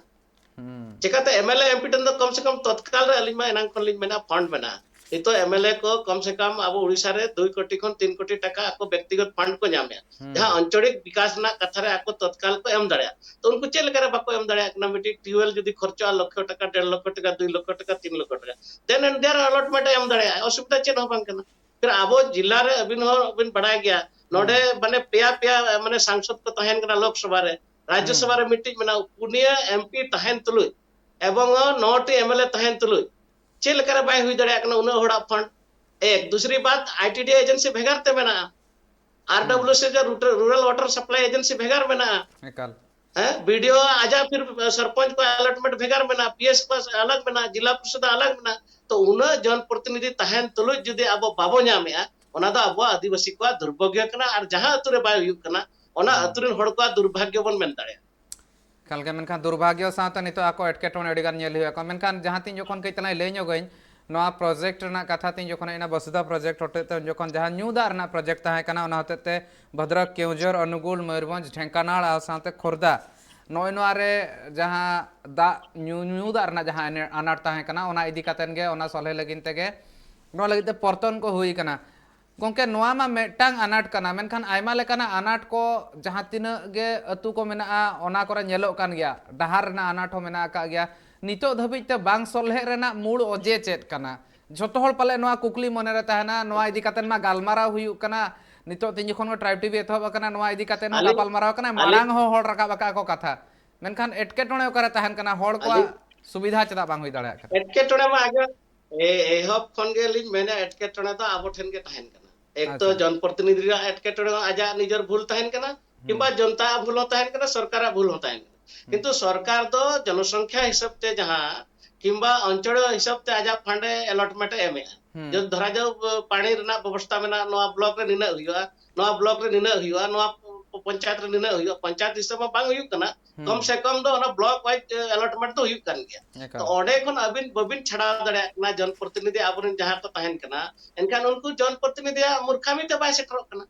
ᱦᱩᱸ ᱪᱮᱠᱟᱛᱮ M L A M P ᱴᱷᱮᱱ ᱫᱚ ᱠᱚᱢ ᱥᱮ ᱠᱚᱢ ᱛᱚᱛᱠᱟᱞ ᱨᱮ ᱟᱹᱞᱤᱧ ᱢᱟ ᱮᱱᱟᱝ ᱠᱷᱚᱱ ᱞᱤᱧ ᱢᱮᱱᱟ ᱯᱷᱟᱱᱰ ᱢᱮᱱᱟᱜᱼᱟ᱾ ᱱᱤᱛᱚᱜ ᱮᱢ ᱮᱞ ᱮ ᱠᱚ ᱠᱚᱢ ᱥᱮ ᱠᱚᱢ ᱟᱵᱚ ᱩᱲᱤᱥᱥᱟ ᱨᱮ ᱫᱩᱭ ᱠᱳᱴᱤ ᱠᱷᱚᱱ ᱛᱤᱱ ᱠᱳᱴᱤ ᱴᱟᱠᱟ ᱟᱠᱚ ᱵᱮᱠᱛᱤᱜᱚᱛ ᱯᱷᱟᱱᱰ ᱠᱚ ᱧᱟᱢᱮᱜᱼᱟ, ᱦᱩᱸ ᱡᱟᱦᱟᱸ ᱟᱧᱪᱚᱲᱤᱠ ᱵᱤᱠᱟᱥ ᱨᱮᱱᱟᱜ ᱠᱟᱛᱷᱟ ᱨᱮ ᱟᱠᱚ ᱛᱚᱛᱠᱟᱞ ᱠᱚ ᱮᱢ ᱫᱟᱲᱮᱭᱟᱜᱼᱟ᱾ ᱛᱚ ᱩᱱᱠᱩ ᱪᱮᱫ ᱞᱮᱠᱟᱨᱮ ᱵᱟᱠᱚ ᱮᱢ ᱫᱟᱲᱮᱭᱟᱜ ᱠᱟᱱᱟ? ᱢᱤᱫᱴᱤᱡ ᱴᱤᱭᱩᱵᱮᱞ ᱡᱩᱫᱤ ᱠᱷᱚᱨᱪᱚᱜᱼᱟ ᱞᱚᱠᱷᱚ ᱴᱟᱠᱟ, ᱰᱮᱲ ᱞᱚᱠᱷᱚ ᱴᱟᱠᱟ, ᱫᱩᱭ ᱞᱚᱠᱷᱚ ᱴᱟᱠᱟ, ᱛᱤᱱ ᱞᱚᱠᱷᱚ ᱴᱟᱠᱟ, then and there allotment ᱮ ᱮᱢ ᱫᱟᱲᱮᱭᱟᱜᱼᱟ, ᱚᱥᱩᱵᱤᱫᱷᱟ ᱪᱮᱫ ᱦᱚᱸ ᱵᱟᱝ ᱠᱟᱱᱟ᱾ ᱯᱷᱤᱨ ᱟᱵᱚ ᱡᱤᱞᱟ ᱨᱮ ᱟᱹᱵᱤᱱ ᱦᱚᱸ ᱵᱤᱱ ᱵᱟᱲᱟᱭ ᱜᱮᱭᱟ, ᱱᱚᱰᱮ ᱦᱩᱸ ᱢᱟᱱᱮ ᱯᱮᱭᱟ ᱯᱮᱭᱟ ᱢᱟᱱᱮ ᱥᱟᱝᱥᱚᱫ ᱠᱚ ᱛᱟᱦᱮᱱ ᱠᱟᱱᱟ ᱞᱳᱠᱥᱚᱵᱷᱟ ᱨᱮ, ᱨᱟᱡᱽᱡᱚ ᱦᱩᱸ ᱥᱚᱵᱷᱟ ᱨᱮ ᱢᱤᱫᱴᱤᱡ ᱢᱮᱱᱟᱜᱼᱟ, ᱯᱩᱱᱭᱟᱹ ᱮᱢ ᱯᱤ ᱛᱟᱦᱮᱱ ᱛᱩᱞᱩᱡ ᱮᱵᱚᱝ ᱱᱚ ᱴᱤ ᱮᱢ ᱮᱞ ᱮ ᱛᱟᱦᱮᱱ ᱛᱩᱞᱩᱡ ᱪᱮᱫ ᱞᱮᱠᱟᱨᱮ ᱵᱟᱭ ᱦᱩᱭ ᱫᱟᱲᱮᱭᱟᱜ ᱠᱟᱱᱟ ᱩᱱᱟᱹᱜ ᱦᱚᱲᱟᱜ ᱯᱷᱟᱱᱰ? ᱮᱠ, ᱫᱩᱥᱨᱤ ᱵᱟᱛ, I T D A agency ᱵᱷᱮᱜᱟᱨ ᱛᱮ ᱢᱮᱱᱟᱜᱼᱟ, ᱟᱨ ᱦᱩᱸ ᱰᱟᱵᱞᱤᱭᱩ ᱥᱤ ᱡᱟᱦᱟᱸ ᱨᱩᱴ-, ᱨᱩᱨᱟᱞ ᱣᱟᱴᱟᱨ ᱥᱟᱯᱞᱟᱭ ᱮᱡᱮᱱᱥᱤ ᱵᱷᱮᱜᱟᱨ ᱢᱮᱱᱟᱜᱼᱟ᱾ ᱮᱠᱟᱞ ᱦᱮᱸ, ᱵᱤ ᱰᱤ ᱳ ᱟᱡᱟᱜ ᱯᱷᱤᱨ ᱥᱚᱨᱯᱚᱧᱪ ᱠᱚ ᱟᱞᱚᱴᱢᱮᱱᱴ ᱵᱷᱮᱜᱟᱨ ᱢᱮᱱᱟᱜᱼᱟ, ᱯᱤ ᱮᱥ ᱠᱚ ᱟᱞᱟᱜᱽ ᱢᱮᱱᱟᱜᱼᱟ, ᱡᱤᱞᱟ ᱯᱚᱨᱤᱥᱚᱫ ᱟᱞᱟᱜᱽ ᱢᱮᱱᱟᱜᱼᱟ᱾ ᱛᱚ ᱩᱱᱟᱹᱜ ᱡᱚᱱ ᱯᱨᱚᱛᱤᱱᱤᱫᱷᱤ ᱛᱟᱦᱮᱱ ᱛᱩᱞᱩᱡ ᱡᱩᱫᱤ ᱟᱵᱚ ᱵᱟᱵᱚ ᱧᱟᱢᱮᱜᱼᱟ, ᱚᱱᱟ ᱫᱚ ᱟᱵᱚᱣᱟᱜ ᱟᱹᱫᱤᱵᱟᱹᱥᱤ ᱠᱚᱣᱟᱜ ᱫᱩᱨᱵᱷᱟᱜᱽᱭᱚ ᱠᱟᱱᱟ᱾ ᱟᱨ ᱡᱟᱦᱟᱸ ᱟᱹᱛᱩ ᱨᱮ ᱵᱟᱭ ᱦᱩᱭᱩᱜ ᱠᱟᱱᱟ, ᱚᱱᱟ ᱦᱩᱸ ᱟᱹᱛᱩ ᱨᱮᱱ ᱦᱚᱲ ᱠᱚᱣᱟᱜ ᱫᱩᱨᱵᱷᱟᱜᱽᱭᱚ ᱵᱚᱱ ᱢᱮᱱ ᱫᱟᱲᱮᱭᱟᱜᱼᱟ᱾ ᱮᱠᱟᱞ ᱜᱮ, ᱢᱮᱱᱠᱷᱟᱱ ᱫᱩᱨᱵᱷᱟᱜᱽᱭᱚ ᱥᱟᱶᱛᱮ ᱱᱤᱛᱚᱜ ᱟᱠᱚ ᱮᱴᱠᱮᱴᱚᱬᱮ ᱟᱹᱰᱤ ᱜᱟᱱ ᱧᱮᱞ ᱦᱩᱭᱩᱜ ᱟᱠᱚ᱾ ᱢᱮᱱᱠᱷᱟᱱ ᱡᱟᱦᱟᱸ ᱛᱤᱱ ᱡᱚᱠᱷᱚᱱ ᱠᱟᱹᱡ ᱛᱟᱞᱟᱝ ᱞᱟᱹᱭ ᱧᱚᱜᱟᱹᱧ, ᱱᱚᱣᱟ ᱯᱨᱚᱡᱮᱠᱴ ᱨᱮᱱᱟᱜ ᱠᱟᱛᱷᱟ ᱛᱤᱧ ᱡᱚᱠᱷᱚᱱ ᱦᱮᱡ ᱮᱱᱟ, ᱵᱚᱥᱩᱫᱷᱟ ᱯᱨᱚᱡᱮᱠᱴ ᱦᱚᱛᱮᱡ ᱛᱮ ᱩᱱ ᱡᱚᱠᱷᱚᱱ ᱡᱟᱦᱟᱸ ᱧᱩ ᱫᱟᱜ ᱨᱮᱱᱟᱜ ᱯᱨᱚᱡᱮᱠᱴ ᱛᱟᱦᱮᱸ ᱠᱟᱱᱟ, ᱚᱱᱟ ᱦᱚᱛᱮᱡ ᱛᱮ ᱵᱷᱚᱫᱨᱚᱠ, ᱠᱮᱣᱡᱷᱚᱨ, ᱚᱱᱩᱜᱩᱞ, ᱢᱚᱭᱩᱨᱵᱷᱚᱸᱡᱽ, ᱰᱷᱮᱝᱠᱟᱱᱟᱲ ᱟᱨ ᱥᱟᱶᱛᱮ ᱠᱷᱳᱨᱫᱟ, ᱱᱚᱜᱼᱚᱭ ᱱᱚᱣᱟ ᱨᱮ ᱡᱟᱦᱟᱸ ᱫᱟᱜ ᱧᱩ, ᱧᱩ ᱫᱟᱜ ᱨᱮᱱᱟᱜ ᱡᱟᱦᱟᱸ ᱮᱱᱮ-, ᱟᱱᱟᱴ ᱛᱟᱦᱮᱸ ᱠᱟᱱᱟ, ᱚᱱᱟ ᱤᱫᱤ ᱠᱟᱛᱮᱫ ᱜᱮ, ᱚᱱᱟ ᱥᱚᱞᱦᱮ ᱞᱟᱹᱜᱤᱫ ᱛᱮᱜᱮ, ᱱᱚᱣᱟ ᱞᱟᱹᱜᱤᱫ ᱛᱮ ᱯᱚᱨᱛᱚᱱ ᱠᱚ ᱦᱩᱭ ᱠᱟᱱᱟ᱾ ᱜᱚᱢᱠᱮ, ᱱᱚᱣᱟ ᱢᱟ ᱢᱤᱫᱴᱟᱝ ᱟᱱᱟᱴ ᱠᱟᱱᱟ, ᱢᱮᱱᱠᱷᱟᱱ ᱟᱭᱢᱟ ᱞᱮᱠᱟᱱᱟᱜ ᱟᱱᱟᱴ ᱠᱚ ᱡᱟᱦᱟᱸ ᱛᱤᱱᱟᱹᱜ ᱜᱮ ᱟᱹᱛᱩ ᱠᱚ ᱢᱮᱱᱟᱜᱼᱟ, ᱚᱱᱟ ᱠᱚᱨᱮ ᱧᱮᱞᱚᱜ ᱠᱟᱱ ᱜᱮᱭᱟ, ᱰᱟᱦᱟᱨ ᱨᱮᱱᱟᱜ ᱟᱱᱟᱴ ᱦᱚᱸ ᱢᱮᱱᱟᱜ ᱟᱠᱟᱫ ᱜᱮᱭᱟ᱾ ᱱᱤᱛᱚᱜ ᱫᱷᱟᱹᱵᱤᱡ ᱛᱮ ᱵᱟᱝ ᱥᱚᱞᱦᱮᱜ ᱨᱮᱱᱟᱜ ᱢᱩᱲ ᱚᱡᱮ ᱪᱮᱫ ᱠᱟᱱᱟ? ᱡᱷᱚᱛᱚ ᱦᱚᱲ ᱯᱟᱞᱮ ᱱᱚᱣᱟ ᱠᱩᱠᱞᱤ ᱢᱚᱱᱮᱨᱮ ᱛᱟᱦᱮᱱᱟ, ᱱᱚᱣᱟ ᱤᱫᱤ ᱠᱟᱛᱮ ᱢᱟ ᱜᱟᱞᱢᱟᱨᱟᱣ ᱦᱩᱭᱩᱜ ᱠᱟᱱᱟ, ᱱᱤᱛᱚᱜ ᱛᱤᱧ ᱡᱚᱠᱷᱚᱱ ᱜᱮ ᱴᱨᱟᱭᱤᱵᱽ ᱴᱤᱵᱷᱤ ᱮᱛᱚᱦᱚᱵ ᱟᱠᱟᱱᱟ, ᱱᱚᱣᱟ ᱤᱫᱤ ᱠᱟᱛᱮ ᱦᱚᱸ ᱟᱹᱞᱤᱧ ᱜᱟᱯᱟᱞᱢᱟᱨᱟᱣ ᱠᱟᱱᱟ, ᱟᱹᱞᱤᱧ ᱢᱟᱲᱟᱝ ᱦᱚᱸ ᱦᱚᱲ ᱨᱟᱠᱟᱵ ᱟᱠᱟᱫ ᱠᱚ ᱠᱟᱛᱷᱟ, ᱢᱮᱱᱠᱷᱟᱱ ᱮᱴᱠᱮᱴᱚᱬᱮ ᱚᱠᱟᱨᱮ ᱛᱟᱦᱮᱱ ᱠᱟᱱᱟ? ᱦᱚᱲ ᱠᱚᱣᱟᱜ ᱟᱹᱞᱤᱧ ᱥᱩᱵᱤᱫᱷᱟ ᱪᱮᱫᱟᱜ ᱵᱟᱝ ᱦᱩᱭ ᱫᱟᱲᱮᱭᱟᱜ ᱠᱟᱱᱟ? ᱮᱴᱠᱮᱴᱚᱬᱮ ᱢᱟ ᱟᱜᱮ ᱮ-, ᱮᱦᱚᱵ ᱠᱷᱚᱱ ᱜᱮ ᱞᱤᱧ ᱢᱮᱱᱟ, ᱮᱴᱠᱮᱴᱚᱬᱮ ᱫᱚ ᱟᱵᱚ ᱴᱷᱮᱱ ᱜᱮ ᱛᱟᱦᱮᱱ ᱠᱟᱱᱟ᱾ ᱮᱠ ᱛᱚ ᱟᱪᱪᱷᱟ᱾ ᱡᱚᱱ ᱯᱨᱚᱛᱤᱱᱤᱫᱷᱤ ᱨᱮᱭᱟᱜ ᱮᱴᱠᱮᱴᱚᱬᱮ ᱦᱚᱸ ᱟᱡᱟᱜ ᱱᱤᱡᱮᱨ ᱵᱷᱩᱞ ᱛᱟᱦᱮᱱ ᱠᱟᱱᱟ, ᱠᱤᱝᱵᱟ ᱡᱚᱱᱛᱟ ᱟᱜ ᱵᱷᱩᱞ ᱦᱚᱸ ᱛᱟᱦᱮᱱ ᱠᱟᱱᱟ, ᱥᱚᱨᱠᱟᱨᱟᱜ ᱵᱷᱩᱞ ᱦᱚᱸ ᱛᱟᱦᱮᱱ ᱠᱟᱱᱟ᱾ ᱠᱤᱱᱛᱩ ᱥᱚᱨᱠᱟᱨ ᱫᱚ ᱡᱚᱱᱚᱥᱚᱝᱠᱷᱭᱟ ᱦᱤᱥᱟᱹᱵ ᱛᱮ ᱡᱟᱦᱟᱸ ᱠᱤᱝᱵᱟ ᱚᱧᱪᱚᱲ ᱦᱤᱥᱟᱹᱵ ᱛᱮ ᱟᱡᱟᱜ ᱯᱷᱟᱱᱰ ᱮ ᱮᱞᱚᱴᱢᱮᱱᱴ ᱮ ᱮᱢᱮᱜᱼᱟ᱾ ᱦᱩᱸ᱾ ᱡᱚ-, ᱫᱷᱚᱨᱟ ᱡᱟᱣ, ᱯᱟᱹᱱᱤ ᱨᱮᱱᱟᱜ ᱵᱮᱵᱚᱥᱛᱷᱟ ᱢᱮᱱᱟᱜᱼᱟ, ᱱᱚᱣᱟ ᱵᱞᱚᱠ ᱨᱮ ᱱᱤᱱᱟᱹᱜ ᱦᱩᱭᱩᱜᱼᱟ, ᱱᱚᱣᱟ ᱵᱞᱚᱠ ᱨᱮ ᱱᱤᱱᱟᱹᱜ ᱦᱩᱭᱩᱜᱼᱟ, ᱱᱚᱣᱟ ᱯᱚᱧᱪᱟᱭᱮᱛ ᱨᱮ ᱱᱤᱱᱟᱹᱜ ᱦᱩᱭᱩᱜᱼᱟ, ᱯᱚᱧᱪᱟᱭᱮᱛ ᱦᱤᱥᱟᱹᱵ ᱢᱟ ᱵᱟᱝ ᱦᱩᱭᱩᱜ ᱠᱟᱱᱟ᱾ ᱦᱩᱸ᱾ ᱠᱚᱢ ᱥᱮ ᱠᱚᱢ ᱫᱚ ᱚᱱᱟ ᱵᱞᱚᱠ ᱣᱟᱭᱤᱡ ᱮᱞᱚᱴᱢᱮᱱᱴ ᱫᱚ ᱦᱩᱭᱩᱜ ᱠᱟᱱ ᱜᱮᱭᱟ᱾ ᱮᱠᱟᱞ᱾ ᱛᱚ ᱚᱸᱰᱮ ᱠᱷᱚᱱ ᱟᱹᱵᱤᱱ ᱵᱟᱹᱵᱤᱱ ᱪᱷᱟᱰᱟᱣ ᱫᱟᱲᱮᱭᱟᱜ ᱠᱟᱱᱟ, ᱡᱚᱱᱯᱨᱚᱛᱤᱱᱤᱫᱷᱤ ᱟᱵᱚᱨᱮᱱ ᱡᱟᱦᱟᱸ ᱠᱚ ᱛᱟᱦᱮᱱ ᱠᱟᱱᱟ, ᱮᱱᱠᱷᱟᱱ ᱩᱱᱠᱩ ᱡᱚᱱᱯᱨᱚᱛᱤᱱᱤᱫᱷᱤᱭᱟᱜ ᱢᱩᱨᱠᱷᱟᱢᱤ ᱛᱮ ᱵᱟᱭ ᱥᱮᱴᱮᱨᱚᱜ ᱠᱟᱱᱟ᱾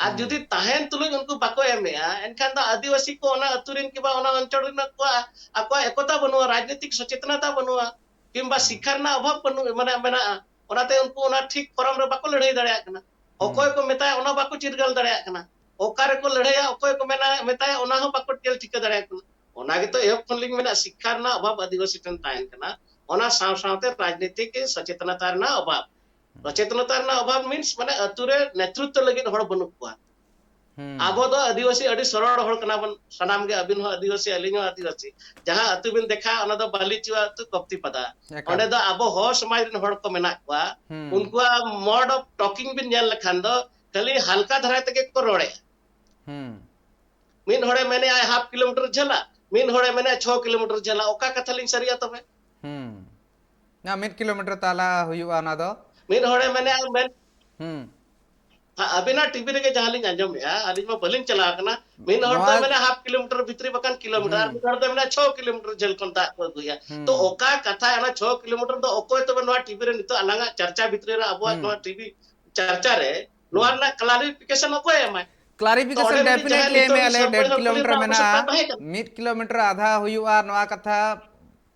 ᱟᱨ ᱦᱩᱸ᱾ ᱡᱩᱫᱤ ᱛᱟᱦᱮᱱ ᱛᱩᱞᱩᱡ ᱩᱱᱠᱩ ᱵᱟᱠᱚ ᱮᱢᱮᱜᱼᱟ, ᱮᱱᱠᱷᱟᱱ ᱫᱚ ᱟᱹᱫᱤᱵᱟᱹᱥᱤ ᱠᱚ ᱚᱱᱟ ᱟᱹᱛᱩ ᱨᱮᱱ ᱠᱤᱝᱵᱟ ᱚᱱᱟ ᱚᱧᱪᱚᱞ ᱨᱮᱱ ᱟᱠᱚᱣᱟᱜ, ᱟᱠᱚᱣᱟᱜ ᱮᱠᱚᱛᱟ ᱵᱟᱹᱱᱩᱜᱼᱟ, ᱨᱟᱡᱽᱱᱤᱛᱤᱠ ᱥᱚᱪᱮᱛᱱᱚᱛᱟ ᱵᱟᱹᱱᱩᱜᱼᱟ, ᱠᱤᱝᱵᱟ ᱦᱩᱸ᱾ ᱥᱤᱠᱠᱷᱟ ᱨᱮᱱᱟᱜ ᱚᱵᱷᱟᱵ ᱵᱟᱹᱱᱩᱜ, ᱢᱟᱱᱮ ᱢᱮᱱᱟᱜᱼᱟ᱾ ᱚᱱᱟᱛᱮ ᱩᱱᱠᱩ ᱚᱱᱟ ᱴᱷᱤᱠ ᱯᱷᱚᱨᱚᱢ ᱨᱮ ᱵᱟᱠᱚ ᱞᱟᱹᱲᱦᱟᱹᱭ ᱫᱟᱲᱮᱭᱟᱜ ᱠᱟᱱᱟ᱾ ᱦᱩᱸ᱾ ᱚᱠᱚᱭ ᱠᱚ ᱢᱮᱛᱟᱭᱟ ᱚᱱᱟ ᱵᱟᱠᱚ ᱪᱤᱨᱜᱟᱹᱞ ᱫᱟᱲᱮᱭᱟᱜ ᱠᱟᱱᱟ᱾ ᱚᱠᱟ ᱨᱮᱠᱚ ᱞᱟᱹᱲᱦᱟᱹᱭᱟ, ᱚᱠᱚᱭ ᱠᱚ ᱢᱮᱱᱟ, ᱢᱮᱛᱟᱭᱟ ᱚᱱᱟ ᱦᱚᱸ ᱵᱟᱠᱚ ᱧᱮᱞ ᱴᱷᱤᱠᱟᱹ ᱫᱟᱲᱮᱭᱟᱜ ᱠᱟᱱᱟ᱾ ᱚᱱᱟ ᱜᱮᱛᱚ ᱮᱦᱚᱵ ᱠᱷᱚᱱ ᱞᱤᱧ ᱢᱮᱱᱟ, ᱥᱤᱠᱠᱷᱟ ᱨᱮᱱᱟᱜ ᱚᱵᱷᱟᱵ ᱟᱹᱫᱤᱵᱟᱹᱥᱤ ᱴᱷᱮᱱ ᱛᱟᱦᱮᱱ ᱠᱟᱱᱟ, ᱚᱱᱟ ᱥᱟᱶ ᱥᱟᱶᱛᱮ ᱨᱟᱡᱽᱱᱤᱛᱤᱠ ᱥᱚᱪᱮᱛᱱᱚᱛᱟ ᱨᱮᱱᱟᱜ ᱚᱵᱷᱟᱵ᱾ ᱦᱩᱸ᱾ ᱥᱚᱪᱮᱛᱱᱚᱛᱟ ᱨᱮᱱᱟᱜ ᱚᱵᱷᱟᱵ means ᱢᱟᱱᱮ ᱟᱹᱛᱩ ᱨᱮ ᱱᱮᱛᱨᱤᱛᱵ ᱞᱟᱹᱜᱤᱫ ᱦᱚᱲ ᱵᱟᱹᱱᱩᱜ ᱠᱚᱣᱟ᱾ ᱦᱩᱸ᱾ ᱟᱵᱚ ᱫᱚ ᱟᱹᱫᱤᱵᱟᱹᱥᱤ ᱟᱹᱰᱤ ᱥᱚᱨᱚᱲ ᱦᱚᱲ ᱠᱟᱱᱟ ᱵᱚᱱ, ᱥᱟᱱᱟᱢ ᱜᱮ, ᱟᱹᱵᱤᱱ ᱦᱚᱸ ᱟᱹᱫᱤᱵᱟᱹᱥᱤ, ᱟᱹᱞᱤᱧ ᱦᱚᱸ ᱟᱹᱫᱤᱵᱟᱹᱥᱤ᱾ ᱡᱟᱦᱟᱸ ᱟᱹᱛᱩ ᱵᱤᱱ ᱫᱮᱠᱷᱟ, ᱚᱱᱟ ᱫᱚ ᱵᱟᱹᱞᱤᱪᱩᱣᱟ ᱟᱹᱛᱩ, ᱠᱚᱯᱛᱤ ᱯᱟᱫᱟ᱾ ᱮᱠᱟᱞ᱾ ᱚᱸᱰᱮ ᱫᱚ ᱟᱵᱚ ᱦᱚᱲ ᱥᱚᱢᱟᱡᱽ ᱨᱮᱱ ᱦᱚᱲ ᱠᱚ ᱢᱮᱱᱟᱜ ᱠᱚᱣᱟ᱾ ᱦᱩᱸ᱾ ᱩᱱᱠᱩᱣᱟᱜ mode of talking ᱵᱤᱱ ᱧᱮᱞ ᱞᱮᱠᱷᱟᱱ ᱫᱚ ᱠᱷᱟᱹᱞᱤ ᱦᱟᱞᱠᱟ ᱫᱷᱟᱨᱟ ᱛᱮᱜᱮ ᱠᱚ ᱨᱚᱲᱮᱜᱼᱟ᱾ ᱦᱩᱸ᱾ ᱢᱤᱫ ᱦᱚᱲᱮ ᱢᱮᱱᱮᱜᱼᱟᱭ ᱦᱟᱯ ᱠᱤᱞᱳᱢᱤᱴᱟᱨ ᱡᱷᱟᱹᱞᱟ, ᱢᱤᱫ ᱦᱚᱲᱮ ᱢᱮᱱᱮᱜᱼᱟ ᱪᱷᱚ ᱠᱤᱞᱳᱢᱤᱴᱟᱨ ᱡᱷᱟᱹᱞᱟ᱾ ᱚᱠᱟ ᱠᱟᱛᱷᱟ ᱞᱤᱧ ᱥᱟᱹᱨᱤᱭᱟ ᱛᱚᱵᱮ? ᱦᱩᱸ᱾ ᱚᱱᱟ ᱢᱤᱫ ᱠᱤᱞᱳᱢᱤᱴᱟᱨ ᱛᱟᱞᱟ ᱦᱩᱭᱩᱜᱼᱟ ᱚᱱᱟ ᱫᱚ᱾ ᱢᱤᱫ ᱦᱚᱲᱮ ᱢᱮᱱᱮᱜᱼᱟ, ᱢᱮᱱ ᱦᱩᱸ᱾ ᱟ-, ᱟᱹᱵᱤᱱᱟᱜ ᱴᱤᱵᱷᱤ ᱨᱮᱜᱮ ᱡᱟᱦᱟᱸ ᱞᱤᱧ ᱟᱸᱡᱚᱢᱮᱜᱼᱟ, ᱟᱹᱞᱤᱧ ᱢᱟ ᱵᱟᱹᱞᱤᱧ ᱪᱟᱞᱟᱣ ᱟᱠᱟᱱᱟ᱾ ᱢᱤᱫ ᱦᱚᱲ ᱱᱚᱣᱟ ᱫᱚᱭ ᱢᱮᱱᱟ ᱦᱟᱯ ᱠᱤᱞᱳᱢᱤᱴᱟᱨ ᱵᱷᱤᱛᱨᱤ ᱵᱟᱠᱷᱟᱱ ᱠᱤᱞᱳᱢᱤᱴᱟᱨ, ᱟᱨ ᱦᱩᱸ᱾ ᱢᱤᱫ ᱦᱚᱲ ᱫᱚᱭ ᱢᱮᱱᱟ ᱪᱷᱚ ᱠᱤᱞᱳᱢᱤᱴᱟᱨ ᱡᱷᱟᱹᱞ ᱠᱷᱚᱱ ᱫᱟᱜ ᱠᱚ ᱟᱹᱜᱩᱭᱟ᱾ ᱦᱩᱸ᱾ ᱛᱚ ᱚᱠᱟ ᱠᱟᱛᱷᱟ, ᱚᱱᱟ ᱪᱷᱚ ᱠᱤᱞᱳᱢᱤᱴᱟᱨ ᱫᱚ ᱚᱠᱚᱭ ᱛᱚᱵᱮ ᱱᱚᱣᱟ ᱴᱤᱵᱷᱤ ᱨᱮ ᱱᱤᱛᱚᱜ ᱟᱞᱟᱝᱟᱜ ᱪᱟᱨᱪᱟ ᱵᱷᱤᱛᱨᱤ ᱨᱮ ᱟᱵᱚᱣᱟᱜ ᱦᱩᱸ᱾ ᱱᱚᱣᱟ ᱴᱤᱵᱷᱤ ᱪᱟᱨᱪᱟ ᱨᱮ ᱱᱚᱣᱟ ᱦᱩᱸ᱾ ᱨᱮᱱᱟᱜ ᱠᱞᱟᱨᱤᱯᱷᱤᱠᱮᱥᱚᱱ ᱚᱠᱚᱭᱮ ᱮᱢᱟᱭ? ᱛᱚ ᱚᱸᱰᱮ ᱢᱤᱫᱴᱤᱡ ᱡᱟᱦᱟᱸᱭ ᱠᱞᱟᱨᱤᱯᱷᱤᱠᱮᱥᱚᱱ ᱱᱤᱛᱚᱜ ᱰᱮᱯᱷᱤᱱᱮᱴᱞᱤ ᱮᱢ ᱥᱚᱨᱯᱚᱧᱪ ᱢᱮᱭᱟ, ᱞᱮ ᱦᱚᱲ ᱠᱩᱞᱤ ᱰᱮᱲ ᱨᱮᱱᱟᱜ ᱠᱤᱞᱳᱢᱤᱴᱟᱨ ᱟᱵᱚᱥᱚᱠᱛᱟ ᱢᱮᱱᱟᱜᱼᱟ, ᱛᱟᱦᱮᱸ ᱠᱟᱱᱟ᱾ ᱢᱤᱫ ᱠᱤᱞᱳᱢᱤᱴᱟᱨ ᱟᱫᱷᱟ ᱦᱩᱭᱩᱜᱼᱟ ᱱᱚᱣᱟ ᱠᱟᱛᱷᱟ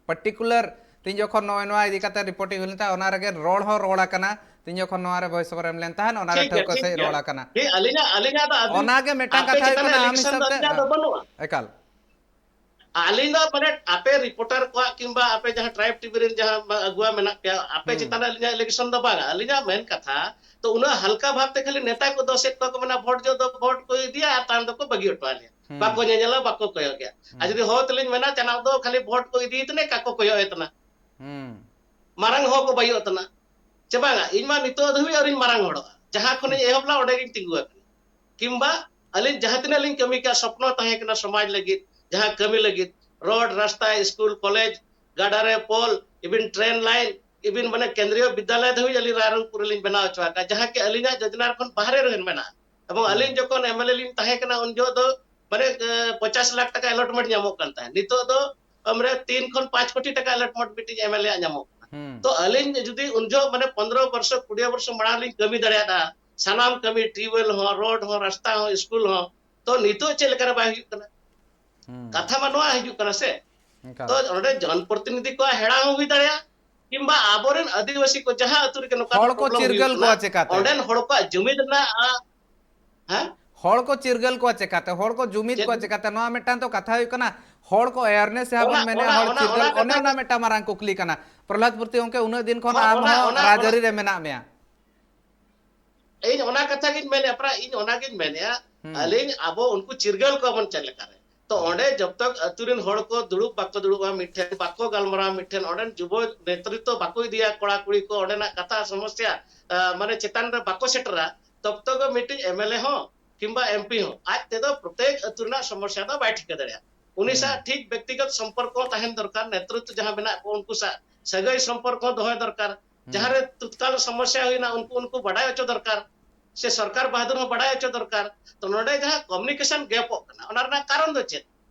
ᱯᱟᱨᱴᱤᱠᱩᱞᱟᱨ ᱛᱤᱱ ᱡᱚᱠᱷᱚᱱ ᱱᱚᱜᱼᱚᱭ ᱱᱚᱣᱟ ᱤᱫᱤ ᱠᱟᱛᱮ ᱨᱤᱯᱳᱨᱴᱤᱝ ᱦᱩᱭ ᱞᱮᱱ ᱛᱟᱦᱮᱸᱫ, ᱚᱱᱟ ᱨᱮᱜᱮ ᱨᱚᱲ ᱦᱚᱸ ᱨᱚᱲ ᱟᱠᱟᱱᱟ᱾ ᱛᱤᱱ ᱡᱚᱠᱷᱚᱱ ᱱᱚᱣᱟ ᱨᱮ ᱵᱷᱚᱭᱮᱥ ᱳᱵᱷᱟᱨ ᱮᱢ ᱞᱮᱱ ᱛᱟᱦᱮᱸᱫ, ᱚᱱᱟ ᱨᱮ ᱴᱷᱤᱠ ᱜᱮᱭᱟ, ᱴᱷᱟᱹᱣᱠᱟᱹ ᱴᱷᱤᱠ ᱥᱟᱺᱦᱤᱡ ᱜᱮᱭᱟ᱾ ᱨᱚᱲ ᱟᱠᱟᱱᱟ᱾ ᱴᱷᱤᱠ, ᱟᱹᱞᱤᱧᱟᱜ, ᱟᱹᱞᱤᱧᱟᱜ ᱫᱚ ᱟᱹᱵᱤᱱ ᱚᱱᱟ ᱜᱮ ᱢᱤᱫᱴᱟᱝ ᱟᱯᱮ ᱠᱟᱛᱷᱟ ᱦᱩᱭᱩᱜ ᱪᱮᱛᱟᱱ ᱨᱮ ᱠᱟᱱᱟ, ᱟᱢ ᱟᱞᱮᱠᱥᱟᱱ ᱦᱤᱥᱟᱹᱵ ᱫᱚ ᱛᱮ, ᱟᱹᱞᱤᱧᱟᱜ ᱫᱚ ᱦᱮᱸ, ᱵᱟᱹᱱᱩᱜᱼᱟ᱾ ᱮᱠᱟᱞ᱾ ᱟᱹᱞᱤᱧ ᱫᱚ ᱢᱟᱱᱮ ᱟᱯᱮ ᱨᱤᱯᱳᱨᱴᱟᱨ ᱠᱚᱣᱟᱜ ᱠᱤᱝᱵᱟ ᱟᱯᱮ ᱡᱟᱦᱟᱸ ᱴᱨᱟᱭᱤᱵ ᱴᱤᱵᱷᱤ ᱨᱮᱱ ᱡᱟᱦᱟᱸ ᱟᱹᱜᱩᱣᱟ ᱢᱮᱱᱟᱜ ᱯᱮᱭᱟ, ᱟᱯᱮ ᱦᱩᱸ᱾ ᱪᱮᱛᱟᱱ ᱨᱮ ᱟᱹᱞᱤᱧᱟᱜ ᱟᱞᱮᱠᱥᱟᱱ ᱫᱚ ᱵᱟᱝᱟ᱾ ᱟᱹᱞᱤᱧᱟᱜ ᱢᱮᱱ ᱠᱟᱛᱷᱟ ᱛᱚ ᱩᱱᱟᱹᱜ ᱦᱟᱞᱠᱟ ᱵᱷᱟᱵᱽ ᱛᱮ ᱠᱷᱟᱹᱞᱤ ᱱᱮᱛᱟ ᱠᱚ ᱫᱚᱥᱮᱫ ᱠᱚᱣᱟ ᱠᱚ, ᱢᱮᱱᱟ ᱵᱷᱳᱴ ᱡᱚᱦᱚᱜ ᱫᱚ ᱵᱷᱳᱴ ᱠᱚ ᱤᱫᱤᱭᱟ ᱟᱨ ᱛᱟᱭᱚᱢ ᱫᱚᱠᱚ ᱵᱟᱹᱜᱤ ᱦᱚᱴᱚ ᱟᱞᱮᱭᱟ᱾ ᱦᱩᱸ᱾ ᱵᱟᱠᱚ ᱧᱮᱧᱮᱞᱟ, ᱵᱟᱠᱚ ᱠᱚᱭᱚᱜ ᱜᱮᱭᱟ᱾ ᱟᱨ ᱦᱩᱸ᱾ ᱡᱩᱫᱤ ᱦᱚᱲ ᱛᱮᱞᱤᱧ ᱢᱮᱱᱟ ᱪᱟᱞᱟᱣ ᱫᱚ ᱠᱷᱟᱹᱞᱤ ᱵᱷᱳᱴ ᱠᱚ ᱤᱫᱤᱭᱮᱫ ᱛᱟᱦᱮᱱᱟ, ᱠᱟᱠᱚ ᱠᱚᱭᱚᱜ ᱮᱫ ᱛᱟᱦᱮᱱᱟ᱾ ᱦᱩᱸ᱾ ᱢᱟᱨᱟᱝ ᱦᱚᱸ ᱠᱚ ᱵᱟᱭᱚᱜ ᱛᱟᱦᱮᱱᱟ᱾ ᱪᱮ ᱵᱟᱝᱟ, ᱤᱧ ᱢᱟ ᱱᱤᱛᱚᱜ ᱫᱷᱟᱹᱵᱤᱡ ᱟᱹᱣᱨᱤᱧ ᱢᱟᱨᱟᱝ ᱦᱚᱲᱚᱜᱼᱟ᱾ ᱡᱟᱦᱟᱸ ᱠᱷᱚᱱᱤᱧ ᱮᱦᱚᱵ ᱞᱮᱫ ᱚᱸᱰᱮ ᱜᱤᱧ ᱛᱤᱸᱜᱩ ᱟᱠᱟᱱᱟ᱾ ᱠᱤᱝᱵᱟ ᱟᱹᱞᱤᱧ ᱡᱟᱦᱟᱸ ᱛᱤᱱᱟᱹᱜ ᱞᱤᱧ ᱠᱟᱹᱢᱤ ᱠᱟᱜᱼᱟ, ᱥᱚᱯᱱᱚ ᱛᱟᱦᱮᱸ ᱠᱟᱱᱟ ᱥᱚᱢᱟᱡᱽ ᱞᱟᱹᱜᱤᱫ, ᱡᱟᱦᱟᱸ ᱠᱟᱹᱢᱤ ᱞᱟᱹᱜᱤᱫ, ᱨᱳᱰ, ᱨᱟᱥᱛᱟ, ᱥᱠᱩᱞ, ᱠᱚᱞᱮᱡᱽ, ᱜᱟᱰᱟ ᱨᱮ ᱯᱳᱞ, even ᱢᱟᱱᱮ ᱠᱮᱱᱫᱨᱤᱭᱚ ᱵᱤᱫᱽᱫᱟᱞᱚᱭ ᱫᱷᱟᱹᱵᱤᱡ ᱟᱹᱞᱤᱧ ᱨᱟᱭᱨᱚᱝᱯᱩᱨ ᱨᱮᱞᱤᱧ ᱵᱮᱱᱟᱣ ᱦᱚᱪᱚ ᱟᱠᱟᱫᱼᱟ, ᱡᱟᱦᱟᱸ ᱠᱤ ᱟᱹᱞᱤᱧᱟᱜ ᱡᱳᱡᱽᱱᱟ ᱠᱷᱚᱱ ᱵᱟᱦᱨᱮ ᱨᱮ ᱢᱮᱱᱟᱜᱼᱟ᱾ ᱮᱵᱚᱝ ᱦᱩᱸ᱾ ᱟᱹᱞᱤᱧ ᱡᱚᱠᱷᱚᱱ ᱮᱢ ᱮᱞ ᱮ ᱞᱤᱧ ᱛᱟᱦᱮᱸ ᱠᱟᱱᱟ, ᱩᱱ ᱡᱚᱦᱚᱜ ᱫᱚ ᱢᱟᱱᱮ, ᱮ, ᱯᱚᱧᱪᱟᱥ ᱞᱟᱠᱷ ᱴᱟᱠᱟ ᱮᱞᱚᱴᱢᱮᱱᱴ ᱧᱟᱢᱚᱜ ᱠᱟᱱ ᱛᱟᱦᱮᱸᱫ᱾ ᱱᱤᱛᱚᱜ ᱫᱚ ᱢᱟᱱᱮ ᱛᱤᱱ ᱠᱷᱚᱱ ᱯᱟᱸᱪ ᱠᱳᱴᱤ ᱴᱟᱠᱟ ᱮᱞᱚᱴᱢᱮᱱᱴ ᱢᱤᱫᱴᱤᱡ ᱮᱢ ᱮᱞ ᱮ ᱟᱜ ᱧᱟᱢᱚᱜ ᱠᱟᱱᱟ᱾ ᱦᱩᱸ᱾ ᱛᱚ ᱟᱹᱞᱤᱧ ᱡᱩᱫᱤ ᱩᱱ ᱡᱚᱦᱚᱜ ᱢᱟᱱᱮ ᱯᱚᱱᱫᱽᱨᱚ ᱵᱚᱨᱥᱚ, ᱠᱩᱲᱤ ᱵᱚᱨᱥᱚ ᱢᱟᱲᱟᱝ ᱞᱤᱧ ᱠᱟᱹᱢᱤ ᱫᱟᱲᱮᱭᱟᱫᱼᱟ, ᱥᱟᱱᱟᱢ ᱠᱟᱹᱢᱤ, ᱴᱤᱭᱩᱵᱽᱣᱮᱞ ᱦᱚᱸ, ᱨᱳᱰ ᱦᱚᱸ, ᱨᱟᱥᱛᱟ ᱦᱚᱸ, ᱥᱠᱩᱞ ᱦᱚᱸ, ᱛᱚ ᱱᱤᱛᱚᱜ ᱪᱮᱫ ᱞᱮᱠᱟᱨᱮ ᱵᱟᱭ ᱦᱩᱭᱩᱜ ᱠᱟᱱᱟ? ᱦᱩᱸ᱾ ᱠᱟᱛᱷᱟ ᱢᱟ ᱱᱚᱣᱟ ᱦᱤᱡᱩᱜ ᱠᱟᱱᱟ ᱥᱮ᱾ ᱮᱠᱟᱞ᱾ ᱛᱚ ᱚᱸᱰᱮ ᱡᱚᱱ ᱯᱨᱚᱛᱤᱱᱤᱫᱷᱤ ᱠᱚᱣᱟᱜ ᱦᱮᱲᱟ ᱦᱚᱸ ᱦᱩᱭ ᱫᱟᱲᱮᱭᱟᱜᱼᱟ, ᱠᱤᱝᱵᱟ ᱟᱵᱚᱨᱮᱱ ᱟᱹᱫᱤᱵᱟᱹᱥᱤ ᱠᱚ ᱡᱟᱦᱟᱸ ᱟᱹᱛᱩ ᱨᱮᱜᱮ ᱱᱚᱝᱠᱟ ᱦᱚᱲ ᱠᱚ problem ᱦᱩᱭᱩᱜ ᱪᱤᱨᱜᱟᱹᱞ ᱠᱟᱱᱟ, ᱠᱚᱣᱟ ᱪᱮᱠᱟᱛᱮ? ᱚᱸᱰᱮᱱ ᱦᱚᱲ ᱠᱚᱣᱟᱜ ᱡᱩᱢᱤᱫ ᱨᱮᱱᱟᱜ, ᱟ, ᱦᱮᱸ? ᱦᱚᱲ ᱠᱚ ᱪᱤᱨᱜᱟᱹᱞ ᱠᱚᱣᱟ ᱪᱮᱠᱟᱛᱮ? ᱦᱚᱲ ᱠᱚ ᱡᱩᱢᱤᱫ ᱪᱮᱫ? ᱠᱚᱣᱟ ᱪᱮᱠᱟᱛᱮ? ᱱᱚᱣᱟ ᱢᱤᱫᱴᱟᱝ ᱛᱚ ᱠᱟᱛᱷᱟ ᱦᱩᱭᱩᱜ ᱠᱟᱱᱟ, ᱦᱚᱲ ᱠᱚ awareness ᱡᱟᱦᱟᱸ ᱵᱚᱱ ᱚᱱᱟ, ᱢᱮᱱᱮᱫᱼᱟ, ᱚᱱᱟ, ᱦᱚᱲ ᱚᱱᱟ, ᱪᱤᱨᱜᱟᱹᱞ, ᱚᱱᱟ ᱚᱱᱮ ᱠᱟᱛᱷᱟ ᱚᱱᱟ ᱜᱮ᱾ ᱢᱤᱫᱴᱟᱝ ᱢᱟᱨᱟᱝ ᱠᱩᱠᱞᱤ ᱠᱟᱱᱟ᱾ ᱯᱨᱚᱦᱞᱟᱫ ᱯᱩᱨᱛᱤ ᱜᱚᱢᱠᱮ, ᱩᱱᱟᱹᱜ ᱫᱤᱱ ᱠᱷᱚᱱ ᱦᱚᱸ, ᱟᱢ ᱚᱱᱟ, ᱦᱚᱸ ᱚᱱᱟ, ᱚᱱᱟ, ᱨᱟᱡᱽᱟᱹᱨᱤ ᱨᱮ ᱢᱮᱱᱟᱜ ᱢᱮᱭᱟ᱾ ᱤᱧ ᱚᱱᱟ ᱠᱟᱛᱷᱟ ᱜᱤᱧ ᱢᱮᱱᱮᱫᱼᱟ, ᱯᱨᱟᱭ ᱤᱧ ᱚᱱᱟ ᱜᱤᱧ ᱢᱮᱱᱮᱫᱼᱟ, ᱦᱩᱸ᱾ ᱟᱹᱞᱤᱧ ᱟᱵᱚ ᱩᱱᱠᱩ ᱪᱤᱨᱜᱟᱹᱞ ᱠᱚᱣᱟ ᱵᱚᱱ ᱪᱮᱫ ᱞᱮᱠᱟᱨᱮ? ᱛᱚ ᱦᱩᱸ᱾ ᱚᱸᱰᱮ ᱡᱚᱵ ᱛᱚᱠ ᱟᱹᱛᱩ ᱨᱮᱱ ᱦᱚᱲ ᱠᱚ ᱫᱩᱲᱩᱵ ᱵᱟᱠᱚ ᱫᱩᱲᱩᱵᱼᱟ ᱢᱤᱫᱴᱷᱮᱱ, ᱵᱟᱠᱚ ᱜᱟᱞᱢᱟᱨᱟᱣᱟ ᱢᱤᱫᱴᱷᱮᱱ, ᱚᱸᱰᱮᱱ ᱡᱩᱵᱚ ᱱᱮᱛᱨᱤᱛᱛᱚ ᱵᱟᱠᱚ ᱤᱫᱤᱭᱟ ᱠᱚᱲᱟ ᱠᱩᱲᱤ ᱠᱚ ᱚᱸᱰᱮᱱᱟᱜ ᱠᱟᱛᱷᱟ ᱥᱚᱢᱚᱥᱭᱟ, ᱟ, ᱢᱟᱱᱮ ᱪᱮᱛᱟᱱ ᱨᱮ ᱵᱟᱠᱚ ᱥᱮᱴᱮᱨᱟ, ᱛᱚᱵ ᱛᱚᱠ ᱢᱤᱫᱴᱤᱡ ᱮᱢ ᱮᱞ ᱮ ᱦᱚᱸ ᱠᱤᱝᱵᱟ ᱮᱢ ᱯᱤ ᱦᱚᱸ ᱟᱡ ᱛᱮᱫᱚ ᱯᱨᱚᱛᱮᱠ ᱟᱹᱛᱩ ᱨᱮᱱᱟᱜ ᱥᱚᱢᱚᱥᱭᱟ ᱫᱚ ᱵᱟᱭ ᱴᱷᱤᱠᱟᱹ ᱫᱟᱲᱮᱭᱟᱜᱼᱟ᱾ ᱩᱱᱤ ᱥᱟᱶ ᱦᱩᱸ᱾ ᱴᱷᱤᱠ ᱵᱮᱠᱛᱤᱜᱚᱛ ᱥᱚᱢᱯᱚᱨᱠᱚ ᱛᱟᱦᱮᱱ ᱫᱚᱨᱠᱟᱨ, ᱱᱮᱛᱨᱤᱛᱛᱚ ᱡᱟᱦᱟᱸ ᱢᱮᱱᱟᱜ ᱠᱚ ᱩᱱᱠᱩ ᱥᱟᱶ ᱥᱟᱹᱜᱟᱹᱭ ᱥᱚᱢᱯᱚᱨᱠᱚ ᱫᱚᱦᱚᱭ ᱫᱚᱨᱠᱟᱨ᱾ ᱦᱩᱸ᱾ ᱡᱟᱦᱟᱸ ᱨᱮ ᱛᱩᱛᱠᱟᱞ ᱥᱚᱢᱚᱥᱭᱟ ᱦᱩᱭᱱᱟ ᱩᱱᱠᱩ, ᱩᱱᱠᱩ ᱵᱟᱰᱟᱭ ᱦᱚᱪᱚ ᱫᱚᱨᱠᱟᱨ, ᱥᱮ ᱥᱚᱨᱠᱟᱨ ᱵᱟᱦᱟ ᱫᱩᱨ ᱦᱚᱸ ᱵᱟᱰᱟᱭ ᱦᱚᱪᱚ ᱫᱚᱨᱠᱟᱨ᱾ ᱛᱚ ᱱᱚᱰᱮ ᱡᱟᱦᱟᱸ communication gapᱚᱜ ᱠᱟᱱᱟ, ᱚᱱᱟ ᱨᱮᱱᱟᱜ ᱠᱟᱨᱚᱱ ᱫᱚ ᱪᱮᱫ?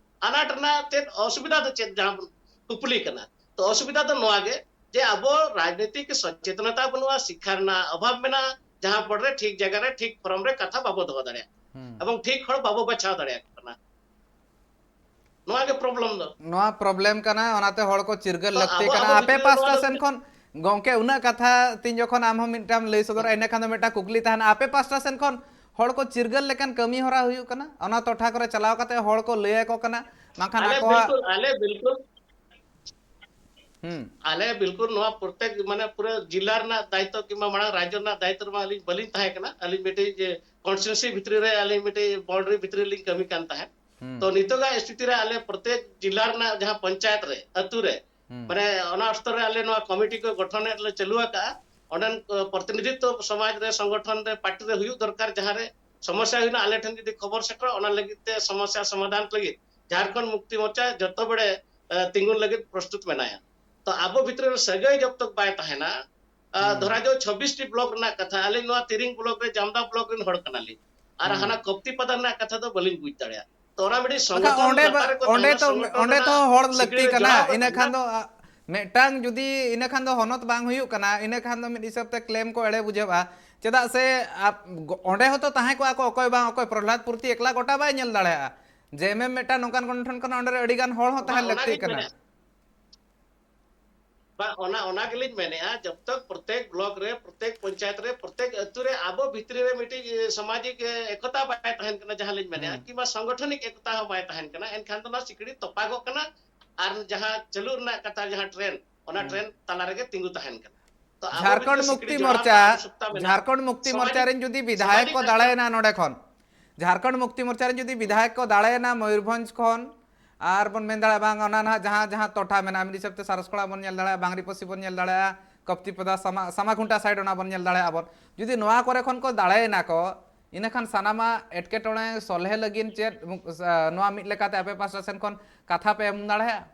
ᱟᱱᱟᱴ ᱨᱮᱱᱟᱜ ᱪᱮᱫ ᱚᱥᱩᱵᱤᱫᱷᱟ ᱫᱚ ᱪᱮᱫ? ᱡᱟᱦᱟᱸ ᱵᱚᱱ ᱠᱩᱠᱞᱤ ᱠᱟᱱᱟ᱾ ᱛᱚ ᱚᱥᱩᱵᱤᱫᱷᱟ ᱫᱚ ᱱᱚᱣᱟ ᱜᱮ ᱡᱮ ᱟᱵᱚ ᱨᱟᱡᱽᱱᱤᱛᱤᱠ ᱥᱚᱪᱮᱛᱚᱱᱚᱛᱟ ᱵᱟᱹᱱᱩᱜᱼᱟ, ᱥᱤᱠᱠᱷᱟ ᱨᱮᱱᱟᱜ ᱚᱵᱷᱟᱵ ᱢᱮᱱᱟᱜᱼᱟ, ᱡᱟᱦᱟᱸ ᱯᱚᱨ ᱨᱮ ᱴᱷᱤᱠ ᱡᱟᱭᱜᱟ ᱨᱮ ᱴᱷᱤᱠ ᱯᱷᱚᱨᱚᱢ ᱨᱮ ᱠᱟᱛᱷᱟ ᱵᱟᱵᱚ ᱫᱚᱦᱚ ᱫᱟᱲᱮᱭᱟᱜ ᱠᱟᱱᱟ᱾ ᱦᱩᱸ᱾ ᱮᱵᱚᱝ ᱴᱷᱤᱠ ᱦᱚᱲ ᱵᱟᱵᱚ ᱵᱟᱪᱷᱟᱣ ᱫᱟᱲᱮᱭᱟᱠᱚ ᱠᱟᱱᱟ᱾ ᱱᱚᱣᱟ ᱜᱮ problem ᱫᱚ᱾ ᱱᱚᱣᱟ problem ᱠᱟᱱᱟ, ᱚᱱᱟᱛᱮ ᱦᱚᱲ ᱠᱚ ᱪᱤᱨᱜᱟᱹᱞ ᱛᱚ ᱞᱟᱹᱠᱛᱤ ᱟᱵᱚ, ᱠᱟᱱᱟ᱾ ᱟᱵᱚ ᱟᱯᱮ ᱵᱷᱤᱛᱨᱤ ᱨᱮ ᱱᱚᱣᱟ ᱯᱟᱥᱴᱟ ᱫᱚ ᱥᱮᱱ ᱠᱷᱚᱱ, ᱜᱚᱝᱠᱮ, ᱩᱱᱟᱹᱜ ᱠᱟᱛᱷᱟ ᱛᱤᱧ ᱡᱚᱠᱷᱚᱱ ᱟᱢ ᱦᱚᱸ ᱢᱤᱫᱴᱟᱝ ᱞᱟᱹᱭ ᱥᱚᱫᱚᱨᱟ, ᱤᱱᱟᱹ ᱠᱷᱟᱱ ᱫᱚ ᱢᱤᱫᱴᱟᱝ ᱠᱩᱠᱞᱤ ᱛᱟᱦᱮᱱᱟ, ᱟᱯᱮ ᱯᱟᱥᱴᱟ ᱥᱮᱱ ᱠᱷᱚᱱ ᱦᱚᱲ ᱠᱚ ᱪᱤᱨᱜᱟᱹᱞ ᱞᱮᱠᱟᱱ ᱠᱟᱹᱢᱤ ᱦᱚᱨᱟ ᱦᱩᱭᱩᱜ ᱠᱟᱱᱟ? ᱚᱱᱟ ᱴᱚᱴᱷᱟ ᱠᱚᱨᱮ ᱪᱟᱞᱟᱣ ᱠᱟᱛᱮ ᱦᱚᱲ ᱠᱚ ᱞᱟᱹᱭ ᱟᱠᱚ ᱠᱟᱱᱟ, ᱵᱟᱝᱠᱷᱟᱱ ᱟᱞᱮ ᱟᱠᱚᱣᱟᱜ ᱵᱤᱞᱠᱩᱞ, ᱟᱞᱮ ᱵᱤᱞᱠᱩᱞ, ᱦᱩᱸ᱾ ᱟᱞᱮ ᱵᱤᱞᱠᱩᱞ ᱱᱚᱣᱟ ᱯᱨᱚᱛᱮᱠ, ᱢᱟᱱᱮ, ᱯᱩᱨᱟᱹ ᱡᱤᱞᱟ ᱨᱮᱱᱟᱜ ᱫᱟᱭᱤᱛᱛᱚ ᱠᱤᱝᱵᱟ ᱢᱟᱲᱟᱝ ᱨᱟᱡᱽᱡᱚ ᱨᱮᱱᱟᱜ ᱫᱟᱭᱤᱛᱛᱚ ᱨᱮᱢᱟ ᱟᱹᱞᱤᱧ ᱵᱟᱹᱞᱤᱧ ᱛᱟᱦᱮᱸ ᱠᱟᱱᱟ᱾ ᱟᱹᱞᱤᱧ ᱢᱤᱫᱴᱤᱡ, ᱮ, constituency ᱵᱷᱤᱛᱨᱤ ᱨᱮ ᱟᱹᱞᱤᱧ ᱢᱤᱫᱴᱤᱡ boundary ᱵᱷᱤᱛᱨᱤ ᱨᱮᱞᱤᱧ ᱠᱟᱹᱢᱤ ᱠᱟᱱ ᱛᱟᱦᱮᱸᱫ᱾ ᱦᱩᱸ᱾ ᱛᱚ ᱱᱤᱛᱚᱜᱟᱜ ᱥᱛᱷᱤᱛᱤ ᱨᱮ ᱟᱞᱮ ᱯᱨᱚᱛᱮᱠ ᱡᱤᱞᱟ ᱨᱮᱱᱟᱜ ᱡᱟᱦᱟᱸ ᱯᱚᱧᱪᱟᱭᱮᱛ ᱨᱮ, ᱟᱹᱛᱩ ᱨᱮ, ᱦᱩᱸ᱾ ᱢᱟᱱᱮ ᱚᱱᱟ ᱥᱛᱚᱨ ᱨᱮ ᱟᱞᱮ ᱱᱚᱣᱟ ᱠᱚᱢᱤᱴᱤ ᱠᱚ ᱜᱚᱴᱷᱚᱱᱮᱫ ᱞᱮ ᱪᱟᱹᱞᱩ ᱟᱠᱟᱫᱼᱟ᱾ ᱚᱸᱰᱮᱱ, ᱮ, ᱯᱨᱚᱛᱤᱱᱤᱫᱷᱤᱛᱛᱚ ᱥᱚᱢᱟᱡᱽ ᱨᱮ, ᱥᱚᱝᱜᱚᱴᱷᱚᱱ ᱨᱮ, ᱯᱟᱨᱴᱤ ᱨᱮ ᱦᱩᱭᱩᱜ ᱫᱚᱨᱠᱟᱨ, ᱡᱟᱦᱟᱸ ᱨᱮ ᱥᱚᱢᱚᱥᱥᱟ ᱦᱩᱭᱱᱟ, ᱟᱞᱮ ᱴᱷᱮᱱ ᱡᱩᱫᱤ ᱠᱷᱚᱵᱚᱨ ᱥᱮᱴᱮᱨᱚᱜᱼᱟ, ᱚᱱᱟ ᱞᱟᱹᱜᱤᱫ ᱛᱮ ᱥᱚᱢᱚᱥᱥᱟ ᱥᱚᱢᱟᱫᱷᱟᱱ ᱞᱟᱹᱜᱤᱫ ᱡᱷᱟᱲᱠᱷᱚᱸᱰ ᱢᱩᱠᱛᱤ ᱢᱚᱨᱪᱟ ᱡᱚᱛᱚ ᱵᱮᱲᱮ, ᱮ, ᱛᱤᱸᱜᱩᱱ ᱞᱟᱹᱜᱤᱫ ᱯᱨᱚᱥᱛᱩᱛ ᱢᱮᱱᱟᱭᱟ᱾ ᱛᱚ ᱟᱵᱚ ᱵᱷᱤᱛᱨᱤ ᱨᱮ ᱥᱟᱹᱜᱟᱹᱭ ᱡᱚᱵ ᱛᱚᱠ ᱵᱟᱭ ᱛᱟᱦᱮᱱᱟ, ᱟ, ᱦᱩᱸ᱾ ᱫᱷᱚᱨᱟ ᱡᱟᱣ ᱪᱷᱟᱵᱵᱤᱥ ᱴᱤ ᱵᱞᱚᱠ ᱨᱮᱱᱟᱜ ᱠᱟᱛᱷᱟ, ᱟᱹᱞᱤᱧ ᱱᱚᱣᱟ ᱛᱤᱨᱤᱝ ᱵᱞᱚᱠ ᱨᱮ ᱡᱟᱢᱫᱟ ᱵᱞᱚᱠ ᱨᱮᱱ ᱦᱚᱲ ᱠᱟᱱᱟᱞᱤᱧ, ᱟᱨ ᱦᱩᱸ᱾ ᱦᱟᱱᱟ ᱠᱚᱯᱛᱤ ᱯᱟᱫᱟ ᱨᱮᱱᱟᱜ ᱠᱟᱛᱷᱟ ᱫᱚ ᱵᱟᱹᱞᱤᱧ ᱵᱩᱡᱽ ᱫᱟᱲᱮᱭᱟᱜᱼᱟ᱾ ᱛᱚ ᱚᱱᱟ ᱢᱤᱫᱴᱤᱡ ᱵᱟᱠᱷᱟᱡ ᱥᱚᱝᱜᱚᱴᱷᱚᱱ ᱚᱸᱰᱮ ᱵᱟ-, ᱞᱟᱛᱟᱨ ᱨᱮᱠᱚ ᱚᱸᱰᱮ ᱛᱟᱦᱮᱱᱟ, ᱛᱚ, ᱥᱚᱝᱜᱚᱴᱷᱚᱱ ᱚᱸᱰᱮ ᱛᱚ ᱨᱮᱱᱟᱜ ᱦᱚᱲ ᱥᱤᱠᱲᱤ ᱞᱟᱹᱠᱛᱤ ᱨᱮ ᱠᱟᱱᱟ, ᱡᱚᱲᱟᱣ ᱠᱚ ᱤᱱᱟᱹ ᱛᱟᱦᱮᱱᱟ᱾ ᱠᱷᱟᱱ ᱫᱚ, ᱟ, ᱢᱤᱫᱴᱟᱝ ᱡᱩᱫᱤ ᱤᱱᱟᱹ ᱠᱷᱟᱱ ᱫᱚ ᱦᱚᱱᱚᱛ ᱵᱟᱝ ᱦᱩᱭᱩᱜ ᱠᱟᱱᱟ, ᱤᱱᱟᱹ ᱠᱷᱟᱱ ᱫᱚ ᱢᱤᱫ ᱦᱤᱥᱟᱹᱵ ᱛᱮ ᱠᱞᱮᱢ ᱠᱚ ᱮᱲᱮ ᱵᱩᱡᱷᱟᱹᱜᱼᱟ᱾ ᱪᱮᱫᱟᱜ ᱥᱮ, ᱟ, ᱜᱚ-, ᱚᱸᱰᱮ ᱦᱚᱸᱛᱚ ᱛᱟᱦᱮᱸ ᱠᱚᱜᱼᱟ ᱠᱚ, ᱚᱠᱚᱭ ᱵᱟᱝ ᱚᱠᱚᱭ, ᱯᱨᱚᱦᱞᱟᱫ ᱯᱩᱨᱛᱤ ᱮᱠᱞᱟ ᱜᱚᱴᱟ ᱵᱟᱭ ᱧᱮᱞ ᱫᱟᱲᱮᱭᱟᱜᱼᱟ᱾ ᱡᱮ ᱮᱢ ᱮᱢ ᱢᱤᱫᱴᱟᱝ ᱱᱚᱝᱠᱟᱱ ᱜᱚᱱᱴᱷᱚᱱ ᱠᱟᱱᱟ, ᱚᱸᱰᱮ ᱨᱮ ᱟᱹᱰᱤ ᱜᱟᱱ ᱦᱚᱲ ᱦᱚᱸ ᱵᱟᱝ, ᱛᱟᱦᱮᱱ ᱞᱟᱹᱠᱛᱤ ᱚᱱᱟᱜᱤᱧ ᱠᱟᱱᱟ᱾ ᱢᱮᱱᱮᱫ, ᱵᱟᱝ, ᱚᱱᱟ, ᱚᱱᱟ ᱜᱮᱞᱤᱧ ᱢᱮᱱᱮᱫᱼᱟ, ᱡᱚᱵ ᱛᱚᱠ ᱯᱨᱚᱛᱮᱠ ᱵᱞᱚᱠ ᱨᱮ, ᱯᱨᱚᱛᱮᱠ ᱯᱚᱧᱪᱟᱭᱮᱛ ᱨᱮ, ᱯᱨᱚᱛᱮᱠ ᱟᱹᱛᱩ ᱨᱮ ᱟᱵᱚ ᱵᱷᱤᱛᱨᱤ ᱨᱮ ᱢᱤᱫᱴᱤᱡ, ᱮ, ᱥᱟᱢᱟᱡᱤᱠ, ᱮ, ᱮᱠᱚᱛᱟ ᱵᱟᱭ ᱛᱟᱦᱮᱱ ᱠᱟᱱᱟ, ᱡᱟᱦᱟᱸ ᱞᱤᱧ ᱢᱮᱱᱮᱫᱼᱟ, ᱦᱩᱸ᱾ ᱠᱤᱝᱵᱟ ᱥᱚᱝᱜᱚᱴᱷᱚᱱᱤᱠ ᱮᱠᱚᱛᱟ ᱦᱚᱸ ᱵᱟᱭ ᱛᱟᱦᱮᱱ ᱠᱟᱱᱟ, ᱮᱱᱠᱷᱟᱱ ᱫᱚ ᱚᱱᱟ ᱥᱤᱠᱲᱤ ᱛᱚᱯᱟᱜᱚᱜ ᱠᱟᱱᱟ᱾ ᱟᱨ ᱡᱟᱦᱟᱸ ᱪᱟᱹᱞᱩ ᱨᱮᱱᱟᱜ ᱠᱟᱛᱷᱟ, ᱡᱟᱦᱟᱸ ᱴᱨᱮᱱᱰ, ᱚᱱᱟ ᱦᱩᱸ᱾ ᱴᱨᱮᱱᱰ ᱛᱟᱞᱟ ᱨᱮᱜᱮ ᱛᱤᱸᱜᱩ ᱛᱟᱦᱮᱱ ᱠᱟᱱᱟ᱾ ᱛᱚ ᱟᱵᱚ ᱡᱷᱟᱲᱠᱷᱚᱸᱰ ᱵᱷᱤᱛᱨᱤ ᱢᱩᱠᱛᱤ ᱥᱤᱠᱲᱤ ᱡᱚᱲᱟᱣ ᱢᱚᱨᱪᱟ, ᱨᱮᱱᱟᱜ ᱟᱵᱚᱥᱚᱠᱛᱟ ᱢᱮᱱᱟᱜᱼᱟ᱾ ᱡᱷᱟᱲᱠᱷᱚᱸᱰ ᱢᱩᱠᱛᱤ ᱢᱚᱨᱪᱟ ᱥᱟᱢᱟᱡᱤᱠ, ᱨᱮᱱ ᱡᱩᱫᱤ ᱵᱤᱫᱷᱟᱭᱚᱠ ᱥᱟᱢᱟᱡᱤᱠ ᱠᱚ ᱠᱟᱛᱷᱟ᱾ ᱫᱟᱲᱮᱭᱮᱱᱟ ᱱᱚᱰᱮ ᱠᱷᱚᱱ, ᱡᱷᱟᱲᱠᱷᱚᱸᱰ ᱢᱩᱠᱛᱤ ᱢᱚᱨᱪᱟ ᱨᱮᱱ ᱡᱩᱫᱤ ᱵᱤᱫᱷᱟᱭᱚᱠ ᱠᱚ ᱫᱟᱲᱮᱭᱮᱱᱟ ᱢᱚᱭᱩᱨᱵᱷᱚᱸᱡᱽ ᱠᱷᱚᱱ, ᱟᱨ ᱵᱚᱱ ᱢᱮᱱ ᱫᱟᱲᱮᱭᱟᱜᱼᱟ, ᱵᱟᱝ, ᱚᱱᱟ ᱱᱟᱦᱟᱜ ᱡᱟᱦᱟᱸ, ᱡᱟᱦᱟᱸ ᱴᱚᱴᱷᱟ ᱢᱮᱱᱟᱜᱼᱟ, ᱢᱤᱫ ᱦᱤᱥᱟᱹᱵ ᱛᱮ ᱥᱟᱨᱥᱠᱚᱲᱟ ᱵᱚᱱ ᱧᱮᱞ ᱫᱟᱲᱮᱭᱟᱜᱼᱟ, ᱵᱟᱝᱨᱤᱯᱚᱥᱤ ᱵᱚᱱ ᱧᱮᱞ ᱫᱟᱲᱮᱭᱟᱜᱼᱟ, ᱠᱚᱯᱛᱤ ᱯᱟᱫᱟ, ᱥᱟᱢᱟ-, ᱥᱟᱢᱟᱠᱷᱩᱱᱴᱟ ᱥᱟᱭᱤᱰ, ᱚᱱᱟ ᱵᱚᱱ ᱧᱮᱞ ᱫᱟᱲᱮᱭᱟᱜᱼᱟ ᱵᱚᱱ᱾ ᱡᱩᱫᱤ ᱱᱚᱣᱟ ᱠᱚᱨᱮ ᱠᱷᱚᱱ ᱠᱚ ᱫᱟᱲᱮᱭᱮᱱᱟ ᱠᱚ, ᱤᱱᱟᱹᱠᱷᱟᱱ ᱥᱟᱱᱟᱢᱟᱜ ᱮᱴᱠᱮᱴᱚᱬᱮ ᱥᱚᱞᱦᱮ ᱞᱟᱹᱜᱤᱫ ᱪᱮᱫ, ᱱᱚᱣᱟ ᱢᱤᱫ ᱞᱮᱠᱟᱛᱮ ᱟᱯᱮ ᱯᱟᱥᱴᱟ ᱥᱮᱱ ᱠᱷᱚᱱ ᱠᱟᱛᱷᱟ ᱯᱮ ᱮᱢ ᱫᱟᱲᱮᱭᱟᱜᱼᱟ?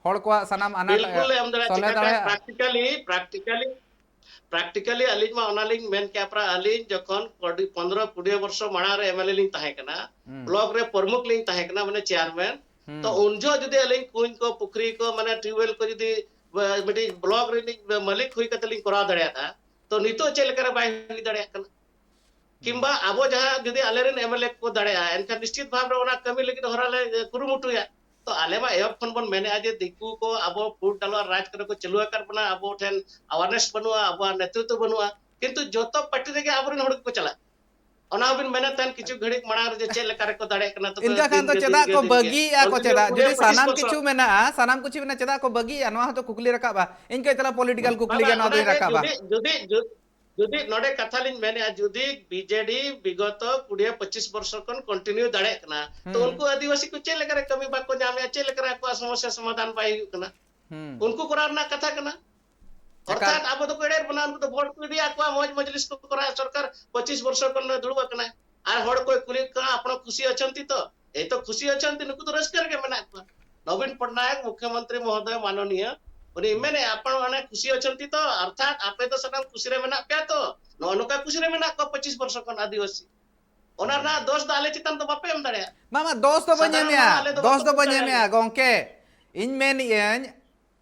ᱦᱚᱲ ᱠᱚᱣᱟᱜ ᱥᱟᱱᱟᱢ ᱟᱱᱟᱴ, ᱵᱤᱞᱠᱩᱞ ᱮ, ᱮᱢ ᱫᱟᱲᱮᱭᱟᱜᱼᱟ᱾ ᱥᱚᱞᱦᱮ ᱪᱤᱠᱟᱹᱛᱮ ᱫᱟᱲᱮᱭᱟᱜᱼᱟ? ᱯᱨᱮᱠᱴᱤᱠᱟᱞᱤ, ᱯᱨᱮᱠᱴᱤᱠᱟᱞᱤ, ᱯᱨᱮᱠᱴᱤᱠᱟᱞᱤ ᱟᱹᱞᱤᱧ ᱢᱟ ᱚᱱᱟᱞᱤᱧ ᱢᱮᱱ ᱠᱮᱭᱟ, ᱯᱨᱟᱭ ᱟᱹᱞᱤᱧ ᱡᱚᱠᱷᱚᱱ ᱠᱚᱰᱤ-, ᱯᱚᱱᱫᱽᱨᱚ ᱠᱩᱲᱤ ᱵᱚᱨᱥᱚ ᱢᱟᱲᱟᱝ ᱨᱮ ᱮᱢ ᱮᱞ ᱮ ᱞᱤᱧ ᱛᱟᱦᱮᱸ ᱠᱟᱱᱟ, ᱦᱩᱸ᱾ ᱵᱞᱚᱠ ᱨᱮ ᱯᱨᱚᱢᱩᱠᱷ ᱞᱤᱧ ᱛᱟᱦᱮᱸ ᱠᱟᱱᱟ, ᱢᱟᱱᱮ ᱪᱮᱭᱟᱨᱢᱮᱱ᱾ ᱦᱩᱸ᱾ ᱛᱚ ᱩᱱ ᱡᱚᱦᱚᱜ ᱡᱩᱫᱤ ᱟᱹᱞᱤᱧ ᱠᱩᱧ ᱠᱚ, ᱯᱩᱠᱷᱨᱤ ᱠᱚ, ᱢᱟᱱᱮ ᱴᱤᱭᱩᱵᱽᱣᱮᱞ ᱠᱚ ᱡᱩᱫᱤ, ᱵᱟ-, ᱢᱤᱫᱴᱤᱡ ᱵᱞᱚᱠ ᱨᱤᱱᱤᱡ ᱢᱟᱹᱞᱤᱠ ᱦᱩᱭ ᱠᱟᱛᱮ ᱞᱤᱧ ᱠᱚᱨᱟᱣ ᱫᱟᱲᱮᱭᱟᱜᱼᱟ, ᱛᱚ ᱱᱤᱛᱚᱜ ᱪᱮᱫ ᱞᱮᱠᱟᱨᱮ ᱵᱟᱭ ᱦᱩᱭ ᱫᱟᱲᱮᱭᱟᱜ ᱠᱟᱱᱟ? ᱠᱤᱝᱵᱟ ᱟᱵᱚ ᱡᱟᱦᱟᱸ ᱡᱩᱫᱤ ᱟᱞᱮᱨᱮᱱ ᱮᱢ ᱮᱞ ᱮ ᱠᱚ ᱫᱟᱲᱮᱭᱟᱜᱼᱟ, ᱮᱱᱠᱷᱟᱱ ᱱᱤᱥᱪᱤᱛ ᱵᱷᱟᱵᱽ ᱨᱮ ᱚᱱᱟ ᱠᱟᱹᱢᱤ ᱞᱟᱹᱜᱤᱫ ᱦᱚᱨᱟ ᱞᱮ ᱠᱩᱨᱩᱢᱩᱴᱩᱭᱟ᱾ ᱛᱚ ᱟᱞᱮ ᱢᱟ ᱮᱦᱚᱵ ᱠᱷᱚᱱ ᱵᱚᱱ ᱢᱮᱱᱮᱫᱼᱟ ᱡᱮ ᱫᱤᱠᱩ ᱠᱚ ᱟᱵᱚ ᱯᱷᱩᱰ ᱰᱟᱞᱣᱟᱨ ᱨᱟᱡᱽ ᱠᱚᱨᱮ ᱠᱚ ᱪᱟᱹᱞᱩ ᱟᱠᱟᱫ ᱵᱚᱱᱟ, ᱟᱵᱚ ᱴᱷᱮᱱ awareness ᱵᱟᱹᱱᱩᱜᱼᱟ, ᱟᱵᱚᱣᱟᱜ ᱱᱮᱛᱨᱤᱛᱵ ᱵᱟᱹᱱᱩᱜᱼᱟ, ᱠᱤᱱᱛᱩ ᱡᱚᱛᱚ ᱯᱟᱨᱴᱤ ᱨᱮᱜᱮ ᱟᱵᱚᱨᱮᱱ ᱦᱚᱲ ᱜᱮᱠᱚ ᱪᱟᱞᱟᱜ᱾ ᱚᱱᱟ ᱦᱚᱸᱵᱤᱱ ᱢᱮᱱᱮᱫ ᱛᱟᱦᱮᱱ ᱠᱤᱪᱷᱩ ᱜᱷᱟᱹᱲᱤᱠ ᱢᱟᱲᱟᱝ ᱨᱮ ᱡᱮ ᱪᱮᱫ ᱞᱮᱠᱟ ᱨᱮᱠᱚ ᱫᱟᱲᱮᱭᱟᱜ ᱠᱟᱱᱟ, ᱛᱚᱵᱮ ᱤᱱᱠᱟ ᱠᱷᱟᱱ ᱫᱤᱱ ᱫᱚ ᱜᱮ, ᱫᱤᱱ ᱪᱮᱫᱟᱜ ᱜᱮ, ᱠᱚ ᱫᱤᱱ ᱜᱮ᱾ ᱵᱟᱹᱜᱤᱭᱮᱫᱼᱟ ᱠᱚ? Continue ᱪᱮᱫᱟᱜ? ᱠᱩᱲᱤ ᱡᱩᱫᱤ ᱯᱚᱸᱪᱤᱥ ᱥᱟᱱᱟᱢ ᱵᱚᱪᱷᱚᱨ᱾ ᱠᱤᱪᱷᱩ ᱢᱮᱱᱟᱜᱼᱟ, ᱥᱟᱱᱟᱢ ᱠᱤᱪᱷᱩ ᱢᱮᱱᱟᱜᱼᱟ, ᱪᱮᱫᱟᱜ ᱠᱚ ᱵᱟᱹᱜᱤᱭᱮᱫᱼᱟ? ᱱᱚᱣᱟ ᱦᱚᱸᱛᱚ ᱠᱩᱠᱞᱤ ᱨᱟᱠᱟᱵᱼᱟ᱾ ᱤᱱᱠᱟᱹ ᱪᱟᱞᱟᱜ ᱯᱚᱞᱤᱴᱤᱠᱟᱞ ᱠᱩᱠᱞᱤ ᱵᱟᱝᱟ, ᱜᱮ ᱱᱚᱣᱟ ᱚᱱᱟᱜᱮ ᱫᱚᱧ ᱨᱟᱠᱟᱵᱼᱟ᱾ ᱡᱩᱫᱤ, ᱡᱩᱫᱤ, ᱡᱩᱫᱤ, ᱡᱩᱫᱤ ᱱᱚᱰᱮ ᱠᱟᱛᱷᱟ ᱞᱤᱧ ᱢᱮᱱᱮᱫᱼᱟ, ᱡᱩᱫᱤ ᱵᱤᱡᱮᱰᱤ ᱵᱤᱜᱚᱛᱚ ᱠᱩᱲᱤ ᱯᱚᱸᱪᱤᱥ ᱵᱚᱨᱥᱚ ᱠᱷᱚᱱ continue ᱫᱟᱲᱮᱭᱟᱜ ᱠᱟᱱᱟ, ᱛᱚ ᱦᱩᱸ᱾ ᱩᱱᱠᱩ ᱟᱹᱫᱤᱵᱟᱹᱥᱤ ᱠᱚ ᱪᱮᱫ ᱞᱮᱠᱟᱨᱮ ᱠᱟᱹᱢᱤ ᱵᱟᱠᱚ ᱧᱟᱢᱮᱫᱼᱟ? ᱪᱮᱫ ᱞᱮᱠᱟᱨᱮ ᱟᱠᱚᱣᱟᱜ ᱥᱚᱢᱚᱥᱥᱟ ᱥᱚᱢᱟᱫᱷᱟᱱ ᱵᱟᱭ ᱦᱩᱭᱩᱜ ᱠᱟᱱᱟ? ᱦᱩᱸ᱾ ᱩᱱᱠᱩ ᱠᱚᱨᱟᱣ ᱨᱮᱱᱟᱜ ᱠᱟᱛᱷᱟ ᱠᱟᱱᱟ᱾ ᱮᱠᱟᱞ᱾ ᱚᱨᱛᱷᱟᱛ ᱟᱵᱚ ᱫᱚᱠᱚ ᱮᱲᱮᱭᱮᱫ ᱵᱚᱱᱟ, ᱩᱱᱠᱩ ᱫᱚ ᱵᱷᱳᱴ ᱠᱚ ᱤᱫᱤᱭᱟᱫ ᱠᱚᱣᱟ, ᱢᱚᱡᱽ ᱢᱚᱡᱽᱞᱤᱥ ᱠᱚ ᱠᱚᱨᱟᱣᱟ, ᱥᱚᱨᱠᱟᱨ ᱯᱚᱸᱪᱤᱥ ᱵᱚᱨᱥᱚ ᱠᱷᱚᱱ ᱫᱩᱲᱩᱵ ᱟᱠᱟᱱᱟᱭ᱾ ᱟᱨ ᱦᱚᱲ ᱠᱚᱭ ᱠᱩᱞᱤᱭᱮᱫ ᱠᱚᱣᱟ, "ᱟᱯᱱᱟ ᱠᱷᱩᱥᱤ ᱚᱪᱷᱚᱱᱛᱤ ᱛᱚ?" ᱮᱭ ᱛᱚ ᱠᱷᱩᱥᱤ ᱚᱪᱷᱚᱱᱛᱤ, ᱱᱩᱠᱩ ᱫᱚ ᱨᱟᱹᱥᱠᱟᱹ ᱨᱮᱜᱮ ᱢᱮᱱᱟᱜ ᱠᱚᱣᱟ᱾ ᱱᱚᱵᱤᱱ ᱯᱚᱴᱱᱟᱭᱮᱠ ᱢᱩᱠᱷᱭᱚᱢᱚᱱᱛᱨᱤ ᱢᱚᱦᱳᱫᱚᱭ ᱢᱟᱱᱚᱱᱤᱭᱚ, ᱩᱱᱤ ᱢᱮᱱᱮᱫᱼᱟ, "ᱟᱯᱱᱟ ᱚᱱᱮ ᱠᱷᱩᱥᱤ ᱚᱪᱷᱚᱱᱛᱤ ᱛᱚ, ᱚᱨᱛᱷᱟᱛ ᱟᱯᱮ ᱫᱚ ᱥᱟᱱᱟᱢ ᱠᱩᱥᱤ ᱨᱮ ᱢᱮᱱᱟᱜ ᱯᱮᱭᱟ ᱛᱚ?" ᱱᱚᱜᱼᱚ ᱱᱚᱝᱠᱟ ᱠᱩᱥᱤ ᱨᱮ ᱢᱮᱱᱟᱜ ᱠᱚᱣᱟ ᱯᱚᱸᱪᱤᱥ ᱵᱚᱨᱥᱚ ᱠᱷᱚᱱ ᱟᱹᱫᱤᱵᱟᱹᱥᱤ᱾ ᱚᱱᱟ ᱨᱮᱱᱟᱜ ᱫᱚᱥ ᱫᱚ ᱟᱞᱮ ᱪᱮᱛᱟᱱ ᱫᱚ ᱵᱟᱯᱮ ᱮᱢ ᱫᱟᱲᱮᱭᱟᱜᱼᱟ᱾ ᱵᱟᱝ, ᱵᱟᱝ, ᱫᱚᱥ ᱫᱚ ᱵᱟᱹᱧ ᱥᱟᱫᱷᱟᱨᱚᱱ ᱮᱢᱮᱜᱼᱟ, ᱦᱚᱲ ᱟᱞᱮ ᱫᱚ ᱫᱚᱥ ᱵᱟᱠᱚ ᱫᱚ ᱵᱩᱡᱽ ᱵᱟᱹᱧ ᱫᱟᱲᱮᱭᱟᱞᱮᱭᱟ᱾ ᱮᱢᱮᱜᱼᱟ, ᱜᱚᱝᱠᱮ᱾ ᱤᱧ ᱢᱮᱱᱮᱜ ᱟᱹᱧ,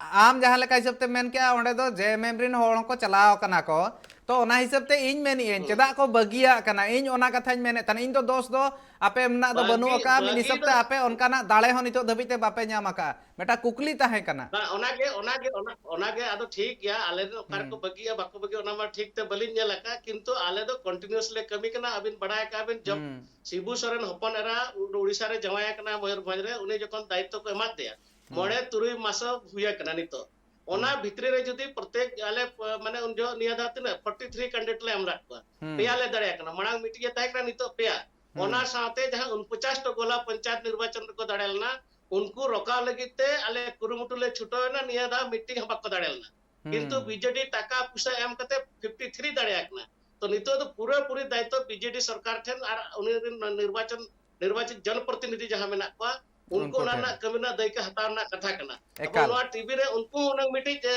ᱟᱢ ᱡᱟᱦᱟᱸ ᱞᱮᱠᱟ ᱦᱤᱥᱟᱹᱵ ᱛᱮᱢ ᱢᱮᱱ ᱠᱮᱜᱼᱟ, ᱚᱸᱰᱮ ᱫᱚ ᱡᱮ ᱮᱢ ᱮᱢ ᱨᱮᱱ ᱦᱚᱲ ᱦᱚᱸᱠᱚ ᱪᱟᱞᱟᱣ ᱠᱟᱱᱟ ᱠᱚ᱾ ᱛᱚ, ᱚᱱᱟ ᱦᱤᱥᱟᱹᱵ ᱛᱮ ᱤᱧ ᱢᱮᱱᱮᱜ ᱟᱹᱧ, ᱦᱩᱸ᱾ ᱪᱮᱫᱟᱜ ᱠᱚ ᱵᱟᱹᱜᱤᱭᱟᱜ ᱠᱟᱱᱟ? ᱤᱧ ᱚᱱᱟ ᱠᱟᱛᱷᱟᱧ ᱢᱮᱱᱮᱫ ᱛᱟᱦᱮᱱ᱾ ᱤᱧ ᱫᱚ ᱫᱚᱥ ᱫᱚ ᱟᱯᱮ ᱮᱢ ᱨᱮᱱᱟᱜ ᱫᱚ ᱵᱟᱹᱜᱤ, ᱵᱟᱹᱱᱩᱜ ᱟᱠᱟᱫᱼᱟ, ᱢᱤᱫ ᱵᱟᱹᱜᱤ ᱦᱤᱥᱟᱹᱵ ᱫᱚ ᱛᱮ ᱟᱯᱮ ᱚᱱᱠᱟᱱᱟᱜ ᱫᱟᱲᱮ ᱦᱚᱸ ᱱᱤᱛᱚᱜ ᱫᱷᱟᱹᱵᱤᱡ ᱛᱮ ᱵᱟᱯᱮ ᱧᱟᱢ ᱟᱠᱟᱫᱼᱟ᱾ ᱢᱤᱫᱴᱟᱝ ᱠᱩᱠᱞᱤ ᱛᱟᱦᱮᱸ ᱠᱟᱱᱟ᱾ ᱵᱟᱝ, ᱚᱱᱟᱜᱮ, ᱚᱱᱟᱜᱮ, ᱚᱱᱟ, ᱚᱱᱟᱜᱮ ᱟᱫᱚ ᱴᱷᱤᱠ ᱜᱮᱭᱟ, ᱟᱞᱮ ᱫᱚ ᱚᱠᱟ ᱨᱮᱠᱚ ᱦᱩᱸ᱾ ᱵᱟᱹᱜᱤᱭᱟ, ᱵᱟᱠᱚ ᱵᱟᱹᱜᱤᱭᱟ, ᱚᱱᱟ ᱢᱟ ᱴᱷᱤᱠ ᱛᱮ ᱵᱟᱹᱞᱤᱧ ᱧᱮᱞ ᱟᱠᱟᱫ, ᱠᱤᱱᱛᱩ ᱟᱞᱮ ᱫᱚ continuous ᱞᱮ ᱠᱟᱹᱢᱤ ᱠᱟᱱᱟ᱾ ᱟᱹᱵᱤᱱ ᱵᱟᱲᱟᱭ ᱟᱠᱟᱫ ᱵᱤᱱ, ᱡᱚᱵ-, ᱦᱩᱸ᱾ ᱥᱤᱵᱩ ᱥᱚᱨᱮᱱ ᱦᱚᱯᱚᱱ ᱮᱨᱟ ᱩ-, ᱩᱲᱤᱥᱥᱟ ᱨᱮ ᱡᱟᱶᱟᱭ ᱟᱠᱟᱱᱟ, ᱢᱚᱭᱩᱨᱵᱷᱚᱸᱡᱽ ᱨᱮ, ᱩᱱᱤ ᱡᱚᱠᱷᱚᱱ ᱫᱟᱭᱤᱛᱛᱚ ᱠᱚ ᱮᱢᱟᱫ ᱫᱮᱭᱟ, ᱦᱩᱸ᱾ ᱢᱚᱬᱮ ᱛᱩᱨᱩᱭ ᱢᱟᱥ ᱦᱩᱭ ᱟᱠᱟᱱᱟ ᱱᱤᱛᱚᱜ᱾ ᱚᱱᱟ ᱦᱩᱸ᱾ ᱵᱷᱤᱛᱨᱤ ᱨᱮ ᱡᱩᱫᱤ ᱯᱨᱚᱛᱮᱠ ᱟᱞᱮ ᱯ-, ᱢᱟᱱᱮ ᱩᱱ ᱡᱚᱦᱚᱜ ᱱᱤᱭᱟᱹ ᱫᱷᱟᱣ ᱛᱤᱱᱟᱹᱜ forty three candidate ᱞᱮ ᱮᱢ ᱞᱮᱫ ᱠᱚᱣᱟ, ᱦᱩᱸ᱾ ᱯᱮᱭᱟ ᱞᱮ ᱫᱟᱲᱮᱭᱟᱜ ᱠᱟᱱᱟ, ᱢᱟᱲᱟᱝ ᱢᱤᱫᱴᱤᱡ ᱮ ᱛᱟᱦᱮᱸ ᱠᱟᱱᱟ, ᱱᱤᱛᱚᱜ ᱯᱮᱭᱟ᱾ ᱦᱩᱸ᱾ ᱚᱱᱟ ᱥᱟᱶᱛᱮ ᱡᱟᱦᱟᱸ ᱩᱱᱯᱚᱪᱟᱥ ᱴᱚᱜᱚᱞᱟ ᱯᱚᱧᱪᱟᱭᱮᱛ ᱱᱤᱨᱵᱟᱪᱚᱱ ᱨᱮᱠᱚ ᱫᱟᱲᱮ ᱞᱮᱱᱟ, ᱩᱱᱠᱩ ᱨᱚᱠᱟᱣ ᱞᱟᱹᱜᱤᱫ ᱛᱮ ᱟᱞᱮ ᱠᱩᱨᱩᱢᱩᱴᱩ ᱞᱮ ᱪᱷᱩᱴᱟᱹᱣ ᱮᱱᱟ, ᱱᱤᱭᱟᱹ ᱫᱷᱟᱣ ᱢᱤᱫᱴᱤᱡ ᱦᱚᱸ ᱵᱟᱠᱚ ᱫᱟᱲᱮ ᱞᱮᱱᱟ᱾ ᱠᱤᱱᱛᱩ ᱦᱩᱸ᱾ ᱵᱤᱡᱮᱰᱤ ᱴᱟᱠᱟ ᱯᱩᱭᱥᱟᱹ ᱮᱢ ᱠᱟᱛᱮ fifty three ᱫᱟᱲᱮᱭᱟᱜ ᱠᱟᱱᱟ᱾ ᱛᱚ ᱱᱤᱛᱚᱜ ᱫᱚ ᱯᱩᱨᱟᱹ ᱯᱩᱨᱤ ᱫᱟᱭᱤᱛᱛᱚ ᱵᱤᱡᱮᱰᱤ ᱥᱚᱨᱠᱟᱨ ᱴᱷᱮᱱ ᱟᱨ ᱩᱱᱤ ᱨᱮᱱ ᱱᱤᱨᱵᱟᱪᱚᱱ, ᱱᱤᱨᱵᱟᱪᱤᱛ ᱡᱚᱱᱯᱨᱚᱛᱤᱱᱤᱫᱷᱤ ᱡᱟᱦᱟᱸ ᱢᱮᱱᱟᱜ ᱠᱚᱣᱟ, ᱩᱱᱠᱩ ᱩᱱᱠᱩ ᱚᱱᱟ ᱴᱷᱮᱱ᱾ ᱨᱮᱱᱟᱜ ᱠᱟᱹᱢᱤ ᱨᱮᱱᱟᱜ ᱫᱟᱹᱭᱠᱟᱹ ᱦᱟᱛᱟᱣ ᱨᱮᱱᱟᱜ ᱠᱟᱛᱷᱟ ᱠᱟᱱᱟ᱾ ᱮᱵᱚᱝ ᱮᱠᱟᱞ᱾ ᱱᱚᱣᱟ ᱴᱤᱵᱷᱤ ᱨᱮ ᱩᱱᱠᱩ ᱦᱚᱸ ᱦᱩᱱᱟᱹᱝ ᱢᱤᱫᱴᱤᱡ, ᱮ,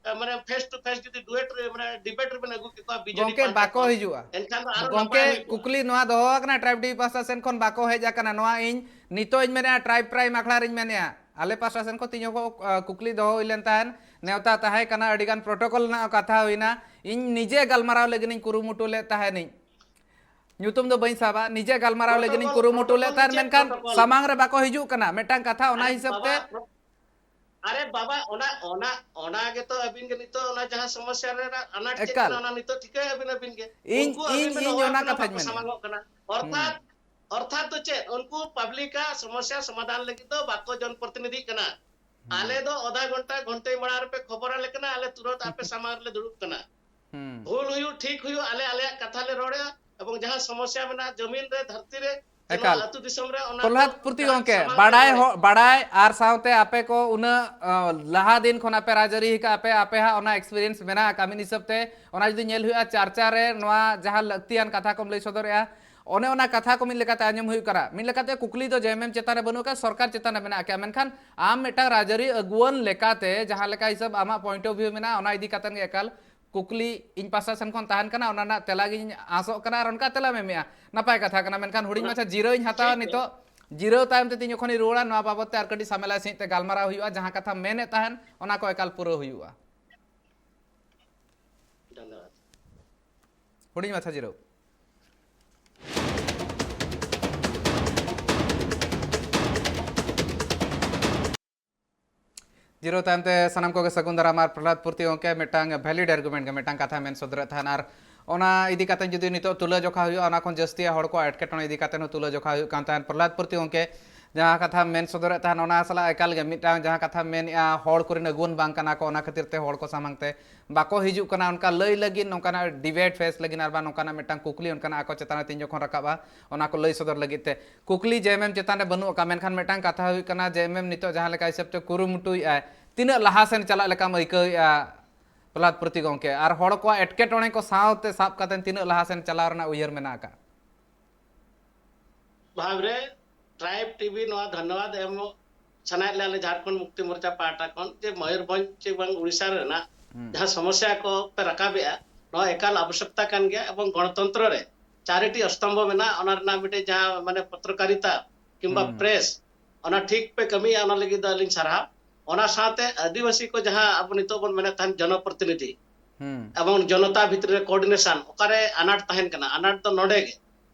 ᱮ, ᱢᱟᱱᱮ face to face ᱡᱩᱫᱤ duet ᱨᱮ, ᱢᱟᱱᱮ debate ᱨᱮᱵᱮᱱ ᱟᱹᱜᱩ ᱠᱮ ᱠᱚᱣᱟ ᱵᱤᱡᱮᱰᱤ ᱜᱚᱝᱠᱮ, ᱯᱟᱦᱴᱟ ᱵᱟᱠᱚ ᱠᱷᱚᱱ, ᱦᱤᱡᱩᱜᱼᱟ᱾ ᱮᱱᱠᱷᱟᱱ ᱫᱚ ᱟᱨᱚ ᱜᱚᱝᱠᱮ, ᱱᱟᱯᱟᱭ ᱦᱩᱭ ᱠᱚᱜᱼᱟ᱾ ᱠᱩᱠᱞᱤ ᱱᱚᱣᱟ ᱫᱚᱦᱚ ᱟᱠᱟᱱᱟ, ᱴᱨᱟᱭᱤᱵᱽ ᱴᱤᱵᱷᱤ ᱯᱟᱦᱴᱟ ᱥᱮᱱ ᱠᱷᱚᱱ ᱵᱟᱠᱚ ᱦᱮᱡ ᱟᱠᱟᱱᱟ᱾ ᱱᱚᱣᱟ ᱤᱧ ᱱᱤᱛᱚᱜ ᱤᱧ ᱢᱮᱱᱮᱫᱼᱟ, ᱴᱨᱟᱭᱤᱵᱽ ᱯᱨᱟᱭᱤᱢ ᱟᱠᱷᱲᱟ ᱨᱤᱧ ᱢᱮᱱᱮᱫᱼᱟ, ᱟᱞᱮ ᱯᱟᱦᱴᱟ ᱥᱮᱱ ᱠᱷᱚᱱ ᱛᱤᱧ ᱦᱚᱸ, ᱟ, ᱠᱩᱠᱞᱤ ᱫᱚᱦᱚ ᱦᱩᱭ ᱞᱮᱱ ᱛᱟᱦᱮᱸᱫ, ᱱᱮᱣᱛᱟ ᱛᱟᱦᱮᱸ ᱠᱟᱱᱟ, ᱟᱹᱰᱤᱜᱟᱱ protocol ᱨᱮᱱᱟᱜ ᱠᱟᱛᱷᱟ ᱦᱩᱭᱱᱟ᱾ ᱤᱧ ᱱᱤᱡᱮ ᱜᱟᱞᱢᱟᱨᱟᱣ ᱞᱟᱹᱜᱤᱫ ᱤᱧ ᱠᱩᱨᱩᱢᱩᱴᱩ ᱞᱮᱫ ᱛᱟᱦᱮᱱᱤᱧ, ᱧᱩᱛᱩᱢ ᱫᱚ ᱵᱟᱹᱧ ᱥᱟᱵᱟ, ᱱᱤᱡᱮ ᱜᱟᱞᱢᱟᱨᱟᱣ ᱞᱟᱹᱜᱤᱫ ᱤᱧ protocol, ᱠᱩᱨᱩᱢᱩᱴᱩ ᱞᱮᱫ protocol ᱫᱚ ᱛᱟᱦᱮᱸᱫ, ᱪᱮᱫ ᱢᱮᱱᱠᱷᱟᱱ protocol? ᱥᱟᱢᱟᱝ ᱨᱮ ᱵᱟᱠᱚ ᱦᱤᱡᱩᱜ ᱠᱟᱱᱟ᱾ ᱢᱤᱫᱴᱟᱝ ᱠᱟᱛᱷᱟ ᱚᱱᱟ ᱟᱨᱮ ᱦᱤᱥᱟᱹᱵ ᱵᱟᱵᱟ, ᱛᱮ᱾ ᱟᱨᱮ ᱵᱟᱵᱟ, ᱚᱱᱟ, ᱚᱱᱟ, ᱚᱱᱟ ᱜᱮᱛᱚ ᱟᱹᱵᱤᱱ ᱜᱮ ᱱᱤᱛᱚᱜ ᱚᱱᱟ ᱡᱟᱦᱟᱸ ᱥᱚᱢᱚᱥᱭᱟ ᱨᱮᱱᱟᱜ ᱟᱱᱟᱴ ᱪᱮᱫ ᱮᱠᱟᱞ᱾ ᱠᱟᱱᱟ, ᱚᱱᱟ ᱱᱤᱛᱚᱜ ᱴᱷᱤᱠᱟᱹᱭ ᱟᱹᱵᱤᱱ, ᱟᱹᱵᱤᱱ ᱜᱮ᱾ ᱤᱧ, ᱩᱱᱠᱩ ᱟᱹᱵᱤᱱ ᱤᱧ, ᱵᱤᱱ ᱤᱧ ᱦᱚᱦᱚ ᱚᱱᱟ ᱟᱠᱚ ᱠᱟᱱᱟ, ᱠᱟᱛᱷᱟᱧ ᱵᱟᱠᱚ ᱢᱮᱱᱮᱫᱼᱟ᱾ ᱥᱟᱢᱟᱝᱚᱜ ᱠᱟᱱᱟ᱾ ᱦᱩᱸ᱾ ᱚᱨᱛᱷᱟᱛ, ᱚᱨᱛᱷᱟᱛ ᱫᱚ ᱪᱮᱫ? ᱩᱱᱠᱩ ᱯᱟᱵᱽᱞᱤᱠᱟᱜ ᱥᱚᱢᱚᱥᱭᱟ ᱥᱚᱢᱟᱫᱷᱟᱱ ᱞᱟᱹᱜᱤᱫ ᱫᱚ ᱵᱟᱠᱚ ᱡᱚᱱᱯᱨᱚᱛᱤᱱᱤᱫᱷᱤᱜ ᱠᱟᱱᱟ᱾ ᱦᱩᱸ᱾ ᱟᱞᱮ ᱫᱚ ᱟᱫᱷᱟ ᱜᱷᱚᱱᱴᱟ, ᱜᱷᱚᱱᱴᱮ ᱢᱟᱲᱟᱝ ᱨᱮᱯᱮ ᱠᱷᱚᱵᱚᱨ ᱟᱞᱮ ᱠᱟᱱᱟ, ᱟᱞᱮ ᱛᱩᱨᱟᱹᱛ ᱟᱯᱮ ᱥᱟᱢᱟᱝ ᱨᱮᱞᱮ ᱫᱩᱲᱩᱵ ᱠᱟᱱᱟ᱾ ᱦᱩᱸ᱾ ᱵᱷᱩᱞ ᱦᱩᱭᱩᱜ, ᱴᱷᱤᱠ ᱦᱩᱭᱩᱜ, ᱟᱞᱮ ᱟᱞᱮᱭᱟᱜ ᱠᱟᱛᱷᱟ ᱞᱮ ᱨᱚᱲᱮᱜᱼᱟ, ᱮᱵᱚᱝ ᱡᱟᱦᱟᱸ ᱥᱚᱢᱚᱥᱭᱟ ᱢᱮᱱᱟᱜᱼᱟ ᱡᱚᱢᱤᱱ ᱨᱮ, ᱫᱷᱟᱹᱨᱛᱤ ᱨᱮ, ᱮᱠᱟᱞ᱾ ᱟᱹᱛᱩ ᱫᱤᱥᱚᱢ ᱨᱮ ᱚᱱᱟ ᱯᱨᱚᱦᱞᱟᱫ ᱠᱚ ᱯᱩᱨᱛᱤ ᱜᱚᱝᱠᱮ, ᱥᱟᱢᱟᱝ ᱵᱟᱲᱟᱭ ᱨᱮ ᱦᱚ-, ᱵᱟᱲᱟᱭ ᱟᱨ ᱥᱟᱶᱛᱮ ᱟᱯᱮ ᱠᱚ ᱩᱱᱟᱹᱜ, ᱟᱸ, ᱞᱟᱦᱟ ᱫᱤᱱ ᱠᱷᱚᱱ ᱟᱯᱮ ᱨᱟᱡᱽᱟᱹᱨᱤ ᱟᱠᱟᱫ ᱟᱯᱮ, ᱟᱯᱮ ᱦᱟᱸᱜ ᱚᱱᱟ experience ᱢᱮᱱᱟᱜ ᱟᱠᱟᱫ ᱢᱤᱫ ᱦᱤᱥᱟᱹᱵ ᱛᱮ, ᱚᱱᱟ ᱡᱩᱫᱤ ᱧᱮᱞ ᱦᱩᱭᱩᱜᱼᱟ, ᱪᱟᱨᱪᱟ ᱨᱮ ᱱᱚᱣᱟ ᱡᱟᱦᱟᱸ ᱞᱟᱹᱠᱛᱤᱭᱟᱱ ᱠᱟᱛᱷᱟ ᱠᱚᱢ ᱞᱟᱹᱭ ᱥᱚᱫᱚᱨᱮᱜᱼᱟ, ᱚᱱᱮ ᱚᱱᱟ ᱠᱟᱛᱷᱟ ᱠᱚ ᱢᱤᱫ ᱞᱮᱠᱟᱛᱮ ᱟᱸᱡᱚᱢ ᱦᱩᱭᱩᱜ ᱠᱟᱱᱟ᱾ ᱢᱤᱫ ᱞᱮᱠᱟᱛᱮ ᱠᱩᱠᱞᱤ ᱫᱚ JMM ᱪᱮᱛᱟᱱ ᱨᱮ ᱵᱟᱹᱱᱩᱜ ᱟᱠᱟᱫ, ᱥᱚᱨᱠᱟᱨ ᱪᱮᱛᱟᱱ ᱨᱮ ᱢᱮᱱᱟᱜ ᱟᱠᱟᱫ, ᱢᱮᱱᱠᱷᱟᱱ ᱟᱢ ᱢᱤᱫᱴᱟᱝ ᱨᱟᱡᱽᱟᱹᱨᱤ ᱟᱹᱜᱩᱣᱟᱹᱱ ᱞᱮᱠᱟᱛᱮ ᱡᱟᱦᱟᱸ ᱞᱮᱠᱟ ᱦᱤᱥᱟᱹᱵ ᱟᱢᱟᱜ point of view ᱢᱮᱱᱟᱜᱼᱟ, ᱚᱱᱟ ᱤᱫᱤ ᱠᱟᱛᱮ ᱜᱮ ᱮᱠᱟᱞ ᱠᱩᱠᱞᱤ ᱤᱧ ᱯᱟᱦᱴᱟ ᱥᱮᱱ ᱠᱷᱚᱱ ᱛᱟᱦᱮᱱ ᱠᱟᱱᱟ, ᱚᱱᱟ ᱨᱮᱱᱟᱜ ᱛᱮᱞᱟ ᱜᱤᱧ ᱟᱸᱥᱚᱜ ᱠᱟᱱᱟ ᱟᱨ ᱚᱱᱠᱟ ᱛᱮᱞᱟᱢ ᱮᱢᱮᱜᱼᱟ᱾ ᱱᱟᱯᱟᱭ ᱠᱟᱛᱷᱟ ᱠᱟᱱᱟ, ᱢᱮᱱᱠᱷᱟᱱ ᱦᱩᱰᱤᱧ ᱚᱱᱟ ᱢᱟᱪᱷᱟ ᱡᱤᱨᱟᱹᱣ ᱤᱧ ᱦᱟᱛᱟᱣᱟ ᱴᱷᱤᱠ ᱜᱮᱭᱟ᱾ ᱱᱤᱛᱚᱜ᱾ ᱡᱤᱨᱟᱹᱣ ᱛᱟᱭᱚᱢ ᱛᱮ ᱛᱤᱧ ᱡᱚᱠᱷᱚᱱᱤᱧ ᱨᱩᱣᱟᱹᱲᱟ, ᱱᱚᱣᱟ ᱵᱟᱵᱚᱫ ᱛᱮ ᱟᱨ ᱠᱟᱹᱴᱤᱡ ᱥᱟᱢᱮᱞᱟᱭ ᱥᱟᱺᱦᱤᱡ ᱛᱮ ᱜᱟᱞᱢᱟᱨᱟᱣ ᱦᱩᱭᱩᱜᱼᱟ, ᱡᱟᱦᱟᱸ ᱠᱟᱛᱷᱟᱢ ᱢᱮᱱᱮᱫ ᱛᱟᱦᱮᱱ, ᱚᱱᱟ ᱠᱚ ᱮᱠᱟᱞ ᱯᱩᱨᱟᱹᱣ ᱦᱩᱭᱩᱜᱼᱟ᱾ ᱫᱷᱚᱱᱭᱚᱵᱟᱫ᱾ ᱦᱩᱰᱤᱧ ᱢᱟᱪᱷᱟ ᱡᱤᱨᱟᱹᱣ᱾ ᱡᱤᱨᱟᱹᱣ ᱛᱟᱭᱚᱢ ᱛᱮ ᱥᱟᱱᱟᱢ ᱠᱚᱜᱮ ᱥᱟᱹᱜᱩᱱ ᱫᱟᱨᱟᱢ᱾ ᱟᱨ ᱯᱨᱚᱦᱞᱟᱫ ᱯᱩᱨᱛᱤ ᱜᱚᱢᱠᱮ ᱢᱤᱫᱴᱟᱝ valid argument ᱜᱮ, ᱢᱤᱫᱴᱟᱝ ᱠᱟᱛᱷᱟ ᱢᱮᱱ ᱥᱚᱫᱚᱨᱮᱫ ᱛᱟᱦᱮᱱ, ᱟᱨ ᱚᱱᱟ ᱤᱫᱤ ᱠᱟᱛᱮ ᱡᱩᱫᱤ ᱱᱤᱛᱚᱜ ᱛᱩᱞᱟᱹ ᱡᱚᱠᱷᱟ ᱦᱩᱭᱩᱜᱼᱟ, ᱚᱱᱟ ᱠᱷᱚᱱ ᱡᱟᱹᱥᱛᱤ ᱦᱚᱲ ᱠᱚᱣᱟᱜ ᱮᱴᱠᱮᱴᱚᱬᱮ ᱤᱫᱤ ᱠᱟᱛᱮ ᱦᱚᱸ ᱛᱩᱞᱟᱹ ᱡᱚᱠᱷᱟ ᱦᱩᱭᱩᱜ ᱠᱟᱱ ᱛᱟᱦᱮᱸᱫ᱾ ᱯᱨᱚᱦᱞᱟᱫ ᱯᱩᱨᱛᱤ ᱜᱚᱢᱠᱮ, ᱡᱟᱦᱟᱸ ᱠᱟᱛᱷᱟ ᱢᱮᱱ ᱥᱚᱫᱚᱨᱮᱫ ᱛᱟᱦᱮᱸᱫ, ᱚᱱᱟ ᱥᱟᱞᱟᱜ ᱮᱠᱟᱞ ᱜᱮ ᱢᱤᱫᱴᱟᱝ ᱡᱟᱦᱟᱸ ᱠᱟᱛᱷᱟ ᱢᱮᱱᱮᱜᱼᱟ, ᱦᱚᱲ ᱠᱚᱨᱮᱱ ᱟᱹᱜᱩᱣᱟᱹᱱ ᱵᱟᱝ ᱠᱟᱱᱟ ᱠᱚ, ᱚᱱᱟ ᱠᱷᱟᱹᱛᱤᱨ ᱛᱮ ᱦᱚᱲ ᱠᱚ ᱥᱟᱢᱟᱝ ᱛᱮ ᱵᱟᱠᱚ ᱦᱤᱡᱩᱜ ᱠᱟᱱᱟ, ᱚᱱᱠᱟ ᱞᱟᱹᱭ ᱞᱟᱹᱜᱤᱫ, ᱱᱚᱝᱠᱟᱱᱟᱜ debate face ᱞᱟᱹᱜᱤᱫ, ᱟᱨ ᱵᱟᱝ ᱱᱚᱝᱠᱟᱱᱟᱜ ᱢᱤᱫᱴᱟᱝ ᱠᱩᱠᱞᱤ ᱚᱱᱠᱟᱱᱟᱜ ᱟᱠᱚ ᱪᱮᱛᱟᱱ ᱨᱮ ᱛᱤᱱ ᱡᱚᱠᱷᱚᱱ ᱨᱟᱠᱟᱵᱼᱟ, ᱚᱱᱟ ᱠᱚ ᱞᱟᱹᱭ ᱥᱚᱫᱚᱨ ᱞᱟᱹᱜᱤᱫ ᱛᱮ᱾ ᱠᱩᱠᱞᱤ JMM ᱪᱮᱛᱟᱱ ᱨᱮ ᱵᱟᱹᱱᱩᱜ ᱟᱠᱟᱫ, ᱢᱮᱱᱠᱷᱟᱱ ᱢᱤᱫᱴᱟᱝ ᱠᱟᱛᱷᱟ ᱦᱩᱭᱩᱜ ᱠᱟᱱᱟ, JMM ᱱᱤᱛᱚᱜ ᱡᱟᱦᱟᱸ ᱞᱮᱠᱟ ᱦᱤᱥᱟᱹᱵ ᱛᱮ ᱠᱩᱨᱩᱢᱩᱴᱩᱭᱮᱫᱼᱟᱭ, ᱛᱤᱱᱟᱹᱜ ᱞᱟᱦᱟ ᱥᱮᱱ ᱪᱟᱞᱟᱜ ᱞᱮᱠᱟᱢ ᱟᱹᱭᱠᱟᱹᱣᱮᱫᱼᱟ ᱯᱨᱚᱦᱞᱟᱫ ᱯᱩᱨᱛᱤ ᱜᱚᱢᱠᱮ? ᱟᱨ ᱦᱚᱲ ᱠᱚᱣᱟᱜ ᱮᱴᱠᱮᱴᱚᱬᱮ ᱠᱚ ᱥᱟᱶᱛᱮ ᱥᱟᱵ ᱠᱟᱛᱮ ᱛᱤᱱᱟᱹᱜ ᱞᱟᱦᱟ ᱥᱮᱱ ᱪᱟᱞᱟᱣ ᱨᱮᱱᱟᱜ ᱩᱭᱦᱟᱹᱨ ᱢᱮᱱᱟᱜ ᱟᱠᱟᱫ? ᱵᱷᱟᱵᱽ ᱨᱮ ᱴᱨᱟᱭᱤᱵᱽ ᱴᱤᱵᱷᱤ ᱱᱚᱣᱟ ᱫᱷᱚᱱᱭᱚᱵᱟᱫ ᱮᱢᱚᱜ ᱥᱟᱱᱟᱭᱮᱫ ᱞᱮᱭᱟ ᱟᱞᱮ ᱡᱷᱟᱲᱠᱷᱚᱸᱰ ᱢᱩᱠᱛᱤ ᱢᱳᱨᱪᱟ ᱯᱟᱦᱴᱟ ᱠᱷᱚᱱ, ᱡᱮ ᱢᱚᱭᱩᱨᱵᱷᱚᱸᱡᱽ ᱪᱮ ᱵᱟᱝ ᱩᱲᱤᱥᱥᱟ ᱨᱮᱱᱟᱜ ᱦᱩᱸ᱾ ᱡᱟᱦᱟᱸ ᱥᱚᱢᱚᱥᱥᱟ ᱠᱚ ᱯᱮ ᱨᱟᱠᱟᱵᱮᱜᱼᱟ, ᱱᱚᱣᱟ ᱮᱠᱟᱞ ᱟᱵᱚᱥᱭᱚᱠᱛᱟ ᱠᱟᱱ ᱜᱮᱭᱟ᱾ ᱮᱵᱚᱝ ᱜᱚᱬᱚᱛᱚᱱᱛᱨᱚ ᱨᱮ ᱪᱟᱨᱤᱴᱤ ᱚᱥᱛᱚᱢᱵᱷᱚ ᱢᱮᱱᱟᱜᱼᱟ, ᱚᱱᱟ ᱨᱮᱱᱟᱜ ᱢᱤᱫᱴᱮᱡ ᱡᱟᱦᱟᱸ ᱢᱟᱱᱮ ᱯᱚᱛᱨᱚᱠᱟᱨᱤᱛᱟ ᱠᱤᱝᱵᱟ ᱦᱩᱸ᱾ ᱯᱨᱮᱥ, ᱚᱱᱟ ᱴᱷᱤᱠ ᱯᱮ ᱠᱟᱹᱢᱤᱭᱟ, ᱚᱱᱟ ᱞᱟᱹᱜᱤᱫ ᱫᱚ ᱟᱹᱞᱤᱧ ᱥᱟᱨᱦᱟᱣ᱾ ᱚᱱᱟ ᱥᱟᱶᱛᱮ ᱟᱹᱫᱤᱵᱟᱹᱥᱤ ᱠᱚ ᱡᱟᱦᱟᱸ ᱟᱵᱚ ᱱᱤᱛᱚᱜ ᱵᱚᱱ ᱢᱮᱱᱮᱫ ᱛᱟᱦᱮᱸᱱ ᱡᱚᱱᱚᱯᱨᱚᱛᱤᱱᱤᱫᱷᱤ ᱦᱩᱸ᱾ ᱮᱵᱚᱝ ᱡᱚᱱᱚᱛᱟ ᱵᱷᱤᱛᱨᱤ ᱨᱮ coordination ᱚᱠᱟᱨᱮ ᱟᱱᱟᱴ ᱛᱟᱦᱮᱱ ᱠᱟᱱᱟ, ᱟᱱᱟᱴ ᱫᱚ ᱱᱚᱰᱮ ᱜᱮ᱾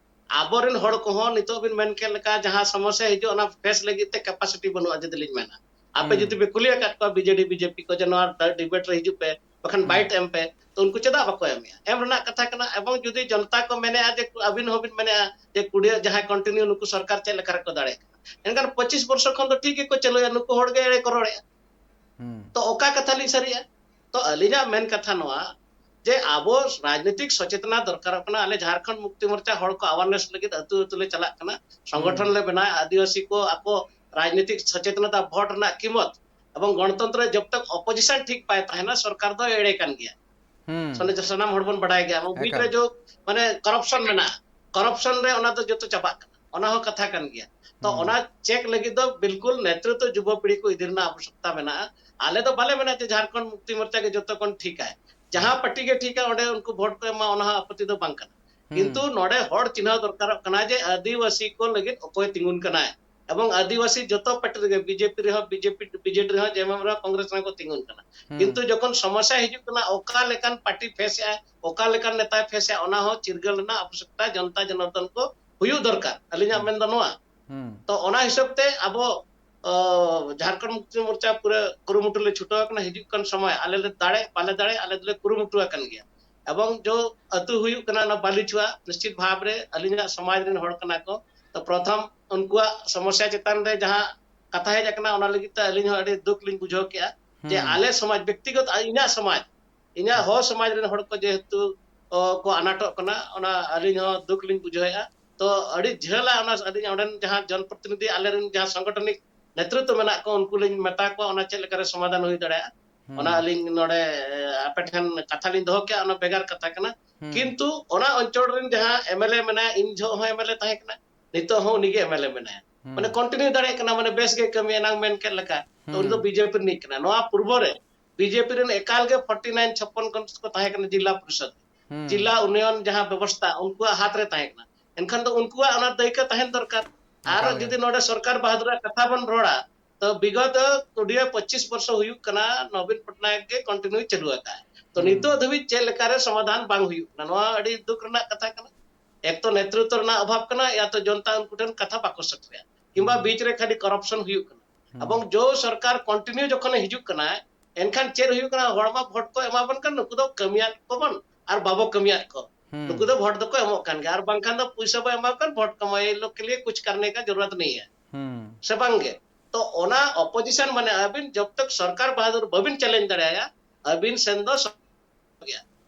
ᱟᱵᱚᱨᱮᱱ ᱦᱚᱲ ᱠᱚᱦᱚᱸ ᱱᱤᱛᱚᱜ ᱵᱤᱱ ᱢᱮᱱ ᱠᱮᱫ ᱞᱮᱠᱟ ᱡᱟᱦᱟᱸ ᱥᱚᱢᱚᱥᱥᱟ ᱦᱤᱡᱩᱜ, ᱚᱱᱟ face ᱞᱟᱹᱜᱤᱫ ᱛᱮ capacity ᱵᱟᱹᱱᱩᱜᱼᱟ ᱡᱩᱫᱤ ᱞᱤᱧ ᱢᱮᱱᱟ᱾ ᱟᱯᱮ ᱦᱩᱸ᱾ ᱡᱩᱫᱤ ᱯᱮ ᱠᱩᱞᱤ ᱟᱠᱟᱫ ᱠᱚᱣᱟ BJD BJP ᱠᱚ ᱡᱮ ᱱᱚᱣᱟ debate ᱨᱮ ᱦᱤᱡᱩᱜ ᱯᱮ, ᱵᱟᱠᱷᱟᱱ ᱦᱩᱸ᱾ bite ᱮᱢ ᱯᱮ, ᱛᱚ ᱩᱱᱠᱩ ᱪᱮᱫᱟᱜ ᱵᱟᱠᱚ ᱮᱢᱮᱜᱼᱟ? ᱮᱢ ᱨᱮᱱᱟᱜ ᱠᱟᱛᱷᱟ ᱠᱟᱱᱟ᱾ ᱮᱵᱚᱝ ᱡᱩᱫᱤ ᱡᱚᱱᱚᱛᱟ ᱠᱚ ᱢᱮᱱᱮᱜᱼᱟ ᱡᱮ ᱟᱹᱵᱤᱱ ᱦᱚᱸᱵᱤᱱ ᱢᱮᱱᱮᱜᱼᱟ ᱡᱮ ᱠᱩᱲᱤᱭᱟᱹ ᱡᱟᱦᱟᱸᱭ continue ᱱᱩᱠᱩ ᱥᱚᱨᱠᱟᱨ ᱪᱮᱫ ᱞᱮᱠᱟ ᱨᱮᱠᱚ ᱫᱟᱲᱮᱭᱟᱜ ᱠᱟᱱᱟ, ᱮᱱᱠᱷᱟᱱ ᱯᱚᱸᱪᱤᱥ ᱵᱚᱨᱥᱚ ᱠᱷᱚᱱ ᱫᱚ ᱴᱷᱤᱠ ᱜᱮᱠᱚ ᱪᱟᱹᱞᱩᱭᱟ, ᱱᱩᱠᱩ ᱦᱚᱲ ᱜᱮ ᱮᱲᱮ ᱠᱚ ᱨᱚᱲᱮᱜᱼᱟ᱾ ᱦᱩᱸ᱾ ᱛᱚ ᱚᱠᱟ ᱠᱟᱛᱷᱟ ᱞᱤᱧ ᱥᱟᱹᱨᱤᱜᱼᱟ? ᱛᱚ ᱟᱹᱞᱤᱧᱟᱜ ᱢᱮᱱ ᱠᱟᱛᱷᱟ ᱱᱚᱣᱟ, ᱡᱮ ᱟᱵᱚ ᱨᱟᱡᱽᱱᱤᱛᱤᱠ ᱥᱚᱪᱮᱛᱚᱱᱟ ᱫᱚᱨᱠᱟᱨᱚᱜ ᱠᱟᱱᱟ᱾ ᱟᱞᱮ ᱡᱷᱟᱲᱠᱷᱚᱸᱰ ᱢᱩᱠᱛᱤ ᱢᱳᱨᱪᱟ ᱦᱚᱲ ᱠᱚ awareness ᱞᱟᱹᱜᱤᱫ ᱟᱹᱛᱩ ᱟᱹᱛᱩ ᱞᱮ ᱪᱟᱞᱟᱜ ᱠᱟᱱᱟ, ᱥᱚᱝᱜᱚᱴᱷᱚᱱ ᱞᱮ ᱵᱮᱱᱟᱣᱟ, ᱟᱹᱫᱤᱵᱟᱹᱥᱤ ᱠᱚ ᱟᱠᱚ ᱨᱟᱡᱽᱱᱤᱛᱤᱠ ᱥᱚᱪᱮᱛᱚᱱᱟ ᱵᱷᱳᱴ ᱨᱮᱱᱟᱜ ᱠᱤᱢᱚᱛ ᱮᱵᱚᱝ ᱜᱚᱱᱚᱛᱚᱱᱛᱨᱚ ᱨᱮ ᱡᱚᱵ ᱛᱚᱠ ᱚᱯᱳᱡᱤᱥᱚᱱ ᱴᱷᱤᱠ ᱵᱟᱭ ᱛᱟᱦᱮᱱᱟ, ᱥᱚᱨᱠᱟᱨ ᱫᱚ ᱮᱲᱮ ᱠᱟᱱ ᱜᱮᱭᱟ᱾ ᱥᱟᱱᱟᱢ ᱦᱚᱲ ᱵᱚᱱ ᱵᱟᱰᱟᱭ ᱜᱮᱭᱟ᱾ ᱮᱵᱚᱝ ᱵᱤᱪ ᱨᱮ ᱡᱚ ᱢᱟᱱᱮ ᱠᱚᱨᱟᱯᱥᱚᱱ ᱢᱮᱱᱟᱜᱼᱟ, ᱠᱚᱨᱟᱯᱥᱚᱱ ᱨᱮ ᱚᱱᱟ ᱫᱚ ᱡᱚᱛᱚ ᱪᱟᱵᱟᱜ ᱠᱟᱱᱟ, ᱚᱱᱟ ᱦᱚᱸ ᱠᱟᱛᱷᱟ ᱠᱟᱱ ᱜᱮᱭᱟ᱾ ᱛᱚ ᱚᱱᱟ ᱪᱮᱠ ᱞᱟᱹᱜᱤᱫ ᱫᱚ ᱵᱤᱞᱠᱩᱞ ᱱᱮᱛᱨᱤᱛᱵ ᱡᱩᱵᱚ ᱯᱤᱲᱦᱤ ᱠᱚ ᱤᱫᱤ ᱨᱮᱱᱟᱜ ᱟᱵᱚᱥᱭᱚᱠᱛᱟ ᱢᱮᱱᱟᱜᱼᱟ᱾ ᱟᱞᱮ ᱫᱚ ᱵᱟᱞᱮ ᱢᱮᱱᱟ ᱡᱮ ᱡᱷᱟᱲᱠᱷᱚᱸᱰ ᱢᱩᱠᱛᱤ ᱢᱳᱨᱪᱟ ᱜᱮ ᱡᱚᱛᱚ ᱠᱷᱚᱱ ᱴᱷᱤᱠᱟ, ᱡᱟᱦᱟᱸ ᱯᱟᱨᱴᱤ ᱜᱮ ᱴᱷᱤᱠᱟ ᱚᱸᱰᱮ ᱩᱱᱠᱩ ᱵᱷᱳᱴ ᱠᱚ ᱮᱢᱟ, ᱚᱱᱟ ᱦᱚᱸ ᱟᱯᱚᱛᱤ ᱫᱚ ᱵᱟᱝ ᱠᱟᱱᱟ᱾ ᱠᱤᱱᱛᱩ ᱱᱚᱰᱮ ᱦᱚᱲ ᱪᱤᱱᱦᱟᱹᱣ ᱫᱚᱨᱠᱟᱨᱚᱜ ᱠᱟᱱᱟ ᱡᱮ ᱟᱹᱫᱤᱵᱟᱹᱥᱤ ᱠᱚ ᱞᱟᱹᱜᱤᱫ ᱚᱠᱚᱭ ᱛᱤᱸᱜᱩᱱ ᱠᱟᱱᱟᱭ᱾ ᱮᱵᱚᱝ ᱟᱹᱫᱤᱵᱟᱹᱥᱤ ᱡᱚᱛᱚ ᱯᱟᱨᱴᱤ ᱨᱮᱜᱮ, ᱵᱤᱡᱮᱯᱤ ᱨᱮᱦᱚᱸ, ᱵᱤᱡᱮᱯᱤ ᱵᱤᱡᱮᱰᱤ ᱨᱮᱦᱚᱸ, ᱡᱮ ᱮᱢ ᱮᱢ ᱨᱮᱦᱚᱸ, ᱠᱚᱝᱜᱨᱮᱥ ᱨᱮᱦᱚᱸ ᱠᱚ ᱛᱤᱸᱜᱩᱱ ᱠᱟᱱᱟ᱾ ᱠᱤᱱᱛᱩ ᱡᱚᱠᱷᱚᱱ ᱥᱚᱢᱚᱥᱥᱟ ᱦᱤᱡᱩᱜ ᱠᱟᱱᱟ, ᱚᱠᱟ ᱞᱮᱠᱟᱱ ᱯᱟᱨᱴᱤ ᱯᱷᱮᱥ ᱮᱜᱼᱟ, ᱚᱠᱟ ᱞᱮᱠᱟᱱ ᱱᱮᱛᱟᱭ ᱯᱷᱮᱥ ᱮᱜᱼᱟ, ᱚᱱᱟ ᱦᱚᱸ ᱪᱤᱨᱜᱟᱹᱞ ᱨᱮᱱᱟᱜ ᱟᱵᱚᱥᱭᱚᱠᱛᱟ ᱡᱚᱱᱛᱟ ᱡᱚᱱᱟᱨᱫᱚᱱ ᱠᱚ ᱦᱩᱭᱩᱜ ᱫᱚᱨᱠᱟᱨ᱾ ᱟᱹᱞᱤᱧᱟᱜ ᱢᱮᱱ ᱫᱚ ᱱᱚᱣᱟ᱾ ᱛᱚ ᱚᱱᱟ ᱦᱤᱥᱟᱹᱵ ᱛᱮ ᱟᱵᱚ ᱚ, ᱡᱷᱟᱲᱠᱷᱚᱸᱰ ᱢᱩᱠᱛᱤ ᱢᱳᱨᱪᱟ ᱯᱩᱨᱟᱹ ᱠᱩᱨᱩᱢᱩᱴᱩ ᱞᱮ ᱪᱷᱩᱴᱟᱹᱣ ᱟᱠᱟᱱᱟ᱾ ᱦᱤᱡᱩᱜ ᱠᱟᱱ ᱥᱚᱢᱚᱭ ᱟᱞᱮ ᱞᱮ ᱫᱟᱲᱮ ᱵᱟᱞᱮ ᱫᱟᱲᱮ, ᱟᱞᱮ ᱫᱚᱞᱮ ᱠᱩᱨᱩᱢᱩᱴᱩ ᱟᱠᱟᱱ ᱜᱮᱭᱟ᱾ ᱮᱵᱚᱝ ᱡᱚ ᱟᱹᱛᱩ ᱦᱩᱭᱩᱜ ᱠᱟᱱᱟ ᱚᱱᱟ ᱵᱟᱞᱤᱪᱷᱩᱣᱟ, ᱱᱤᱥᱪᱤᱛ ᱵᱷᱟᱵᱽ ᱨᱮ ᱟᱹᱞᱤᱧᱟᱜ ᱥᱚᱢᱟᱡᱽ ᱨᱮᱱ ᱦᱚᱲ ᱠᱟᱱᱟ ᱠᱚ᱾ ᱛᱚ ᱯᱨᱚᱛᱷᱚᱢ ᱩᱱᱠᱩᱣᱟᱜ ᱥᱚᱢᱚᱥᱥᱟ ᱪᱮᱛᱟᱱ ᱨᱮ ᱡᱟᱦᱟᱸ ᱠᱟᱛᱷᱟ ᱦᱮᱡ ᱟᱠᱟᱱᱟ, ᱚᱱᱟ ᱞᱟᱹᱜᱤᱫ ᱛᱮ ᱟᱹᱞᱤᱧ ᱦᱚᱸ ᱟᱹᱰᱤ ᱫᱩᱠ ᱞᱤᱧ ᱵᱩᱡᱷᱟᱹᱣ ᱠᱮᱜᱼᱟ ᱡᱮ ᱟᱞᱮ ᱥᱚᱢᱟᱡᱽ, ᱵᱮᱠᱛᱤᱜᱚᱛ ᱤᱧᱟᱹᱜ ᱥᱚᱢᱟᱡᱽ, ᱤᱧᱟᱹᱜ ᱦᱚᱸ ᱥᱚᱢᱟᱡᱽ ᱨᱮᱱ ᱦᱚᱲ ᱠᱚ ᱡᱮᱦᱮᱛᱩ, ᱚ, ᱠᱚ ᱟᱱᱟᱴᱚᱜ ᱠᱟᱱᱟ, ᱚᱱᱟ ᱟᱹᱞᱤᱧ ᱦᱚᱸ ᱫᱩᱠ ᱞᱤᱧ ᱵᱩᱡᱷᱟᱹᱣᱮᱫᱼᱟ᱾ ᱛᱚ ᱟᱹᱰᱤ ᱡᱷᱟᱹᱞᱟ ᱚᱱᱟ, ᱟᱹᱞᱤᱧ ᱚᱸᱰᱮᱱ ᱡᱟᱦᱟᱸ ᱡᱚᱱᱯᱨᱚᱛᱤᱱᱤᱫᱷᱤ, ᱟᱞᱮᱨᱮᱱ ᱡᱟᱦᱟᱸ ᱥᱟᱝᱜᱚᱴᱷᱚᱱᱤᱠ ᱱᱮᱛᱨᱤᱛᱵ ᱢᱮᱱᱟᱜ ᱠᱚ, ᱩᱱᱠᱩ ᱞᱤᱧ ᱢᱮᱛᱟ ᱠᱚᱣᱟ ᱚᱱᱟ ᱪᱮᱫ ᱞᱮᱠᱟᱨᱮ ᱥᱚᱢᱟᱫᱷᱟᱱ ᱦᱩᱭ ᱫᱟᱲᱮᱭᱟᱜᱼᱟ᱾ ᱚᱱᱟ ᱟᱹᱞᱤᱧ ᱱᱚᱰᱮ, ᱮ, ᱟᱯᱮ ᱴᱷᱮᱱ ᱠᱟᱛᱷᱟ ᱞᱤᱧ ᱫᱚᱦᱚ ᱠᱮᱜᱼᱟ, ᱚᱱᱟ ᱵᱷᱮᱜᱟᱨ ᱠᱟᱛᱷᱟ ᱠᱟᱱᱟ᱾ ᱠᱤᱱᱛᱩ ᱚᱱᱟ ᱚᱧᱪᱚᱞ ᱨᱮᱱ ᱡᱟᱦᱟᱸ ᱮᱢ ᱮᱞ ᱮ ᱢᱮᱱᱟᱭᱟ, ᱤᱧ ᱡᱚᱦᱚᱜ ᱦᱚᱸ ᱮᱢ ᱮᱞ ᱮ ᱛᱟᱦᱮᱸ ᱠᱟᱱᱟ, ᱱᱤᱛᱚᱜ ᱦᱚᱸ ᱩᱱᱤᱜᱮ ᱮᱢ ᱮᱞ ᱮ ᱢᱮᱱᱟᱭᱟ᱾ ᱢᱟᱱᱮ ᱠᱚᱱᱴᱤᱱᱤᱭᱩ ᱫᱟᱲᱮᱭᱟᱜ ᱠᱟᱱᱟ, ᱢᱟᱱᱮ ᱵᱮᱥ ᱜᱮ ᱠᱟᱹᱢᱤ ᱮᱱᱟᱝ ᱢᱮᱱ ᱠᱮᱫ ᱞᱮᱠᱟ᱾ ᱛᱚ ᱩᱱᱤ ᱫᱚ ᱵᱤᱡᱮᱯᱤ ᱨᱤᱱᱤᱡ ᱠᱟᱱᱟᱭ᱾ ᱱᱚᱣᱟ ᱯᱩᱨᱵᱚ ᱨᱮ ᱵᱤᱡᱮᱯᱤ ᱨᱮᱱ ᱮᱠᱟᱞ ᱜᱮ ᱯᱷᱚᱨᱴᱤ ᱱᱟᱭᱤᱱ ᱪᱷᱚᱯᱯᱚᱱ ᱠᱚ ᱛᱟᱦᱮᱸ ᱠᱟᱱᱟ ᱡᱤᱞᱟ ᱯᱚᱨᱤᱥᱚᱫ, ᱡᱤᱞᱟ ᱩᱱᱱᱚᱭᱚᱱ ᱡᱟᱦᱟᱸ ᱵᱮᱵᱚᱥᱛᱷᱟ ᱩᱱᱠᱩᱣᱟᱜ ᱦᱟᱛ ᱨᱮ ᱛᱟᱦᱮᱸ ᱠᱟᱱᱟ᱾ ᱮᱱᱠᱷᱟᱱ ᱫᱚ ᱩᱱᱠᱩᱣᱟᱜ ᱚᱱᱟ ᱫᱟᱹᱭᱠᱟᱹ ᱛᱟᱦᱮᱱ ᱫᱚᱨᱠᱟᱨ᱾ ᱟᱨ ᱮᱠᱟᱞ ᱜᱮ᱾ ᱡᱩᱫᱤ ᱱᱚᱰᱮ ᱥᱚᱨᱠᱟᱨ ᱵᱟᱦᱟᱫᱩᱨᱟᱜ ᱠᱟᱛᱷᱟ ᱵᱚᱱ ᱨᱚᱲᱟ, ᱛᱚ ᱵᱤᱜᱚᱛ ᱠᱩᱰᱤᱭᱟᱹ ᱯᱚᱸᱪᱤᱥ ᱵᱚᱨᱥᱚ ᱦᱩᱭᱩᱜ ᱠᱟᱱᱟ, ᱱᱚᱵᱤᱱ ᱯᱚᱴᱱᱟᱭᱮᱠ ᱜᱮ ᱠᱚᱱᱴᱤᱱᱤᱭᱩ ᱪᱟᱹᱞᱩ ᱟᱠᱟᱫ᱾ ᱛᱚ ᱱᱤᱛᱚᱜ ᱫᱷᱟᱹᱵᱤᱡ ᱪᱮᱫ ᱞᱮᱠᱟᱨᱮ ᱥᱚᱢᱟᱫᱷᱟᱱ ᱵᱟᱝ ᱦᱩᱭᱩᱜ ᱠᱟᱱᱟ, ᱱᱚᱣᱟ ᱟᱹᱰᱤ ᱫᱩᱠ ᱨᱮᱱᱟᱜ ᱠᱟᱛᱷᱟ ᱠᱟᱱᱟ᱾ ᱮᱠ ᱛᱚ ᱱᱮᱛᱨᱤᱛᱵ ᱨᱮᱱᱟᱜ ᱚᱵᱷᱟᱵ ᱠᱟᱱᱟ, ᱭᱟ ᱛᱚ ᱡᱚᱱᱛᱟ ᱩᱱᱠᱩ ᱴᱷᱮᱱ ᱠᱟᱛᱷᱟ ᱵᱟᱠᱚ ᱥᱮᱴᱮᱨᱟ, ᱠᱤᱝᱵᱟ ᱵᱤᱪ ᱨᱮ ᱠᱷᱟᱹᱞᱤ ᱠᱚᱨᱟᱯᱥᱚᱱ ᱦᱩᱭᱩᱜ ᱠᱟᱱᱟ᱾ ᱮᱵᱚᱝ ᱡᱚ ᱥᱚᱨᱠᱟᱨ ᱠᱚᱱᱴᱤᱱᱤᱭᱩ ᱡᱚᱠᱷᱚᱱᱮ ᱦᱤᱡᱩᱜ ᱠᱟᱱᱟ, ᱮᱱᱠᱷᱟᱱ ᱪᱮᱫ ᱦᱩᱭᱩᱜ ᱠᱟᱱᱟ? ᱦᱚᱲ ᱢᱟ ᱵᱷᱳᱴ ᱠᱚ ᱮᱢᱟᱵᱚᱱ ᱠᱟᱱ, ᱱᱩᱠᱩ ᱫᱚ ᱠᱟᱹᱢᱤᱭᱟᱱ ᱠᱚᱵᱚᱱ ᱟᱨ ᱵᱟᱵᱚ ᱠᱟᱹᱢᱤᱭᱟᱱ ᱠᱚ᱾ ᱱᱩᱠᱩ ᱫᱚ ᱵᱷᱳᱴ ᱫᱚᱠᱚ ᱮᱢᱚᱜ ᱠᱟᱱ ᱜᱮᱭᱟ, ᱟᱨ ᱵᱟᱝᱠᱷᱟᱱ ᱫᱚ ᱯᱩᱭᱥᱟᱹ ᱵᱚ ᱮᱢᱟ ᱠᱚ ᱠᱷᱟᱱ ᱵᱷᱳᱴ ᱠᱚ ᱮᱢᱟ, ᱤᱱ ᱞᱳᱜ ᱠᱮ ᱞᱤᱭᱮ ᱠᱩᱪ ᱠᱟᱨᱱᱮ ᱠᱟ ᱡᱟᱨᱩᱨᱟᱛ ᱱᱟᱦᱤ ᱦᱟᱭ᱾ ᱥᱮ ᱵᱟᱝ ᱜᱮ? ᱛᱚ ᱚᱱᱟ ᱚᱯᱳᱡᱤᱥᱚᱱ ᱢᱟᱱᱮ ᱟᱹᱵᱤᱱ ᱡᱚᱵ ᱛᱚᱠ ᱥᱚᱨᱠᱟᱨ ᱵᱟᱦᱟᱫᱩᱨ ᱵᱟᱹᱵᱤᱱ ᱪᱮᱞᱮᱧᱡᱽ ᱫᱟᱲᱮᱭᱟᱭᱟ, ᱟᱹᱵᱤᱱ ᱥᱮᱱ ᱫᱚ ᱥᱚ-, ᱜᱮᱭᱟ᱾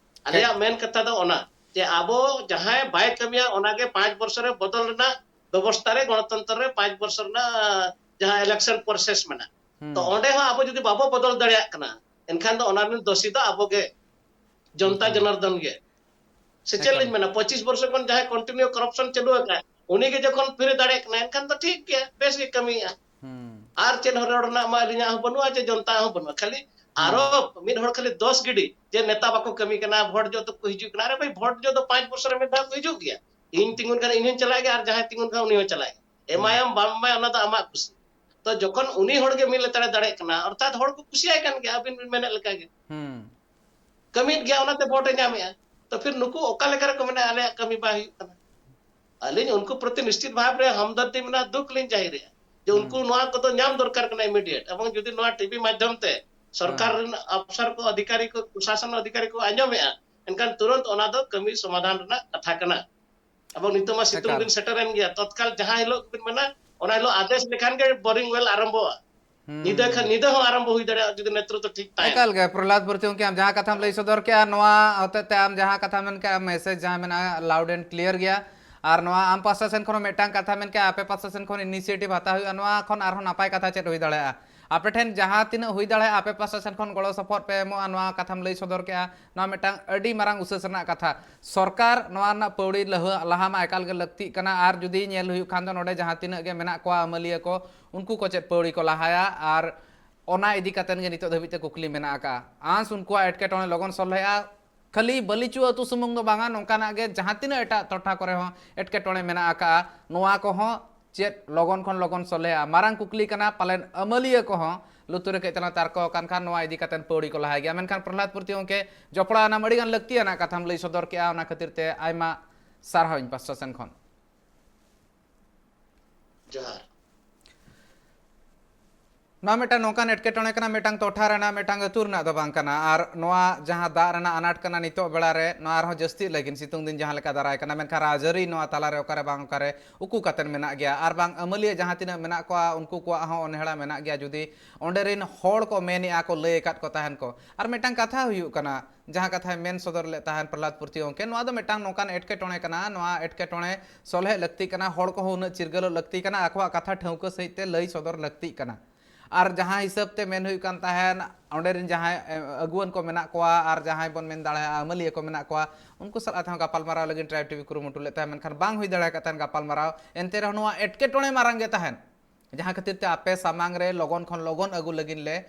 ᱟᱞᱮᱭᱟᱜ ᱢᱮᱱ ᱠᱟᱛᱷᱟ ᱫᱚ ᱚᱱᱟ, ᱡᱮ ᱟᱵᱚ ᱡᱟᱦᱟᱸᱭ ᱵᱟᱭ ᱠᱟᱹᱢᱤᱭᱟ, ᱚᱱᱟᱜᱮ ᱯᱟᱸᱪ ᱵᱚᱨᱥᱚ ᱨᱮ ᱵᱚᱫᱚᱞ ᱨᱮᱱᱟᱜ ᱵᱮᱵᱚᱥᱛᱷᱟ ᱨᱮ, ᱜᱚᱱᱚᱛᱚᱱᱛᱨᱚ ᱨᱮ ᱯᱟᱸᱪ ᱵᱚᱨᱥᱚ ᱨᱮᱱᱟᱜ ᱡᱟᱦᱟᱸ election process ᱢᱮᱱᱟᱜᱼᱟ, ᱛᱚ ᱚᱸᱰᱮ ᱦᱚᱸ ᱟᱵᱚ ᱡᱩᱫᱤ ᱵᱟᱵᱚ ᱵᱚᱫᱚᱞ ᱫᱟᱲᱮᱭᱟᱜ ᱠᱟᱱᱟ, ᱮᱱᱠᱷᱟᱱ ᱫᱚ ᱚᱱᱟ ᱨᱮᱱ ᱫᱳᱥᱤ ᱫᱚ ᱟᱵᱚ ᱜᱮ, ᱡᱚᱱᱛᱟ ᱡᱚᱱᱟᱨᱫᱚᱱ ᱜᱮ᱾ ᱥᱮ ᱪᱮᱫ ᱞᱤᱧ ᱢᱮᱱᱟ, ᱯᱚᱸᱪᱤᱥ ᱵᱚᱨᱥᱚ ᱠᱷᱚᱱ ᱡᱟᱦᱟᱸᱭ continue corruption ᱪᱟᱹᱞᱩ ᱟᱠᱟᱫ, ᱩᱱᱤ ᱜᱮ ᱡᱚᱠᱷᱚᱱ ᱯᱷᱤᱨᱮ ᱫᱟᱲᱮᱭᱟᱜ ᱠᱟᱱᱟ, ᱮᱱᱠᱷᱟᱱ ᱫᱚ ᱴᱷᱤᱠ ᱜᱮᱭᱟ, ᱵᱮᱥ ᱜᱮ ᱠᱟᱹᱢᱤᱭᱮᱫᱼᱟ᱾ ᱟᱨ ᱪᱮᱫ ᱦᱚᱸ ᱨᱚᱲ ᱨᱮᱱᱟᱜ ᱢᱟ ᱟᱹᱞᱤᱧᱟᱜ ᱦᱚᱸ ᱵᱟᱹᱱᱩᱜᱼᱟ, ᱡᱮ ᱡᱚᱱᱛᱟ ᱦᱚᱸ ᱵᱟᱹᱱᱩᱜᱼᱟ᱾ ᱠᱷᱟᱹᱞᱤ ᱟᱨᱚ ᱢᱤᱫ ᱦᱚᱲ ᱠᱷᱟᱹᱞᱤ ᱫᱚᱥ ᱜᱤᱰᱤ, ᱡᱮ ᱱᱮᱛᱟ ᱵᱟᱠᱚ ᱠᱟᱹᱢᱤ ᱠᱟᱱᱟ, ᱵᱷᱳᱴ ᱡᱚ ᱫᱚᱠᱚ ᱦᱤᱡᱩᱜ ᱠᱟᱱᱟ᱾ ᱟᱨᱮ ᱵᱷᱟᱹᱭ, ᱵᱷᱳᱴ ᱡᱚ ᱫᱚ ᱯᱟᱸᱪ ᱵᱚᱪᱷᱚᱨ ᱨᱮ ᱢᱤᱫ ᱫᱷᱟᱣ ᱠᱚ ᱦᱤᱡᱩᱜ ᱜᱮᱭᱟ᱾ ᱤᱧ ᱛᱤᱸᱜᱩᱱ ᱠᱷᱟᱱ ᱤᱧ ᱦᱚᱸᱧ ᱪᱟᱞᱟᱜ ᱜᱮᱭᱟ, ᱟᱨ ᱡᱟᱦᱟᱸᱭ ᱛᱤᱸᱜᱩᱱ ᱠᱷᱟᱱ ᱩᱱᱤ ᱦᱚᱸ ᱪᱟᱞᱟᱜ ᱜᱮᱭᱟ᱾ ᱮᱢᱟᱭᱟᱢ ᱵᱟᱢ ᱮᱢᱟᱭᱟ, ᱚᱱᱟ ᱫᱚ ᱟᱢᱟᱜ ᱠᱩᱥᱤ᱾ ᱛᱚ ᱡᱚᱠᱷᱚᱱ ᱩᱱᱤ ᱦᱚᱲ ᱜᱮ ᱢᱤᱫ ᱞᱮᱛᱟᱲᱮ ᱫᱟᱲᱮᱭᱟᱜ ᱠᱟᱱᱟ, ᱚᱨᱛᱷᱟᱛ ᱦᱚᱲ ᱠᱚ ᱠᱩᱥᱤᱭᱟᱭ ᱠᱟᱱ ᱜᱮᱭᱟ, ᱟᱹᱵᱤᱱ ᱵᱤᱱ ᱢᱮᱱᱮᱫ ᱞᱮᱠᱟ ᱜᱮ᱾ ᱠᱟᱹᱢᱤᱭᱮᱫ ᱜᱮᱭᱟ, ᱚᱱᱟᱛᱮ ᱵᱷᱳᱴ ᱮ ᱧᱟᱢᱮᱫᱼᱟ᱾ ᱛᱚ ᱯᱷᱤᱨ ᱱᱩᱠᱩ ᱚᱠᱟ ᱞᱮᱠᱟ ᱨᱮᱠᱚ ᱢᱮᱱᱟ ᱟᱞᱮᱭᱟᱜ ᱠᱟᱹᱢᱤ ᱵᱟᱭ ᱦᱩᱭᱩᱜ ᱠᱟᱱᱟ? ᱟᱹᱞᱤᱧ ᱩᱱᱠᱩ ᱯᱨᱚᱛᱤ ᱱᱤᱥᱪᱤᱛ ᱵᱷᱟᱵᱽ ᱨᱮ ᱦᱟᱢᱫᱟᱨᱫᱤ ᱢᱮᱱᱟᱜᱼᱟ, ᱫᱩᱠ ᱞᱤᱧ ᱡᱟᱹᱦᱤᱨᱮᱜᱼᱟ, ᱡᱮ ᱩᱱᱠᱩ ᱱᱚᱣᱟ ᱠᱚᱫᱚ ᱧᱟᱢ ᱫᱚᱨᱠᱟᱨ ᱠᱟᱱᱟ immediate᱾ ᱮᱵᱚᱝ ᱡᱩᱫᱤ ᱱᱚᱣᱟ ᱴᱤᱵᱷᱤ ᱢᱟᱫᱽᱫᱷᱚᱢ ᱛᱮ ᱥᱚᱨᱠᱟᱨ ᱨᱮᱱ ᱟᱯᱥᱟᱨ ᱠᱚ, ᱚᱫᱷᱤᱠᱟᱨᱤ ᱠᱚ, ᱯᱨᱚᱥᱟᱥᱚᱱ ᱚᱫᱷᱤᱠᱟᱨᱤ ᱠᱚ ᱟᱸᱡᱚᱢᱮᱜᱼᱟ, ᱮᱱᱠᱷᱟᱱ ᱛᱩᱨᱟᱹᱱᱛ ᱚᱱᱟ ᱫᱚ ᱠᱟᱹᱢᱤ ᱥᱚᱢᱟᱫᱷᱟᱱ ᱨᱮᱱᱟᱜ ᱠᱟᱛᱷᱟ ᱠᱟᱱᱟ᱾ ᱮᱵᱚᱝ ᱱᱤᱛᱚᱜ ᱢᱟ ᱥᱤᱛᱩᱝ ᱮᱠᱟᱞ᱾ ᱫᱤᱱ ᱥᱮᱴᱮᱨᱮᱱ ᱜᱮᱭᱟ, ᱛᱚᱛᱠᱟᱞ ᱡᱟᱦᱟᱸ ᱦᱤᱞᱳᱜ ᱵᱤᱱ ᱢᱮᱱᱟ, ᱚᱱᱟ ᱦᱤᱞᱳᱜ ᱟᱫᱮᱥ ᱞᱮᱠᱷᱟᱱ ᱜᱮ boring well ᱟᱨᱟᱢᱵᱷᱚᱜᱼᱟ᱾ ᱦᱩᱸ᱾ ᱧᱤᱫᱟᱹ ᱠᱷᱟᱱ ᱧᱤᱫᱟᱹ ᱦᱚᱸ ᱟᱨᱟᱢᱵᱷᱚ ᱦᱩᱭ ᱫᱟᱲᱮᱭᱟᱜᱼᱟ, ᱡᱩᱫᱤ ᱱᱮᱛᱨᱚᱛᱛᱚ ᱴᱷᱤᱠ ᱛᱟᱦᱮᱱ᱾ ᱮᱠᱟᱞ ᱜᱮ, ᱯᱨᱚᱦᱞᱟᱫ ᱯᱩᱨᱛᱤ ᱜᱚᱢᱠᱮ, ᱟᱢ ᱡᱟᱦᱟᱸ ᱠᱟᱛᱷᱟᱢ ᱞᱟᱹᱭ ᱥᱚᱫᱚᱨ ᱠᱮᱜᱼᱟ, ᱱᱚᱣᱟ ᱦᱚᱛᱮᱡ ᱛᱮ ᱟᱢ ᱡᱟᱦᱟᱸ ᱠᱟᱛᱷᱟ ᱢᱮᱱ ᱠᱮᱜᱼᱟ, message ᱡᱟᱦᱟᱸ ᱢᱮᱱᱟᱜᱼᱟ, loud and clear ᱜᱮᱭᱟ᱾ ᱟᱨ ᱱᱚᱣᱟ ᱟᱢ ᱯᱟᱥᱴᱟ ᱥᱮᱱ ᱠᱷᱚᱱ ᱦᱚᱸ ᱢᱤᱫᱴᱟᱝ ᱠᱟᱛᱷᱟ ᱢᱮᱱ ᱠᱮᱜᱼᱟ, ᱟᱯᱮ ᱯᱟᱥᱴᱟ ᱥᱮᱱ ᱠᱷᱚᱱ initiative ᱦᱟᱛᱟᱣ ᱦᱩᱭᱩᱜᱼᱟ, ᱱᱚᱣᱟ ᱠᱷᱚᱱ ᱟᱨᱦᱚᱸ ᱱᱟᱯᱟᱭ ᱠᱟᱛᱷᱟ ᱪᱮᱫ ᱦᱩᱭ ᱫᱟᱲᱮᱭᱟᱜᱼᱟ? ᱟᱯᱮ ᱴᱷᱮᱱ ᱡᱟᱦᱟᱸ ᱛᱤᱱᱟᱹᱜ ᱦᱩᱭ ᱫᱟᱲᱮᱭᱟᱜᱼᱟ, ᱟᱯᱮ ᱯᱟᱥᱴᱟ ᱥᱮᱱ ᱠᱷᱚᱱ ᱜᱚᱲᱚ ᱥᱚᱯᱚᱦᱚᱫ ᱯᱮ ᱮᱢᱚᱜᱼᱟ, ᱱᱚᱣᱟ ᱠᱟᱛᱷᱟᱢ ᱞᱟᱹᱭ ᱥᱚᱫᱚᱨ ᱠᱮᱜᱼᱟ, ᱱᱚᱣᱟ ᱢᱤᱫᱴᱟᱝ ᱟᱹᱰᱤ ᱢᱟᱨᱟᱝ ᱩᱥᱟᱹᱥ ᱨᱮᱱᱟᱜ ᱠᱟᱛᱷᱟ᱾ ᱥᱚᱨᱠᱟᱨ ᱱᱚᱣᱟ ᱨᱮᱱᱟᱜ ᱯᱟᱹᱣᱲᱤ ᱞᱟᱦᱟ, ᱞᱟᱦᱟ ᱢᱟ ᱮᱠᱟᱞ ᱜᱮ ᱞᱟᱹᱠᱛᱤᱜ ᱠᱟᱱᱟ, ᱟᱨ ᱡᱩᱫᱤ ᱧᱮᱞ ᱦᱩᱭᱩᱜ ᱠᱷᱟᱱ ᱫᱚ ᱱᱚᱰᱮ ᱡᱟᱦᱟᱸ ᱛᱤᱱᱟᱹᱜ ᱜᱮ ᱢᱮᱱᱟᱜ ᱠᱚᱣᱟ ᱟᱹᱢᱟᱹᱞᱤᱭᱟᱹ ᱠᱚ, ᱩᱱᱠᱩ ᱠᱚ ᱪᱮᱫ ᱯᱟᱹᱣᱲᱤ ᱠᱚ ᱞᱟᱦᱟᱭᱟ, ᱟᱨ ᱚᱱᱟ ᱤᱫᱤ ᱠᱟᱛᱮᱱ ᱜᱮ ᱱᱤᱛᱚᱜ ᱫᱷᱟᱹᱵᱤᱡ ᱛᱮ ᱠᱩᱠᱞᱤ ᱢᱮᱱᱟᱜ ᱟᱠᱟᱫᱼᱟ᱾ ᱟᱸᱥ ᱩᱱᱠᱩᱣᱟᱜ ᱮᱴᱠᱮᱴᱚᱬᱮ ᱞᱚᱜᱚᱱ ᱥᱚᱞᱦᱮᱜᱼᱟ᱾ ᱠᱷᱟᱹᱞᱤ ᱵᱟᱹᱞᱤᱪᱩ ᱟᱹᱛᱩ ᱥᱩᱢᱩᱝ ᱫᱚ ᱵᱟᱝᱟ, ᱱᱚᱝᱠᱟᱱᱟᱜ ᱜᱮ ᱡᱟᱦᱟᱸ ᱛᱤᱱᱟᱹᱜ ᱮᱴᱟᱜ ᱴᱚᱴᱷᱟ ᱠᱚᱨᱮ ᱦᱚᱸ ᱮᱴᱠᱮᱴᱚᱬᱮ ᱢᱮᱱᱟᱜ ᱟᱠᱟᱫᱼᱟ, ᱱᱚᱣᱟ ᱠᱚᱦᱚᱸ ᱪᱮᱫ ᱞᱚᱜᱚᱱ ᱠᱷᱚᱱ ᱞᱚᱜᱚᱱ ᱥᱚᱞᱦᱮᱜᱼᱟ? ᱢᱟᱨᱟᱝ ᱠᱩᱠᱞᱤ ᱠᱟᱱᱟ, ᱯᱟᱞᱮᱱ ᱟᱹᱢᱟᱹᱞᱤᱭᱟᱹ ᱠᱚᱦᱚᱸ ᱞᱩᱛᱩᱨ ᱨᱮ ᱠᱟᱹᱡ ᱛᱟᱞᱟᱝ ᱛᱟᱨᱠᱚ ᱟᱠᱟᱱ ᱠᱷᱟᱱ ᱱᱚᱣᱟ ᱤᱫᱤ ᱠᱟᱛᱮᱱ ᱯᱟᱹᱣᱲᱤ ᱠᱚ ᱞᱟᱦᱟᱭ ᱜᱮᱭᱟ᱾ ᱢᱮᱱᱠᱷᱟᱱ ᱯᱨᱚᱦᱞᱟᱫ ᱯᱩᱨᱛᱤ ᱜᱚᱢᱠᱮ, ᱡᱚᱯᱲᱟᱣ ᱮᱱᱟᱢ, ᱟᱹᱰᱤᱜᱟᱱ ᱞᱟᱹᱠᱛᱤᱭᱟᱱᱟᱜ ᱠᱟᱛᱷᱟᱢ ᱞᱟᱹᱭ ᱥᱚᱫᱚᱨ ᱠᱮᱜᱼᱟ, ᱚᱱᱟ ᱠᱷᱟᱹᱛᱤᱨ ᱛᱮ ᱟᱭᱢᱟ ᱥᱟᱨᱦᱟᱣ ᱤᱧ ᱯᱟᱥᱴᱟ ᱥᱮᱱ ᱠᱷᱚᱱ᱾ ᱡᱚᱦᱟᱨ᱾ ᱱᱚᱣᱟ ᱢᱤᱫᱴᱟᱝ ᱱᱚᱝᱠᱟᱱ ᱮᱴᱠᱮᱴᱚᱬᱮ ᱠᱟᱱᱟ, ᱢᱤᱫᱴᱟᱝ ᱴᱚᱴᱷᱟ ᱨᱮᱱᱟᱜ, ᱢᱤᱫᱴᱟᱝ ᱟᱹᱛᱩ ᱨᱮᱱᱟᱜ ᱫᱚ ᱵᱟᱝ ᱠᱟᱱᱟ᱾ ᱟᱨ ᱱᱚᱣᱟ ᱡᱟᱦᱟᱸ ᱫᱟᱜ ᱨᱮᱱᱟᱜ ᱟᱱᱟᱴ ᱠᱟᱱᱟ ᱱᱤᱛᱚᱜ ᱵᱮᱲᱟ ᱨᱮ, ᱱᱚᱣᱟ ᱟᱨᱦᱚᱸ ᱡᱟᱹᱥᱛᱤᱜ ᱞᱟᱹᱜᱤᱫ, ᱥᱤᱛᱩᱝ ᱫᱤᱱ ᱡᱟᱦᱟᱸ ᱞᱮᱠᱟ ᱫᱟᱨᱟᱭ ᱠᱟᱱᱟ, ᱢᱮᱱᱠᱷᱟᱱ ᱨᱟᱡᱽᱟᱹᱨᱤ ᱱᱚᱣᱟ ᱛᱟᱞᱟᱨᱮ ᱚᱠᱟᱨᱮ ᱵᱟᱝ ᱚᱠᱟᱨᱮ ᱩᱠᱩ ᱠᱟᱛᱮᱫ ᱢᱮᱱᱟᱜ ᱜᱮᱭᱟ᱾ ᱟᱨ ᱵᱟᱝ ᱟᱹᱢᱟᱹᱞᱤᱭᱟᱹ ᱡᱟᱦᱟᱸ ᱛᱤᱱᱟᱹᱜ ᱢᱮᱱᱟᱜ ᱠᱚᱣᱟ, ᱩᱱᱠᱩ ᱠᱚᱣᱟᱜ ᱦᱚᱸ ᱚᱱᱦᱮᱲᱟ ᱢᱮᱱᱟᱜ ᱜᱮᱭᱟ᱾ ᱡᱩᱫᱤ ᱚᱸᱰᱮ ᱨᱮᱱ ᱦᱚᱲ ᱠᱚ ᱢᱮᱱᱮᱜᱼᱟ ᱠᱚ, ᱞᱟᱹᱭ ᱟᱠᱟᱫ ᱠᱚ ᱛᱟᱦᱮᱱ ᱠᱚ᱾ ᱟᱨ ᱢᱤᱫᱴᱟᱝ ᱠᱟᱛᱷᱟ ᱦᱩᱭᱩᱜ ᱠᱟᱱᱟ, ᱡᱟᱦᱟᱸ ᱠᱟᱛᱷᱟᱭ ᱢᱮᱱ ᱥᱚᱫᱚᱨ ᱞᱮᱫ ᱛᱟᱦᱮᱱ ᱯᱨᱚᱦᱞᱟᱫ ᱯᱩᱨᱛᱤ ᱜᱚᱢᱠᱮ, ᱱᱚᱣᱟ ᱫᱚ ᱢᱤᱫᱴᱟᱝ ᱱᱚᱝᱠᱟᱱ ᱮᱴᱠᱮᱴᱚᱬᱮ ᱠᱟᱱᱟ, ᱱᱚᱣᱟ ᱮᱴᱠᱮᱴᱚᱬᱮ ᱥᱚᱞᱦᱮ ᱞᱟᱹᱠᱛᱤ ᱠᱟᱱᱟ, ᱦᱚᱲ ᱠᱚᱦᱚᱸ ᱩᱱᱟᱹᱜ ᱪᱤᱨᱜᱟᱹᱞᱚᱜ ᱞᱟᱹᱠᱛᱤ ᱠᱟᱱᱟ, ᱟᱠᱚᱣᱟᱜ ᱠᱟᱛᱷᱟ ᱴᱷᱟᱹᱣᱠᱟᱹ ᱥᱟᱺᱦᱤᱡ ᱛᱮ ᱞᱟᱹᱭ ᱥᱚᱫᱚᱨ ᱞᱟᱹᱠᱛᱤᱜ ᱠᱟᱱᱟ᱾ ᱟᱨ ᱡᱟᱦᱟᱸ ᱦᱤᱥᱟᱹᱵ ᱛᱮ ᱢᱮᱱ ᱦᱩᱭᱩᱜ ᱠᱟᱱ ᱛᱟᱦᱮᱸᱱ, ᱚᱸᱰᱮ ᱨᱮᱱ ᱡᱟᱦᱟᱸᱭ, ᱮ, ᱟᱹᱜᱩᱣᱟᱹᱱ ᱠᱚ ᱢᱮᱱᱟᱜ ᱠᱚᱣᱟ ᱟᱨ ᱡᱟᱦᱟᱸᱭ ᱵᱚᱱ ᱢᱮᱱ ᱫᱟᱲᱮᱭᱟᱜᱼᱟ ᱟᱹᱢᱟᱹᱞᱤᱭᱟᱹ ᱠᱚ ᱢᱮᱱᱟᱜ ᱠᱚᱣᱟ, ᱩᱱᱠᱩ ᱥᱟᱞᱟᱜ ᱛᱮᱦᱚᱸ ᱜᱟᱯᱟᱞᱢᱟᱨᱟᱣ ᱞᱟᱹᱜᱤᱫ ᱴᱨᱟᱭᱤᱵᱽ ᱴᱤᱵᱷᱤ ᱠᱩᱨᱩᱢᱩᱴᱩ ᱞᱮᱫ ᱛᱟᱦᱮᱸᱫ, ᱢᱮᱱᱠᱷᱟᱱ ᱵᱟᱝ ᱦᱩᱭ ᱫᱟᱲᱮ ᱟᱠᱟᱫ ᱛᱟᱦᱮᱸᱫ ᱜᱟᱯᱟᱞᱢᱟᱨᱟᱣ᱾ ᱮᱱᱛᱮ ᱨᱮᱦᱚᱸ ᱱᱚᱣᱟ ᱮᱴᱠᱮᱴᱚᱬᱮ ᱢᱟᱨᱟᱝ ᱜᱮ ᱛᱟᱦᱮᱸᱱ, ᱡᱟᱦᱟᱸ ᱠᱷᱟᱹᱛᱤᱨ ᱛᱮ ᱟᱯᱮ ᱥᱟᱢᱟᱝ ᱨᱮ ᱞᱚᱜᱚᱱ ᱠᱷᱚᱱ ᱞᱚᱜᱚᱱ ᱟᱹᱜᱩ ᱞᱟᱹᱜᱤᱫ ᱞᱮ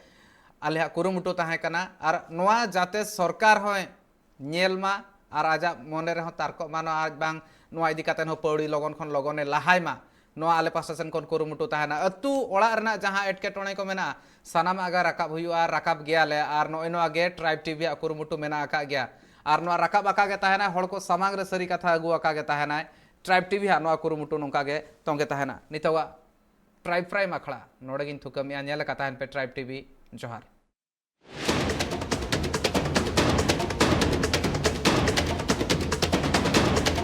ᱟᱞᱮᱭᱟᱜ ᱠᱩᱨᱩᱢᱩᱴᱩ ᱛᱟᱦᱮᱸ ᱠᱟᱱᱟ᱾ ᱟᱨ ᱱᱚᱣᱟ ᱡᱟᱛᱮ ᱥᱚᱨᱠᱟᱨ ᱦᱚᱸᱭ ᱧᱮᱞ ᱢᱟ ᱟᱨ ᱟᱡᱟᱜ ᱢᱚᱱᱮ ᱨᱮᱦᱚᱸ ᱛᱟᱨᱠᱚᱜ ᱢᱟ, ᱱᱚᱣᱟ ᱟᱡ ᱵᱟᱝ ᱱᱚᱣᱟ ᱤᱫᱤ ᱠᱟᱛᱮ ᱦᱚᱸ ᱯᱟᱹᱣᱲᱤ ᱞᱚᱜᱚᱱ ᱠᱷᱚᱱ ᱞᱚᱜᱚᱱᱮ ᱞᱟᱦᱟᱭ ᱢᱟ, ᱱᱚᱣᱟ ᱟᱞᱮ ᱯᱟᱥᱴᱟ ᱥᱮᱱ ᱠᱷᱚᱱ ᱠᱩᱨᱩᱢᱩᱴᱩ ᱛᱟᱦᱮᱱᱟ᱾ ᱟᱹᱛᱩ ᱚᱲᱟᱜ ᱨᱮᱱᱟᱜ ᱡᱟᱦᱟᱸ ᱮᱴᱠᱮᱴᱚᱬᱮ ᱠᱚ ᱢᱮᱱᱟᱜᱼᱟ, ᱥᱟᱱᱟᱢᱟᱜ ᱜᱮ ᱨᱟᱠᱟᱵ ᱦᱩᱭᱩᱜᱼᱟ, ᱨᱟᱠᱟᱵ ᱜᱮᱭᱟᱞᱮ᱾ ᱟᱨ ᱱᱚᱜᱼᱚᱭ ᱱᱚᱣᱟ ᱜᱮ ᱴᱨᱟᱭᱤᱵᱽ ᱴᱤᱵᱷᱤ ᱟᱜ ᱠᱩᱨᱩᱢᱩᱴᱩ ᱢᱮᱱᱟᱜ ᱟᱠᱟᱫ ᱜᱮᱭᱟ᱾ ᱟᱨ ᱱᱚᱣᱟ ᱨᱟᱠᱟᱵ ᱟᱠᱟ ᱜᱮ ᱛᱟᱦᱮᱱᱟᱭ, ᱦᱚᱲ ᱠᱚ ᱥᱟᱢᱟᱝ ᱨᱮ ᱥᱟᱹᱨᱤ ᱠᱟᱛᱷᱟ ᱟᱹᱜᱩ ᱟᱠᱟ ᱜᱮ ᱛᱟᱦᱮᱱᱟᱭ᱾ ᱴᱨᱟᱭᱤᱵᱽ ᱴᱤᱵᱷᱤ ᱟᱜ ᱱᱚᱣᱟ ᱠᱩᱨᱩᱢᱩᱴᱩ ᱱᱚᱝᱠᱟ ᱜᱮ ᱛᱚᱸᱜᱮ ᱛᱟᱦᱮᱱᱟ᱾ ᱱᱤᱛᱚᱜᱟᱜ ᱴᱨᱟᱭᱤᱵᱽ ᱯᱨᱟᱭᱤᱢ ᱟᱠᱷᱲᱟ ᱱᱚᱰᱮ ᱜᱤᱧ ᱛᱷᱩᱠᱟᱹᱢᱮᱜᱼᱟ᱾ ᱧᱮᱞ ᱟᱠᱟ ᱛᱟᱦᱮᱱ ᱯᱮ ᱴᱨᱟᱭᱤᱵᱽ ᱴᱤᱵᱷᱤ᱾ ᱡᱚᱦᱟᱨ᱾